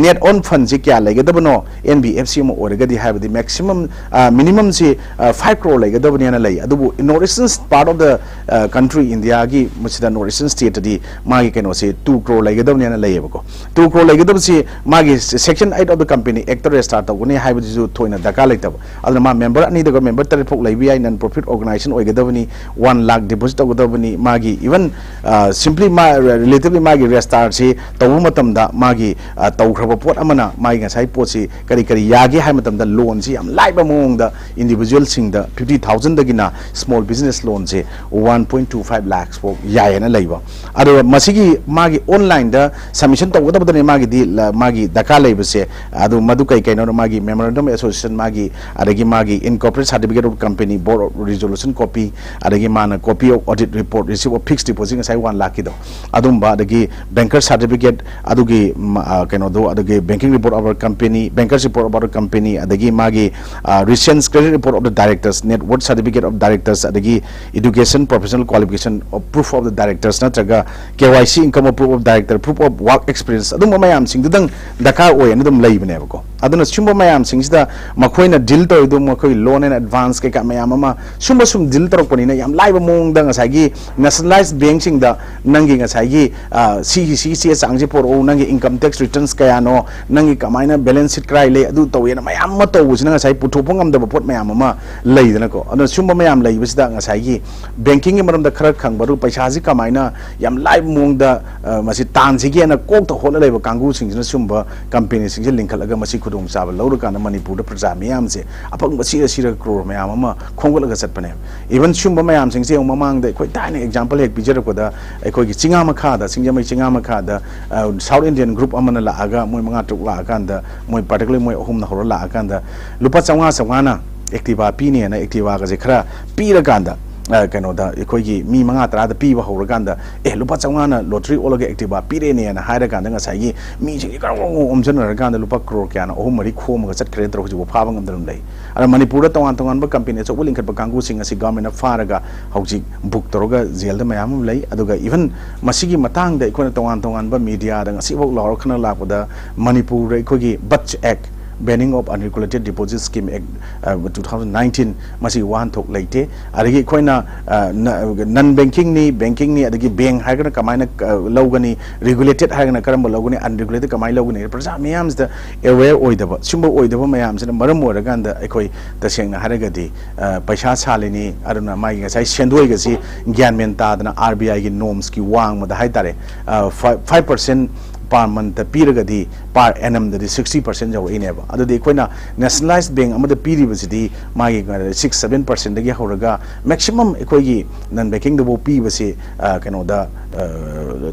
net own fundꯁꯤ ꯀꯌꯥ ꯂꯩꯒꯗꯕꯅꯣ? ꯑꯦꯟ ꯕꯤ ꯑꯦꯐ ꯁꯤ ꯑꯃ ꯑꯣꯏꯔꯒꯗꯤ ꯍꯥꯏꯕꯗꯤ ꯃꯦꯛꯁꯤꯃꯝ, ꯑ, ꯃꯤꯅꯤꯃꯝꯁꯤ, ꯑ, ꯐꯥꯏꯚ ꯀ꯭ꯔꯣꯔ ꯂꯩꯒꯗꯕꯅꯦꯅ ꯂꯩ꯫ ꯑꯗꯨꯕꯨ north eastern part of the, ꯑ, ꯀꯟꯇ꯭ꯔꯤ ꯏꯟꯗꯤꯌꯥꯒꯤ ꯃꯁꯤꯗ ꯅꯣꯔꯠ ꯏꯁꯇꯔꯟ ꯁ꯭ꯇꯦꯠꯇꯗꯤ ꯃꯥꯒꯤ ꯀꯩꯅꯣꯁꯤ ꯇꯨ ꯀ꯭ꯔꯣꯔ ꯂꯩꯒꯗꯕꯅꯦꯅ ꯂꯩꯌꯦꯕꯀꯣ꯫ ꯇꯨ ꯀ꯭ꯔꯣꯔ ꯂꯩꯒꯗꯕꯁꯤ ꯃꯥꯒꯤ Section eight of the Company Actꯇ ꯔꯦꯖꯤꯁꯇꯥꯔ ꯇꯧꯒꯅꯤ ꯍꯥꯏꯕꯗꯨꯁꯨ ꯊꯣꯏꯅ ꯗꯔꯀꯥꯔ ꯂꯩꯇꯕ꯫ ꯑꯗꯨꯅ ꯃꯥ ꯃꯦꯝꯕꯔ ꯑꯅꯤꯗꯒ ꯃꯦꯝꯕꯔ ꯇꯔꯦꯠ ꯐꯥꯎ ꯂꯩꯕ ꯌꯥꯏ, ꯅꯟ ꯄ꯭ꯔꯣꯐꯤꯠ ꯑꯣꯔꯒꯅꯥꯏꯖꯦꯁꯟ ꯑꯣꯏꯒꯗꯕꯅꯤ, ꯋꯥꯟ ꯂꯥꯈ ꯗꯤꯄꯣꯖꯤꯠ ꯇꯧꯒꯗꯕꯅꯤ, ꯃꯥꯒꯤ ꯏꯚꯟ, ꯑ, ꯁꯤꯝꯄ꯭ꯂꯤ ꯃꯥ, ꯔꯤꯂꯦꯇꯤꯚꯂꯤ ꯃꯥꯒꯤ ꯔꯦꯖꯤꯁꯇꯥꯔꯁꯤ ꯇꯧꯕ ꯃꯇꯝꯗ ꯃꯥꯒꯤ, ꯑ, ꯇꯧꯈ꯭ꯔꯕ ꯄꯣꯠ ꯑꯃꯅ ꯃꯥꯒꯤ ꯉꯁꯥꯏ ꯄꯣꯠꯁꯤ ꯁꯤ ꯀꯔꯤ ꯀꯔꯤ ꯌꯥꯒꯦ ꯍꯥꯏꯕ ꯃꯇꯝꯗ, ꯂꯣꯟꯁꯤ ꯌꯥꯝ ꯂꯥꯏꯕ ꯃꯑꯣꯡꯗ ꯏꯟꯗꯤꯕꯤꯖꯨꯋꯦꯜꯁꯤꯡꯗ ꯐꯤꯐꯇꯤ ꯊꯥꯎꯖꯟꯗꯒꯤꯅ ꯁ꯭ꯃꯣꯜ ꯕꯤꯖꯤꯅꯦꯁ ꯂꯣꯟꯁꯦ one point two five lakhs ꯐꯥꯎ ꯌꯥꯏꯌꯦꯅ ꯂꯩꯕ꯫ ꯑꯗꯨꯒ ꯃꯁꯤꯒꯤ ꯃꯥꯒꯤ ꯑꯣꯟꯂꯥꯏꯟꯗ ꯁꯕꯃꯤꯁꯟ ꯇꯧꯒꯗꯕꯗꯅꯦ ꯃꯥꯒꯤꯗꯤ ꯂ-, ꯃꯥꯒꯤ ꯗꯔꯀꯥꯔ ꯂꯩꯕꯁꯦ꯫ ꯑꯗꯨ ꯃꯗꯨ ꯀꯩ ꯀꯩꯅꯣ? ꯃꯥꯒꯤ memorandum of association, ꯃꯥꯒꯤ, ꯑꯗꯒꯤ ꯃꯥꯒꯤ incorporate certificate of company, board of resolution copy, ꯑꯗꯒꯤ ꯃꯥꯅ copy of audit report, receipt of fixed deposit ꯉꯁꯥꯏ ꯋꯥꯟ ꯂꯥꯛꯀꯤꯗꯣ ꯑꯗꯨꯝꯕ, ꯑꯗꯒꯤ banker certificate, ꯑꯗꯨꯒꯤ ꯃ-, ꯑ, ꯀꯩꯅꯣꯗꯣ, ꯑꯗꯨꯒꯤ banking report of our company, bankers report of our company, ꯑꯗꯒꯤ ꯃꯥꯒꯤ, ꯑ, recent credit report of the directors, net worth certificate of directors, ꯑꯗꯒꯤ education, professional qualification of proof of the directors, ꯅꯠꯇ꯭ꯔꯒ K Y C income of proof of director, proof of work experience, ꯑꯗꯨꯝꯕ ꯃꯌꯥꯝꯁꯤꯡꯗꯨꯗꯪ ꯗꯔꯀꯥꯔ ꯑꯣꯏꯌꯦꯅ ꯑꯗꯨꯝ ꯂꯩꯕꯅꯦꯕꯀꯣ꯫ ꯑꯗꯨꯅ ꯁꯤꯒꯨꯝꯕ ꯃꯌꯥꯝꯁꯤꯡꯁꯤꯗ ꯃꯈꯣꯏꯅ ꯗꯤꯜ ꯇꯧꯔꯤꯗꯣ, ꯃꯈꯣꯏ loan and advance ꯀꯩꯀꯥ ꯃꯌꯥꯝ ꯑꯃ, ꯁꯨꯝꯕ ꯁꯨꯝ ꯗꯤꯜ ꯇꯧꯔꯛꯄꯅꯤꯅ, ꯌꯥꯝ ꯂꯥꯏꯕ ꯃꯑꯣꯡꯗ ꯉꯁꯥꯏꯒꯤ nationalized bankꯁꯤꯡꯗ ꯅꯪꯒꯤ ꯉꯁꯥꯏꯒꯤ, ꯑ, ꯁꯤꯒꯤ, ꯁꯤꯒꯤ ꯆꯦ ꯆꯥꯡꯁꯤ ꯄꯨꯔꯛꯎ, ꯅꯪꯒꯤ income tax returns ꯀꯌꯥꯅꯣ, ꯅꯪꯒꯤ ꯀꯃꯥꯏꯅ balance sheet ꯀꯔꯥꯏ ꯂꯩ, ꯑꯗꯨ ꯇꯧꯋꯦꯅ ꯃꯌꯥꯝ ꯑꯃ ꯇꯧꯕꯁꯤꯅ ꯉꯁꯥꯏ ꯄꯨꯊꯣꯛꯄ ꯉꯝꯗꯕ ꯄꯣꯠ ꯃꯌꯥꯝ ꯑꯃ ꯂꯩꯗꯅꯀꯣ꯫ ꯑꯗꯨꯅ ꯁꯨꯝꯕ ꯃꯌꯥꯝ ꯂꯩꯕꯁꯤꯗ ꯉꯁꯥꯏꯒꯤ bankingꯒꯤ ꯃꯔꯝꯗ ꯈꯔ ꯈꯪꯕ, ꯑꯗꯨꯒ ꯄꯩꯁꯥꯁꯤ ꯀꯃꯥꯏꯅ ꯌꯥꯝ ꯂꯥꯏꯕ ꯃꯑꯣꯡꯗ, ꯑ, ꯃꯁꯤ ꯇꯥꯟꯁꯤꯒꯦꯅ ꯀꯣꯛꯇ ꯍꯣꯠꯅ ꯂꯩꯕ ꯀꯥꯡꯕꯨꯁꯤꯡꯁꯤꯅ ꯁꯨꯝꯕ companyꯁꯤꯡꯁꯦ ꯂꯤꯡꯈꯠꯂꯒ ꯃꯁꯤ ꯈꯨꯗꯣꯡꯆꯥꯕ ꯂꯧꯔꯀꯥꯟꯗ ꯃꯅꯤꯄꯨꯔꯗ ꯄ꯭ꯔꯖꯥ ꯃꯤꯌꯥꯝꯁꯦ ꯑꯐꯪꯕ ꯁꯤꯔ ꯁꯤꯔꯒ ꯀ꯭ꯔꯣꯔ ꯃꯌꯥꯝ ꯑꯃ ꯈꯣꯝꯒꯠꯂꯒ ꯆꯠꯄꯅꯦꯕ꯫ Even ꯁꯨꯝꯕ ꯃꯌꯥꯝꯁꯤꯡꯁꯦ ꯌꯦꯡꯉꯨ, ꯃꯃꯥꯡꯗ ꯑꯩꯈꯣꯏ ꯊꯥꯏꯅ example ꯍꯦꯛ ꯄꯤꯖꯔꯛꯄꯗ, ꯑꯩꯈꯣꯏꯒꯤ ꯆꯤꯡꯉꯥ ꯃꯈꯥꯗ, ꯁꯤꯡꯖꯃꯩ ꯆꯤꯡꯉꯥ ꯃꯈꯥꯗ, ꯑ, South Indian group ꯑꯃꯅ ꯂꯥꯛꯑꯒ ꯃꯣꯏ ꯃꯉꯥ ꯇꯔꯨꯛ ꯂꯥꯛꯑꯀꯥꯟꯗ, ꯃꯣꯏ particularly ꯃꯣꯏ ꯑꯍꯨꯝꯅ ꯍꯧꯔ ꯂꯥꯛꯑꯀꯥꯟꯗ ꯂꯨꯄꯥ ꯆꯥꯝꯃꯉꯥ ꯆꯥꯝꯃꯉꯥꯅ Activa ꯄꯤꯅꯦꯅ Activaꯒꯁꯦ ꯈꯔ ꯄꯤꯔꯀꯥꯟꯗ, ꯑ, ꯀꯩꯅꯣꯗ ꯑꯩꯈꯣꯏꯒꯤ ꯃꯤ ꯃꯉꯥ ꯇꯔꯥꯗ ꯄꯤꯕ ꯍꯧꯔꯀꯥꯟꯗ, "ꯑꯦ, ꯂꯨꯄꯥ ꯆꯥꯝꯃꯉꯥꯅ lottery ꯑꯣꯜꯂꯒ Activa ꯄꯤꯔꯦꯅꯦꯅ" ꯍꯥꯏꯔꯀꯥꯟꯗ ꯉꯁꯥꯏꯒꯤ ꯃꯤꯁꯤꯡꯁꯦ ꯒ꯭ꯔꯣ ꯒ꯭ꯔꯣ ꯒ꯭ꯔꯣ ꯑꯣꯝꯁꯤꯟꯅꯔꯀꯥꯟꯗ ꯂꯨꯄꯥ ꯀ꯭ꯔꯣꯔ ꯀꯌꯥꯅ, ꯑꯍꯨꯝ ꯃꯔꯤ ꯈꯣꯝꯃꯒ ꯆꯠꯈ꯭ꯔꯦ ꯅꯠꯇ꯭ꯔꯣ? ꯍꯧꯖꯤꯛꯐꯥꯎ ꯐꯥꯕ ꯉꯝꯗꯅ ꯂꯩ꯫ ꯑꯗ ꯃꯅꯤꯄꯨꯔꯗ ꯇꯣꯉꯥꯟ ꯇꯣꯉꯥꯟꯕ company ꯑꯆꯧꯕ ꯂꯤꯡꯈꯠꯄ ꯀꯥꯡꯕꯨꯁꯤꯡ ꯑꯁꯤ governmentꯅ ꯐꯥꯔꯒ ꯍꯧꯖꯤꯛ book ꯇꯧꯔꯒ ꯖꯦꯜꯗ ꯃꯌꯥꯝ ꯑꯃ ꯂꯩ꯫ ꯑꯗꯨꯒ even ꯃꯁꯤꯒꯤ ꯃꯇꯥꯡꯗ ꯑꯩꯈꯣꯏꯅ ꯇꯣꯉꯥꯟ ꯇꯣꯉꯥꯟꯕ mediaꯗ ꯉꯁꯤꯐꯥꯎ ꯂꯥꯎꯔꯛꯅ ꯂꯥꯛꯄꯗ, ꯃꯅꯤꯄꯨꯔꯗ ꯑꯩꯈꯣꯏꯒꯤ BUDS Act, Banning of Unregulated Deposit Scheme Act, ꯑ, two thousand nineteen, ꯃꯁꯤꯒꯤ ꯋꯥꯍꯟꯊꯣꯛ ꯂꯩꯇꯦ꯫ ꯑꯗꯒꯤ ꯑꯩꯈꯣꯏꯅ, ꯑ, ꯅ-, non bankingꯅꯤ, bankingꯅꯤ, ꯑꯗꯒꯤ bank ꯍꯥꯏꯔꯒꯅ ꯀꯃꯥꯏꯅ, ꯑ, ꯂꯧꯒꯅꯤ, regulated ꯍꯥꯏꯔꯒꯅ ꯀꯔꯝꯕ ꯂꯧꯒꯅꯤ, unregulated ꯀꯃꯥꯏꯅ ꯂꯧꯒꯅꯤ, ꯄ꯭ꯔꯖꯥ ꯃꯤꯌꯥꯝꯁꯤꯗ aware ꯑꯣꯏꯗꯕ, ꯁꯤꯒꯨꯝꯕ ꯑꯣꯏꯗꯕ ꯃꯌꯥꯝꯁꯤꯅ ꯃꯔꯝ ꯑꯣꯏꯔꯀꯥꯟꯗ ꯑꯩꯈꯣꯏ ꯇꯁꯦꯡꯅ ꯍꯥꯏꯔꯒꯗꯤ, ꯑ, ꯄꯩꯁꯥ ꯁꯥꯜꯂꯤꯅꯤ, ꯑꯗꯨꯅ ꯃꯥꯒꯤ ꯉꯁꯥꯏ ꯁꯦꯟꯗꯣꯏꯒꯁꯤ ꯒ꯭ꯌꯥꯟ ꯃꯦꯟ ꯇꯥꯗꯅ R B Iꯒꯤ normsꯀꯤ ꯋꯥꯡꯃꯗ ꯍꯥꯏꯇꯥꯔꯦ, ꯑ, five, five percent per month ꯇ ꯄꯤꯔꯒꯗꯤ per annum ꯗꯗꯤ sixty percent ꯌꯧꯔꯛꯏꯅꯦꯕ꯫ ꯑꯗꯨꯗꯤ ꯑꯩꯈꯣꯏꯅ nationalized bank ꯑꯃꯗ ꯄꯤꯔꯤꯕꯁꯤꯗꯤ ꯃꯥꯒꯤ six seven percent ꯗꯒꯤ ꯍꯧꯔꯒ maximum ꯑꯩꯈꯣꯏꯒꯤ non banking ꯗꯐꯥꯎ ꯄꯤꯕꯁꯤ, ꯑ, ꯀꯩꯅꯣꯗ, ꯑ,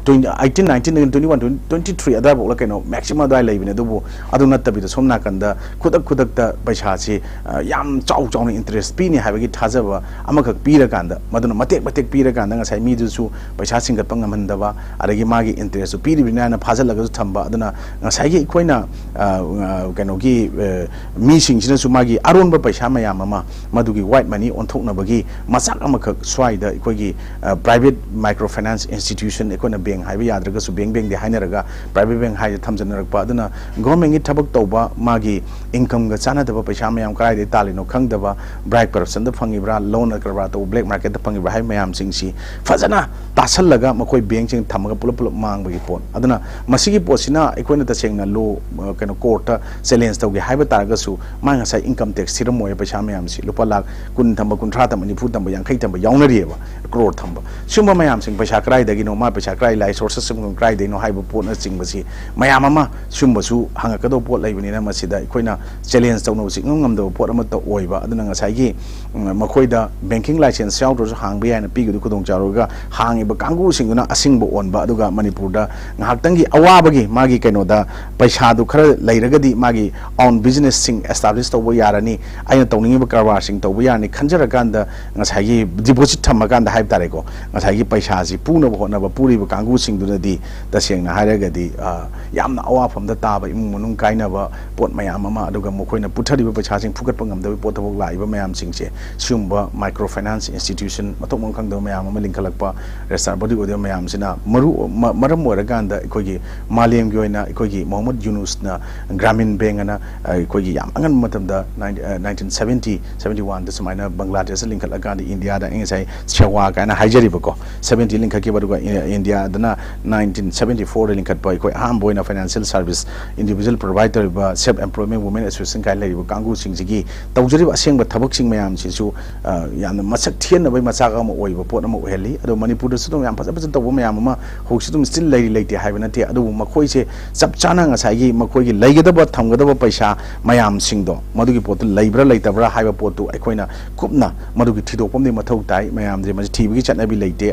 twenty, eighteen, nineteen, twenty one, twenty three ꯑꯗꯥꯏꯐꯥꯎꯂ ꯀꯩꯅꯣ maximum ꯑꯗꯥꯏ ꯂꯩꯕꯅꯦ꯫ ꯑꯗꯨꯕꯨ ꯑꯗꯨ ꯅꯠꯇꯕꯤꯗ ꯁꯣꯝ ꯅꯥꯀꯟꯗ ꯈꯨꯗꯛ ꯈꯨꯗꯛꯇ ꯄꯩꯁꯥꯁꯤ, ꯑ, ꯌꯥꯝ ꯆꯥꯎ ꯆꯥꯎꯅ interest ꯄꯤꯅꯤ ꯍꯥꯏꯕꯒꯤ ꯊꯥꯖꯕ ꯑꯃꯈꯛ ꯄꯤꯔꯀꯥꯟꯗ, ꯃꯗꯨꯅ ꯃꯇꯦꯛ ꯃꯇꯦꯛ ꯄꯤꯔꯀꯥꯟꯗ ꯉꯁꯥꯏ ꯃꯤꯗꯨꯁꯨ ꯄꯩꯁꯥ ꯁꯤꯡꯒꯠꯄ ꯉꯝꯍꯟꯗꯕ, ꯑꯗꯒꯤ ꯃꯥꯒꯤ interest ꯁꯨ ꯄꯤꯔꯤꯕꯅꯤ ꯍꯥꯏꯅ ꯐꯥꯖꯤꯜꯂꯒꯁꯨ ꯊꯝꯕ꯫ ꯑꯗꯨꯅ ꯉꯁꯥꯏꯒꯤ ꯑꯩꯈꯣꯏꯅ, ꯑ, ꯑ, ꯀꯩꯅꯣꯒꯤ, ꯑ, ꯃꯤꯁꯤꯡꯁꯤꯅꯁꯨ ꯃꯥꯒꯤ ꯑꯔꯣꯟꯕ ꯄꯩꯁꯥ ꯃꯌꯥꯝ ꯑꯃ ꯃꯗꯨꯒꯤ white money ꯑꯣꯟꯊꯣꯛꯅꯕꯒꯤ ꯃꯆꯥꯛ ꯑꯃꯈꯛ ꯁ꯭ꯋꯥꯏꯗ ꯑꯩꯈꯣꯏꯒꯤ, ꯑ, private micro finance institution, ꯑꯩꯈꯣꯏꯅ bank ꯍꯥꯏꯕ ꯌꯥꯗ꯭ꯔꯒꯁꯨ bank bank ꯗꯤ ꯍꯥꯏꯅꯔꯒ private bank ꯍꯥꯏꯅ ꯊꯝꯖꯟꯅꯔꯛꯄ꯫ ꯑꯗꯨꯅ government ꯀꯤ ꯊꯕꯛ ꯇꯧꯕ, ꯃꯥꯒꯤ income ꯒ ꯆꯥꯟꯅꯗꯕ ꯄꯩꯁꯥ ꯃꯌꯥꯝ ꯀꯗꯥꯏꯗꯒꯤ ꯇꯥꯜꯂꯤꯅꯣ ꯈꯪꯗꯕ, bribe corruption ꯗ ꯐꯪꯉꯤꯕ꯭ꯔꯥ, ꯂꯣꯟ ꯀꯔꯕꯥꯔ ꯇꯧꯕ, black market ꯇ ꯐꯪꯉꯤꯕ꯭ꯔꯥ ꯍꯥꯏꯕ ꯃꯌꯥꯝꯁꯤꯡꯁꯤ ꯐꯖꯅ ꯇꯥꯁꯜꯂꯒ ꯃꯈꯣꯏ bank ꯁꯤꯡ ꯊꯝꯃꯒ ꯄꯨꯂꯞ ꯄꯨꯂꯞ ꯃꯥꯡꯕꯒꯤ ꯄꯣꯠ꯫ ꯑꯗꯨꯅ ꯃꯁꯤꯒꯤ ꯄꯣꯠꯁꯤꯅ ꯑꯩꯈꯣꯏꯅ ꯇꯁꯦꯡꯅ law, ꯑ, ꯀꯩꯅꯣ, court ꯇ challenge ꯇꯧꯒꯦ ꯍꯥꯏꯕ ꯇꯥꯔꯒꯁꯨ ꯃꯥ ꯉꯁꯥꯏ income tax ꯊꯤꯔꯝꯃꯣꯏ ꯄꯩꯁꯥ ꯃꯌꯥꯝꯁꯤ꯫ ꯂꯨꯄꯥ ꯂꯥꯈ ꯀꯨꯟ ꯊꯝꯕ, ꯀꯨꯟꯊ꯭ꯔꯥ ꯊꯝꯕ, ꯅꯤꯐꯨ ꯊꯝꯕ, ꯌꯥꯡꯈꯩ ꯊꯝꯕ ꯌꯥꯎꯅꯔꯤꯑꯕ, crore ꯊꯝꯕ꯫ ꯁꯤꯒꯨꯝꯕ ꯃꯌꯥꯝꯁꯤꯡ ꯄꯩꯁꯥ ꯀꯗꯥꯏꯗꯒꯤꯅꯣ, ꯃꯥ ꯄꯩꯁꯥ ꯀꯗꯥꯏ ꯂꯥꯛꯏ, sources ꯁꯤꯡ ꯀꯗꯥꯏꯗꯒꯤꯅꯣ ꯍꯥꯏꯕ ꯄꯣꯠꯅꯆꯤꯡꯕꯁꯤ ꯃꯌꯥꯝ ꯑꯃ ꯁꯤꯒꯨꯝꯕꯁꯨ ꯍꯪꯉꯛꯀꯗꯧꯕ ꯄꯣꯠ ꯂꯩꯕꯅꯤꯅ ꯃꯁꯤꯗ ꯑꯩꯈꯣꯏꯅ challenge ꯇꯧꯅꯕꯁꯤ ꯏꯉꯝ ꯉꯝꯗꯕ ꯄꯣꯠ ꯑꯃꯠꯇ ꯑꯣꯏꯕ꯫ ꯑꯗꯨꯅ ꯉꯁꯥꯏꯒꯤ, ꯎꯝ, ꯃꯈꯣꯏꯗ banking license ꯌꯥꯎꯗ꯭ꯔꯁꯨ ꯍꯥꯡꯕ ꯌꯥꯏꯅ ꯄꯤꯈꯤꯕꯗꯨ ꯈꯨꯗꯣꯡꯆꯥꯔꯒ ꯍꯥꯡꯉꯤꯕ ꯀꯥꯡꯕꯨꯁꯤꯡꯗꯨꯅ ꯑꯁꯤꯡꯕ ꯑꯣꯟꯕ, ꯑꯗꯨꯒ ꯃꯅꯤꯄꯨꯔꯗ ꯉꯥꯏꯍꯥꯛꯇꯪꯒꯤ ꯑꯋꯥꯕꯒꯤ ꯃꯥꯒꯤ ꯀꯩꯅꯣꯗ ꯄꯩꯁꯥꯗꯨ ꯈꯔ ꯂꯩꯔꯒꯗꯤ ꯃꯥꯒꯤ own business ꯁꯤꯡ establish ꯇꯧꯕ ꯌꯥꯔꯅꯤ, ꯑꯩꯅ ꯇꯧꯅꯤꯡꯉꯤꯕ ꯀꯔꯕꯥꯔꯁꯤꯡ ꯇꯧꯕ ꯌꯥꯔꯅꯤ ꯈꯟꯖꯔꯀꯥꯟꯗ ꯉꯁꯥꯏꯒꯤ deposit ꯊꯝꯃꯀꯥꯟꯗ ꯍꯥꯏꯕ ꯇꯥꯔꯦꯀꯣ, ꯉꯁꯥꯏꯒꯤ ꯄꯩꯁꯥꯁꯤ ꯄꯨꯅꯕ ꯍꯣꯠꯅꯕ ꯄꯨꯔꯤꯕ ꯀꯥꯡꯕꯨꯁꯤꯡꯗꯨꯅꯗꯤ ꯇꯁꯦꯡꯅ ꯍꯥꯏꯔꯒꯗꯤ, ꯑ, ꯌꯥꯝꯅ ꯑꯋꯥꯐꯝꯗ ꯇꯥꯕ, ꯏꯃꯨꯡ ꯃꯅꯨꯡ ꯀꯥꯏꯅꯕ ꯄꯣꯠ ꯃꯌꯥꯝ ꯑꯃ, ꯑꯗꯨꯒ ꯃꯈꯣꯏꯅ ꯄꯨꯊꯔꯤꯕ ꯄꯩꯁꯥꯁꯤꯡ ꯐꯨꯒꯠꯄ ꯉꯝꯗꯕꯒꯤ ꯄꯣꯠ ꯊꯕꯛ ꯂꯥꯛꯏꯕ ꯃꯌꯥꯝꯁꯤꯡꯁꯦ, ꯁꯤꯒꯨꯝꯕ micro finance institution ꯃꯊꯣꯡ ꯃꯔꯝ ꯈꯪꯗꯕ ꯃꯌꯥꯝ ꯑꯃ ꯂꯤꯡꯈꯠꯂꯛꯄ, register body ꯑꯣꯏꯗꯕ ꯃꯌꯥꯝꯁꯤꯅ ꯃꯔꯨ-, ꯃ-, ꯃꯔꯝ ꯑꯣꯏꯔꯀꯥꯟꯗ ꯑꯩꯈꯣꯏꯒꯤ ꯃꯥꯂꯦꯝꯒꯤ ꯑꯣꯏꯅ ꯑꯩꯈꯣꯏꯒꯤ ꯃꯣꯍꯝꯃꯗ ꯌꯨꯅꯨꯁꯅ ꯒ꯭ꯔꯥꯃꯤꯟ ꯕꯦꯡ ꯑꯅ, ꯑ, ꯑꯩꯈꯣꯏꯒꯤ ꯌꯥꯝ ꯑꯉꯟꯕ ꯃꯇꯝꯗ ꯅꯥꯏꯟ-, ꯑ, nineteen seventy, seventy one ꯗ ꯁꯨꯃꯥꯏꯅ ꯕꯪꯒ꯭ꯂꯥꯗꯦꯁꯇ ꯂꯤꯡꯈꯠꯂꯀꯥꯟꯗ ꯏꯟꯗꯤꯌꯥꯗ ꯑꯩ ꯉꯁꯥꯏ ꯁꯦꯋꯥ ꯀꯥꯏꯅ ꯍꯥꯏꯖꯔꯤꯕꯀꯣ, seventy ꯂꯤꯡꯈꯠꯈꯤꯕ, ꯑꯗꯨꯒ ꯏ-, ꯏꯟꯗꯤꯌꯥꯗ ꯅꯥꯏꯟꯇꯤꯟ ꯁꯕꯦꯟꯇꯤ ꯐꯣꯔꯗ ꯂꯤꯡꯈꯠꯄ ꯑꯩꯈꯣꯏ ꯑꯍꯥꯟꯕ ꯑꯣꯏꯅ ꯐꯥꯏꯅꯥꯟꯁꯤꯌꯦꯜ ꯁꯥꯔꯚꯤꯁ ꯏꯟꯗꯤꯕꯤꯖꯨꯋꯦꯜ ꯄ꯭ꯔꯣꯚꯥꯏꯗ ꯇꯧꯔꯤꯕ ꯁꯦꯜꯐ ꯑꯦꯝꯄ꯭ꯂꯣꯏꯃꯦꯟ ꯋꯨꯃꯦꯟ ꯑꯦꯁꯣꯁꯤꯌꯦꯁꯟ ꯀꯥꯏꯅ ꯂꯩꯔꯤꯕ ꯀꯥꯡꯕꯨꯁꯤꯡꯁꯤꯒꯤ ꯇꯧꯖꯔꯤꯕ ꯑꯁꯦꯡꯕ ꯊꯕꯛꯁꯤꯡ ꯃꯌꯥꯝꯁꯤꯁꯨ ꯑ, ꯌꯥꯝꯅ ꯃꯁꯛ ꯊꯤꯍꯟꯅꯕꯒꯤ ꯃꯆꯥꯛ ꯑꯃ ꯑꯣꯏꯕ ꯄꯣꯠ ꯑꯃ ꯑꯣꯏꯍꯜꯂꯤ꯫ ꯑꯗꯣ ꯃꯅꯤꯄꯨꯔꯗꯁꯨ ꯑꯗꯨꯝ ꯌꯥꯝ ꯐꯖ ꯐꯖꯅ ꯇꯧꯕ ꯃꯌꯥꯝ ꯑꯃ ꯍꯧꯖꯤꯛꯁꯨ ꯑꯗꯨꯝ ꯁ꯭ꯇꯤꯜ ꯂꯩꯔꯤ ꯂꯩꯇꯦ ꯍꯥꯏꯕ ꯅꯠꯇꯦ꯫ ꯑꯗꯨꯕꯨ ꯃꯈꯣꯏꯁꯦ ꯆꯞ ꯆꯥꯅ ꯉꯁꯥꯏꯒꯤ ꯃꯈꯣꯏꯒꯤ ꯂꯩꯒꯗꯕ ꯊꯝꯒꯗꯕ ꯄꯩꯁꯥ ꯃꯌꯥꯝꯁꯤꯡꯗꯣ ꯃꯗꯨꯒꯤ ꯄꯣꯠꯇꯨ ꯂꯩꯕ꯭ꯔꯥ ꯂꯩꯇꯕ꯭ꯔꯥ ꯍꯥꯏꯕ ꯄꯣꯠꯇꯨ ꯑꯩꯈꯣꯏꯅ ꯀꯨꯞꯅ ꯃꯗꯨꯒꯤ ꯊꯤꯗꯣꯛꯄ ꯑꯃꯗꯤ ꯃꯊꯧ ꯇꯥꯏ꯫ ꯃꯌꯥꯝꯁꯦ ꯃꯁꯤ ꯊꯤꯕꯒꯤ ꯆꯠꯅꯕꯤ ꯂꯩꯇꯦ꯫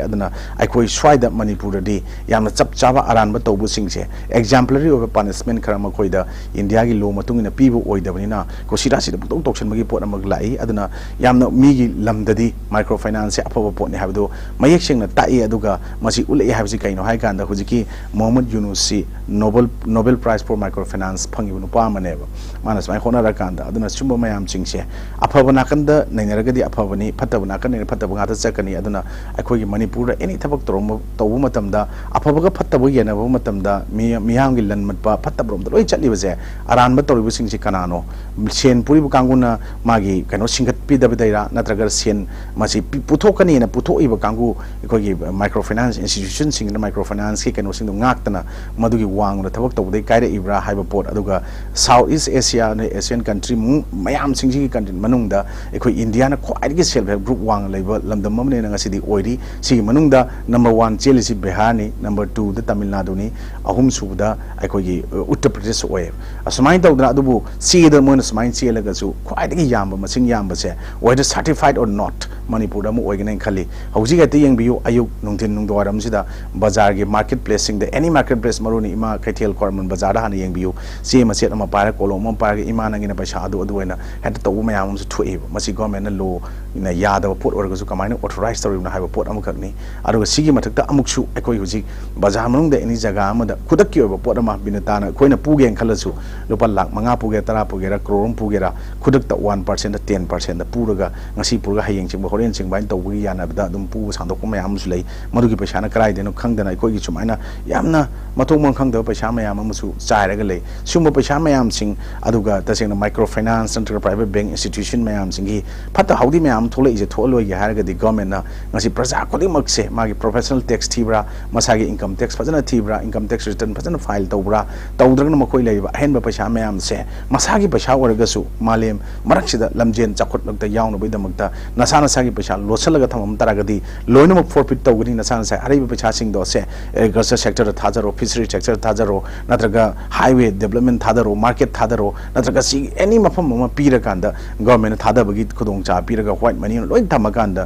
ꯑꯗꯨꯅ ꯑꯩꯈꯣꯏ ꯁ꯭ꯋꯥꯏꯗ ꯃꯅꯤꯄꯨꯔꯗꯗꯤ ꯌꯥꯝꯅ ꯆꯞ ꯆꯥꯕ ꯑꯔꯥꯟꯕ ꯇꯧꯕꯁꯤꯡꯁꯦ ꯑꯦꯛꯖꯥꯝꯄꯂꯔꯤ ꯑꯣꯏꯕ ꯄꯥꯅꯤꯁꯃꯦꯟ ꯈꯔ ꯃꯈꯣꯏꯗ ꯏꯟꯗꯤꯌꯥꯒꯤ ꯂꯣ ꯃꯇꯨꯡ ꯏꯟꯅ ꯄꯤꯕ ꯑꯣꯏꯗꯕꯅꯤꯅ ꯀꯣꯁꯤꯔꯥꯁꯤꯗ ꯄꯨꯡꯇꯧ ꯇꯧꯁꯟꯕꯒꯤ ꯄꯣꯠ ꯑꯃ ꯂꯥꯛꯏ꯫ ꯑꯗꯨꯅ ꯌꯥꯝꯅ ꯃꯤꯒꯤ ꯂꯝꯗꯗꯤ ꯃꯥꯏꯀ꯭ꯔꯣ ꯐꯥꯏꯅꯥꯟꯁꯁꯦ ꯑꯐꯕ ꯄꯣꯠꯅꯤ ꯍꯥꯏꯕꯗꯨ ꯃꯌꯦꯛ ꯁꯦꯡꯅ ꯇꯥꯛꯏ꯫ ꯑꯗꯨꯒ ꯃꯁꯤ ꯎꯠꯂꯛꯏ ꯍꯥꯏꯕꯁꯤ ꯀꯩꯅꯣ ꯍꯥꯏ ꯀꯥꯟꯗ ꯍꯧꯖꯤꯛꯀꯤ ꯃꯣꯍꯝꯃꯗ ꯌꯨꯅꯨꯁꯁꯤ Nobel, Nobel prize for micro finance ꯐꯪꯉꯤꯕ ꯅꯨꯄꯥ ꯑꯃꯅꯦꯕ꯫ ꯃꯥꯅ ꯁꯨꯃꯥꯏꯅ ꯍꯣꯠꯅꯔꯀꯥꯟꯗ, ꯑꯗꯨꯅ ꯁꯨꯝꯕ ꯃꯌꯥꯝꯁꯤꯡꯁꯦ ꯑꯐꯕ ꯅꯥꯀꯟꯗ ꯅꯩꯅꯔꯒꯗꯤ ꯑꯐꯕꯅꯤ, ꯐꯠꯇꯕ ꯅꯥꯀꯟꯗ ꯐꯠꯇꯕ ꯉꯥꯛꯇ ꯆꯠꯀꯅꯤ꯫ ꯑꯗꯨꯅ ꯑꯩꯈꯣꯏꯒꯤ ꯃꯅꯤꯄꯨꯔꯗ ꯑꯦꯅꯤ ꯊꯕꯛ ꯇꯧꯔꯝꯕ, ꯇꯧꯕ ꯃꯇꯝꯗ ꯑꯐꯕꯒ ꯐꯠꯇꯕꯒ ꯌꯦꯟꯅꯕ ꯃꯇꯝꯗ ꯃꯤ-, ꯃꯤꯌꯥꯝꯒꯤ ꯂꯟꯃꯠꯄ ꯐꯠꯇꯕꯔꯣꯝꯗ ꯂꯣꯏ ꯆꯠꯂꯤꯕꯁꯦ ꯑꯔꯥꯟꯕ ꯇꯧꯔꯤꯕꯁꯤꯡꯁꯤ ꯀꯅꯥꯅꯣ? ꯁꯦꯟ ꯄꯨꯔꯤꯕ ꯀꯥꯡꯕꯨꯅ ꯃꯥꯒꯤ ꯀꯩꯅꯣ ꯁꯤꯡꯒꯠꯄꯤꯗꯕꯗꯩꯔꯥ, ꯅꯠꯇ꯭ꯔꯒ ꯁꯦꯟ ꯃꯁꯤ ꯄꯤ-, ꯄꯨꯊꯣꯛꯀꯅꯤꯅ ꯄꯨꯊꯣꯛꯏꯕ ꯀꯥꯡꯕꯨ, ꯑꯩꯈꯣꯏꯒꯤ ꯃꯥꯏꯀ꯭ꯔꯣ ꯐꯥꯏꯅꯥꯟꯁ ꯏꯟꯁꯇꯤꯇ꯭ꯌꯨꯁꯟꯁꯤꯡꯁꯤꯅ ꯃꯥꯏꯀ꯭ꯔꯣ ꯐꯥꯏꯅꯥꯟꯁꯀꯤ ꯀꯩꯅꯣꯁꯤꯡꯗꯣ ꯉꯥꯛꯇꯅ ꯃꯗꯨꯒꯤ ꯋꯥꯡꯃꯗ ꯊꯕꯛ ꯇꯧꯕꯗꯒꯤ ꯀꯥꯏꯔꯛꯏꯕ꯭ꯔꯥ ꯍꯥꯏꯕ ꯄꯣꯠ, ꯑꯗꯨꯒ ꯁꯥꯎꯠ ꯏꯁ ꯑꯦꯁꯤꯌꯥ, ꯑꯦꯁꯤꯌꯥꯟ ꯀꯟꯇ꯭ꯔꯤ ꯃꯌꯥꯝꯁꯤꯡꯁꯤꯒꯤ ꯀꯟꯇ꯭ꯔꯤ ꯃꯅꯨꯡꯗ ꯑꯩꯈꯣꯏ ꯏꯟꯗꯤꯌꯥꯅ ꯈ꯭ꯋꯥꯏꯗꯒꯤ ꯁꯦꯜꯐ ꯍꯦꯜꯞ ꯒ꯭ꯔꯨꯞ ꯋꯥꯡꯅ ꯂꯩꯕ ꯂꯝꯗꯝ ꯑꯃꯅꯦꯅ ꯉꯁꯤꯗꯤ ꯑꯣꯏꯔꯤ꯫ ꯁꯤꯒꯤ ꯃꯅꯨꯡꯗ ꯅꯝꯕꯔ ꯋꯥꯟ ꯆꯦꯜꯂꯤꯁꯤ ꯕꯤꯍꯥꯔꯅꯤ, ꯅꯝꯕꯔ ꯇꯨꯗ ꯇꯥꯃꯤꯜ ꯅꯥꯗꯨꯅꯤ, ꯑꯍꯨꯝ ꯁꯨꯕꯗ ꯑꯩꯈꯣꯏꯒꯤ, ꯑ, ꯎꯠꯇꯔ ꯄ꯭ꯔꯗꯦꯁ ꯑꯣꯏꯌꯦꯕ꯫ ꯑꯁꯨꯃꯥꯏꯅ ꯇꯧꯗꯅ, ꯑꯗꯨꯕꯨ ꯆꯦꯗ ꯃꯣꯏꯅ ꯁꯨꯃꯥꯏꯅ ꯆꯦꯜꯂꯒꯁꯨ ꯈ꯭ꯋꯥꯏꯗꯒꯤ ꯌꯥꯝꯕ, ꯃꯁꯤꯡ ꯌꯥꯝꯕꯁꯦ, whether certified or not, ꯃꯅꯤꯄꯨꯔꯗ ꯑꯃ ꯑꯣꯏꯒꯅꯦꯅ ꯈꯜꯂꯤ꯫ ꯍꯧꯖꯤꯛ ꯍꯦꯛꯇ ꯌꯦꯡꯕꯤꯌꯨ, ꯑꯌꯨꯛ ꯅꯨꯡꯊꯤꯟ ꯅꯨꯡꯗꯥꯡꯋꯥꯏꯔꯝꯁꯤꯗ ꯕꯖꯥꯔꯒꯤ ꯃꯥꯔꯀꯦꯠ ꯄ꯭ꯂꯦꯁꯁꯤꯡꯗ, ꯑꯦꯅꯤ ꯃꯥꯔꯀꯦꯠ ꯄ꯭ꯂꯦꯁ, ꯃꯔꯨꯑꯣꯏꯅ ꯏꯃꯥ ꯀꯩꯊꯦꯜ ꯈ꯭ꯋꯥꯏꯔꯝꯕꯟ ꯕꯖꯥꯔꯗ ꯍꯥꯟꯅ ꯌꯦꯡꯕꯤꯌꯨ, ꯆꯦ ꯃꯆꯦꯠ ꯑꯃ ꯄꯥꯏꯔꯒ, ꯀꯣꯂꯣꯝ ꯑꯃ ꯄꯥꯏꯔꯒ, "ꯏꯃꯥ, ꯅꯪꯒꯤ ꯅ ꯄꯩꯁꯥ ꯑꯗꯨ, ꯑꯗꯨ" ꯑꯣꯏꯅ ꯍꯦꯛꯇ ꯇꯧꯕ ꯃꯌꯥꯝ ꯑꯃꯁꯨ ꯊꯣꯛꯑꯦꯕ꯫ ꯃꯁꯤ ꯒꯣꯔꯃꯦꯟꯅ ꯂꯣꯅ ꯌꯥꯗꯕ ꯄꯣꯠ ꯑꯣꯏꯔꯒꯁꯨ ꯀꯃꯥꯏꯅ ꯑꯣꯊꯣꯔꯥꯏꯁ ꯇꯧꯔꯤꯕꯅꯣ ꯍꯥꯏꯕ ꯄꯣꯠ ꯑꯃꯈꯛꯅꯤ꯫ ꯑꯗꯨꯒ ꯁꯤꯒꯤ ꯃꯊꯛꯇ ꯑꯃꯨꯛꯁꯨ ꯑꯩꯈꯣꯏ ꯍꯧꯖꯤꯛ ꯕꯖꯥꯔ ꯃꯅꯨꯡꯗ ꯑꯦꯅꯤ ꯖꯒꯥ ꯑꯃꯗ ꯈꯨꯗꯛꯀꯤ ꯑꯣꯏꯕ ꯄꯣꯠ ꯑꯃ ꯕꯤꯅꯤꯇꯥꯅ ꯑꯩꯈꯣꯏꯅ ꯄꯨꯒꯦꯅ ꯈꯜꯂꯁꯨ, ꯂꯨꯄꯥ ꯂꯥꯈ ꯃꯉꯥ ꯄꯨꯒꯦꯔꯥ, ꯇꯔꯥ ꯄꯨꯒꯦꯔꯥ, ꯀ꯭ꯔꯣꯔ ꯑꯃ ꯄꯨꯒꯦꯔꯥ, ꯈꯨꯗꯛꯇ ꯋꯥꯟ ꯄꯥꯔꯁꯦꯟꯗ, ꯇꯦꯟ ꯄꯥꯔꯁꯦꯟꯗ ꯄꯨꯔꯒ ꯉꯁꯤ ꯄꯨꯔꯒ ꯍꯌꯦꯡ ꯆꯤꯡꯕ, ꯍꯣꯔꯦꯟ ꯆꯤꯡꯕ ꯍꯥꯏꯅ ꯇꯧꯕꯒꯤ ꯌꯥꯅꯕꯗ ꯑꯗꯨꯝ ꯄꯨꯕ ꯁꯥꯡꯗꯣꯛꯄ ꯃꯌꯥꯝ ꯑꯃꯁꯨ ꯂꯩ꯫ ꯃꯗꯨꯒꯤ ꯄꯩꯁꯥꯅ ꯀꯗꯥꯏꯗꯩꯅꯣ ꯈꯪꯗꯅ ꯑꯩꯈꯣꯏꯒꯤ ꯁꯨꯃꯥꯏꯅ ꯌꯥꯝꯅ ꯃꯊꯣꯡ ꯃꯔꯝ ꯈꯪꯗꯕ ꯄꯩꯁꯥ ꯃꯌꯥꯝ ꯑꯃꯁꯨ ꯆꯥꯏꯔꯒ ꯂꯩ꯫ ꯁꯤꯒꯨꯝꯕ ꯄꯩꯁꯥ ꯃꯌꯥꯝꯁꯤꯡ, ꯑꯗꯨꯒ ꯇꯁꯦꯡꯅ ꯃꯥꯏꯀ꯭ꯔꯣ ꯐꯥꯏꯅꯥꯟꯁ ꯅꯠꯇ꯭ꯔꯒ ꯄ꯭ꯔꯥꯏꯚꯦꯠ ꯕꯦꯡꯛ ꯏꯟꯁꯇꯤꯇ꯭ꯌꯨꯁꯟ ꯃꯌꯥꯝꯁꯤꯡꯒꯤ ꯐꯠꯇ ꯍꯥꯎꯗꯤ ꯃꯌꯥꯝ ꯑꯃ ꯊꯣꯛꯂꯛꯏꯁꯦ ꯊꯣꯛꯍꯜꯂꯣꯏꯒꯦ ꯍꯥꯏꯔꯒꯗꯤ ꯒꯣꯔꯃꯦꯟꯅ ꯉꯁꯤ ꯄ꯭ꯔꯖꯥ ꯈꯨꯗꯤꯡꯃꯛꯁꯦ ꯃꯥꯒꯤ ꯄ꯭ꯔꯣꯐꯦꯁꯅꯦꯜ ꯇꯦꯛꯁ ꯊꯤꯕ꯭ꯔꯥ, ꯃꯁꯥꯒꯤ income tax ꯐꯖꯅ ꯊꯤꯕ꯭ꯔꯥ, income tax return ꯐꯖꯅ file ꯇꯧꯕ꯭ꯔꯥ, ꯇꯧꯗ꯭ꯔꯒꯅ ꯃꯈꯣꯏ ꯂꯩꯔꯤꯕ ꯑꯍꯦꯟꯕ ꯄꯩꯁꯥ ꯃꯌꯥꯝꯁꯦ ꯃꯁꯥꯒꯤ ꯄꯩꯁꯥ ꯑꯣꯏꯔꯒꯁꯨ ꯃꯥꯂꯦꯝ ꯃꯔꯛꯁꯤꯗ ꯂꯝꯖꯦꯟ ꯆꯥꯎꯈꯠꯂꯛꯇ ꯌꯥꯎꯅꯕꯒꯤꯗꯃꯛꯇ ꯅꯁꯥ ꯅꯁꯥꯒꯤ ꯄꯩꯁꯥ ꯂꯣꯠꯁꯤꯜꯂꯒ ꯊꯝꯃꯝ ꯇꯥꯔꯒꯗꯤ ꯂꯣꯏꯅꯃꯛ forfeit ꯇꯧꯒꯅꯤ꯫ ꯅꯁꯥ ꯅꯁꯥꯒꯤ ꯑꯔꯩꯕ ꯄꯩꯁꯥꯁꯤꯡꯗꯣ ꯁꯦ agriculture sector ꯗ ꯊꯥꯗꯔꯣ, fishery sector ꯗ ꯊꯥꯗꯔꯣ, ꯅꯠꯇ꯭ꯔꯒ highway development ꯊꯥꯗꯔꯣ, market ꯊꯥꯗꯔꯣ, ꯅꯠꯇ꯭ꯔꯒ ꯁꯤ any ꯃꯐꯝ ꯑꯃ ꯄꯤꯔꯀꯥꯟꯗ government ꯅ ꯊꯥꯗꯕꯒꯤ ꯈꯨꯗꯣꯡꯆꯥꯕ ꯄꯤꯔꯒ white money ꯅ ꯂꯣꯏ ꯊꯝꯃꯀꯥꯟꯗ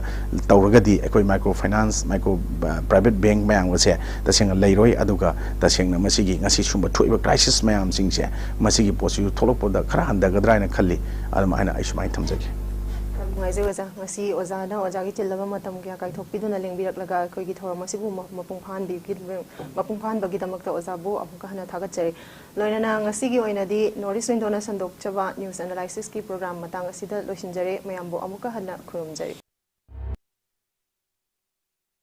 ꯇꯧꯔꯒꯗꯤ ꯑꯩꯈꯣꯏ micro finance, micro private bank ꯃꯌꯥꯝ ꯑꯁꯦ ꯇꯁꯦꯡꯅ ꯂꯩꯔꯣꯏ꯫ ꯑꯗꯨꯒ ꯇꯁꯦꯡꯅ ꯃꯁꯤꯒꯤ ꯉꯁꯤ ꯁꯨꯝꯕ ꯊꯣꯛꯏꯕ crisis ꯃꯌꯥꯝꯁꯤꯡꯁꯦ ꯃꯁꯤꯒꯤ ꯄꯣꯠꯁꯤꯁꯨ ꯊꯣꯛꯂꯛꯄꯗ ꯈꯔ ꯍꯟꯊꯒꯗ꯭ꯔꯥ ꯍꯥꯏꯅ ꯈꯜꯂꯤ꯫ ꯑꯗꯨꯝ ꯍꯥꯏꯅ ꯑꯩ ꯁꯨꯃꯥꯏꯅ ꯊꯝꯖꯒꯦ꯫ ꯌꯥꯝ ꯅꯨꯡꯉꯥꯏꯖꯩ ꯑꯣꯖꯥ꯫ ꯉꯁꯤ ꯑꯣꯖꯥꯅ ꯑꯣꯖꯥꯒꯤ ꯆꯤꯜꯂꯕ ꯃꯇꯝ ꯀꯌꯥ ꯀꯥꯏꯊꯣꯛꯄꯤꯗꯨꯅ ꯂꯦꯡꯕꯤꯔꯛꯂꯒ ꯑꯩꯈꯣꯏꯒꯤ ꯊꯧꯔꯝ ꯑꯁꯤꯕꯨ ꯃ-, ꯃꯄꯨꯡ ꯐꯥꯍꯟꯕꯤꯈꯤ-, ꯃꯄꯨꯡ ꯐꯥꯍꯟꯕꯒꯤꯗꯃꯛꯇ ꯑꯣꯖꯥꯕꯨ ꯑꯃꯨꯛꯀ ꯍꯟꯅ ꯊꯥꯒꯠꯆꯔꯤ꯫ ꯂꯣꯏꯅꯅ ꯉꯁꯤꯒꯤ ꯑꯣꯏꯅꯗꯤ North East Window ꯅ ꯁꯟꯗꯣꯛꯆꯕ news analysis ꯀꯤ program ꯃꯇꯥꯡ ꯑꯁꯤꯗ ꯂꯣꯏꯁꯤꯟꯖꯔꯦ꯫ ꯃꯌꯥꯝꯕꯨ ꯑꯃꯨꯛꯀ ꯍꯟꯅ ꯈꯨꯔꯨꯝꯖꯔꯤ꯫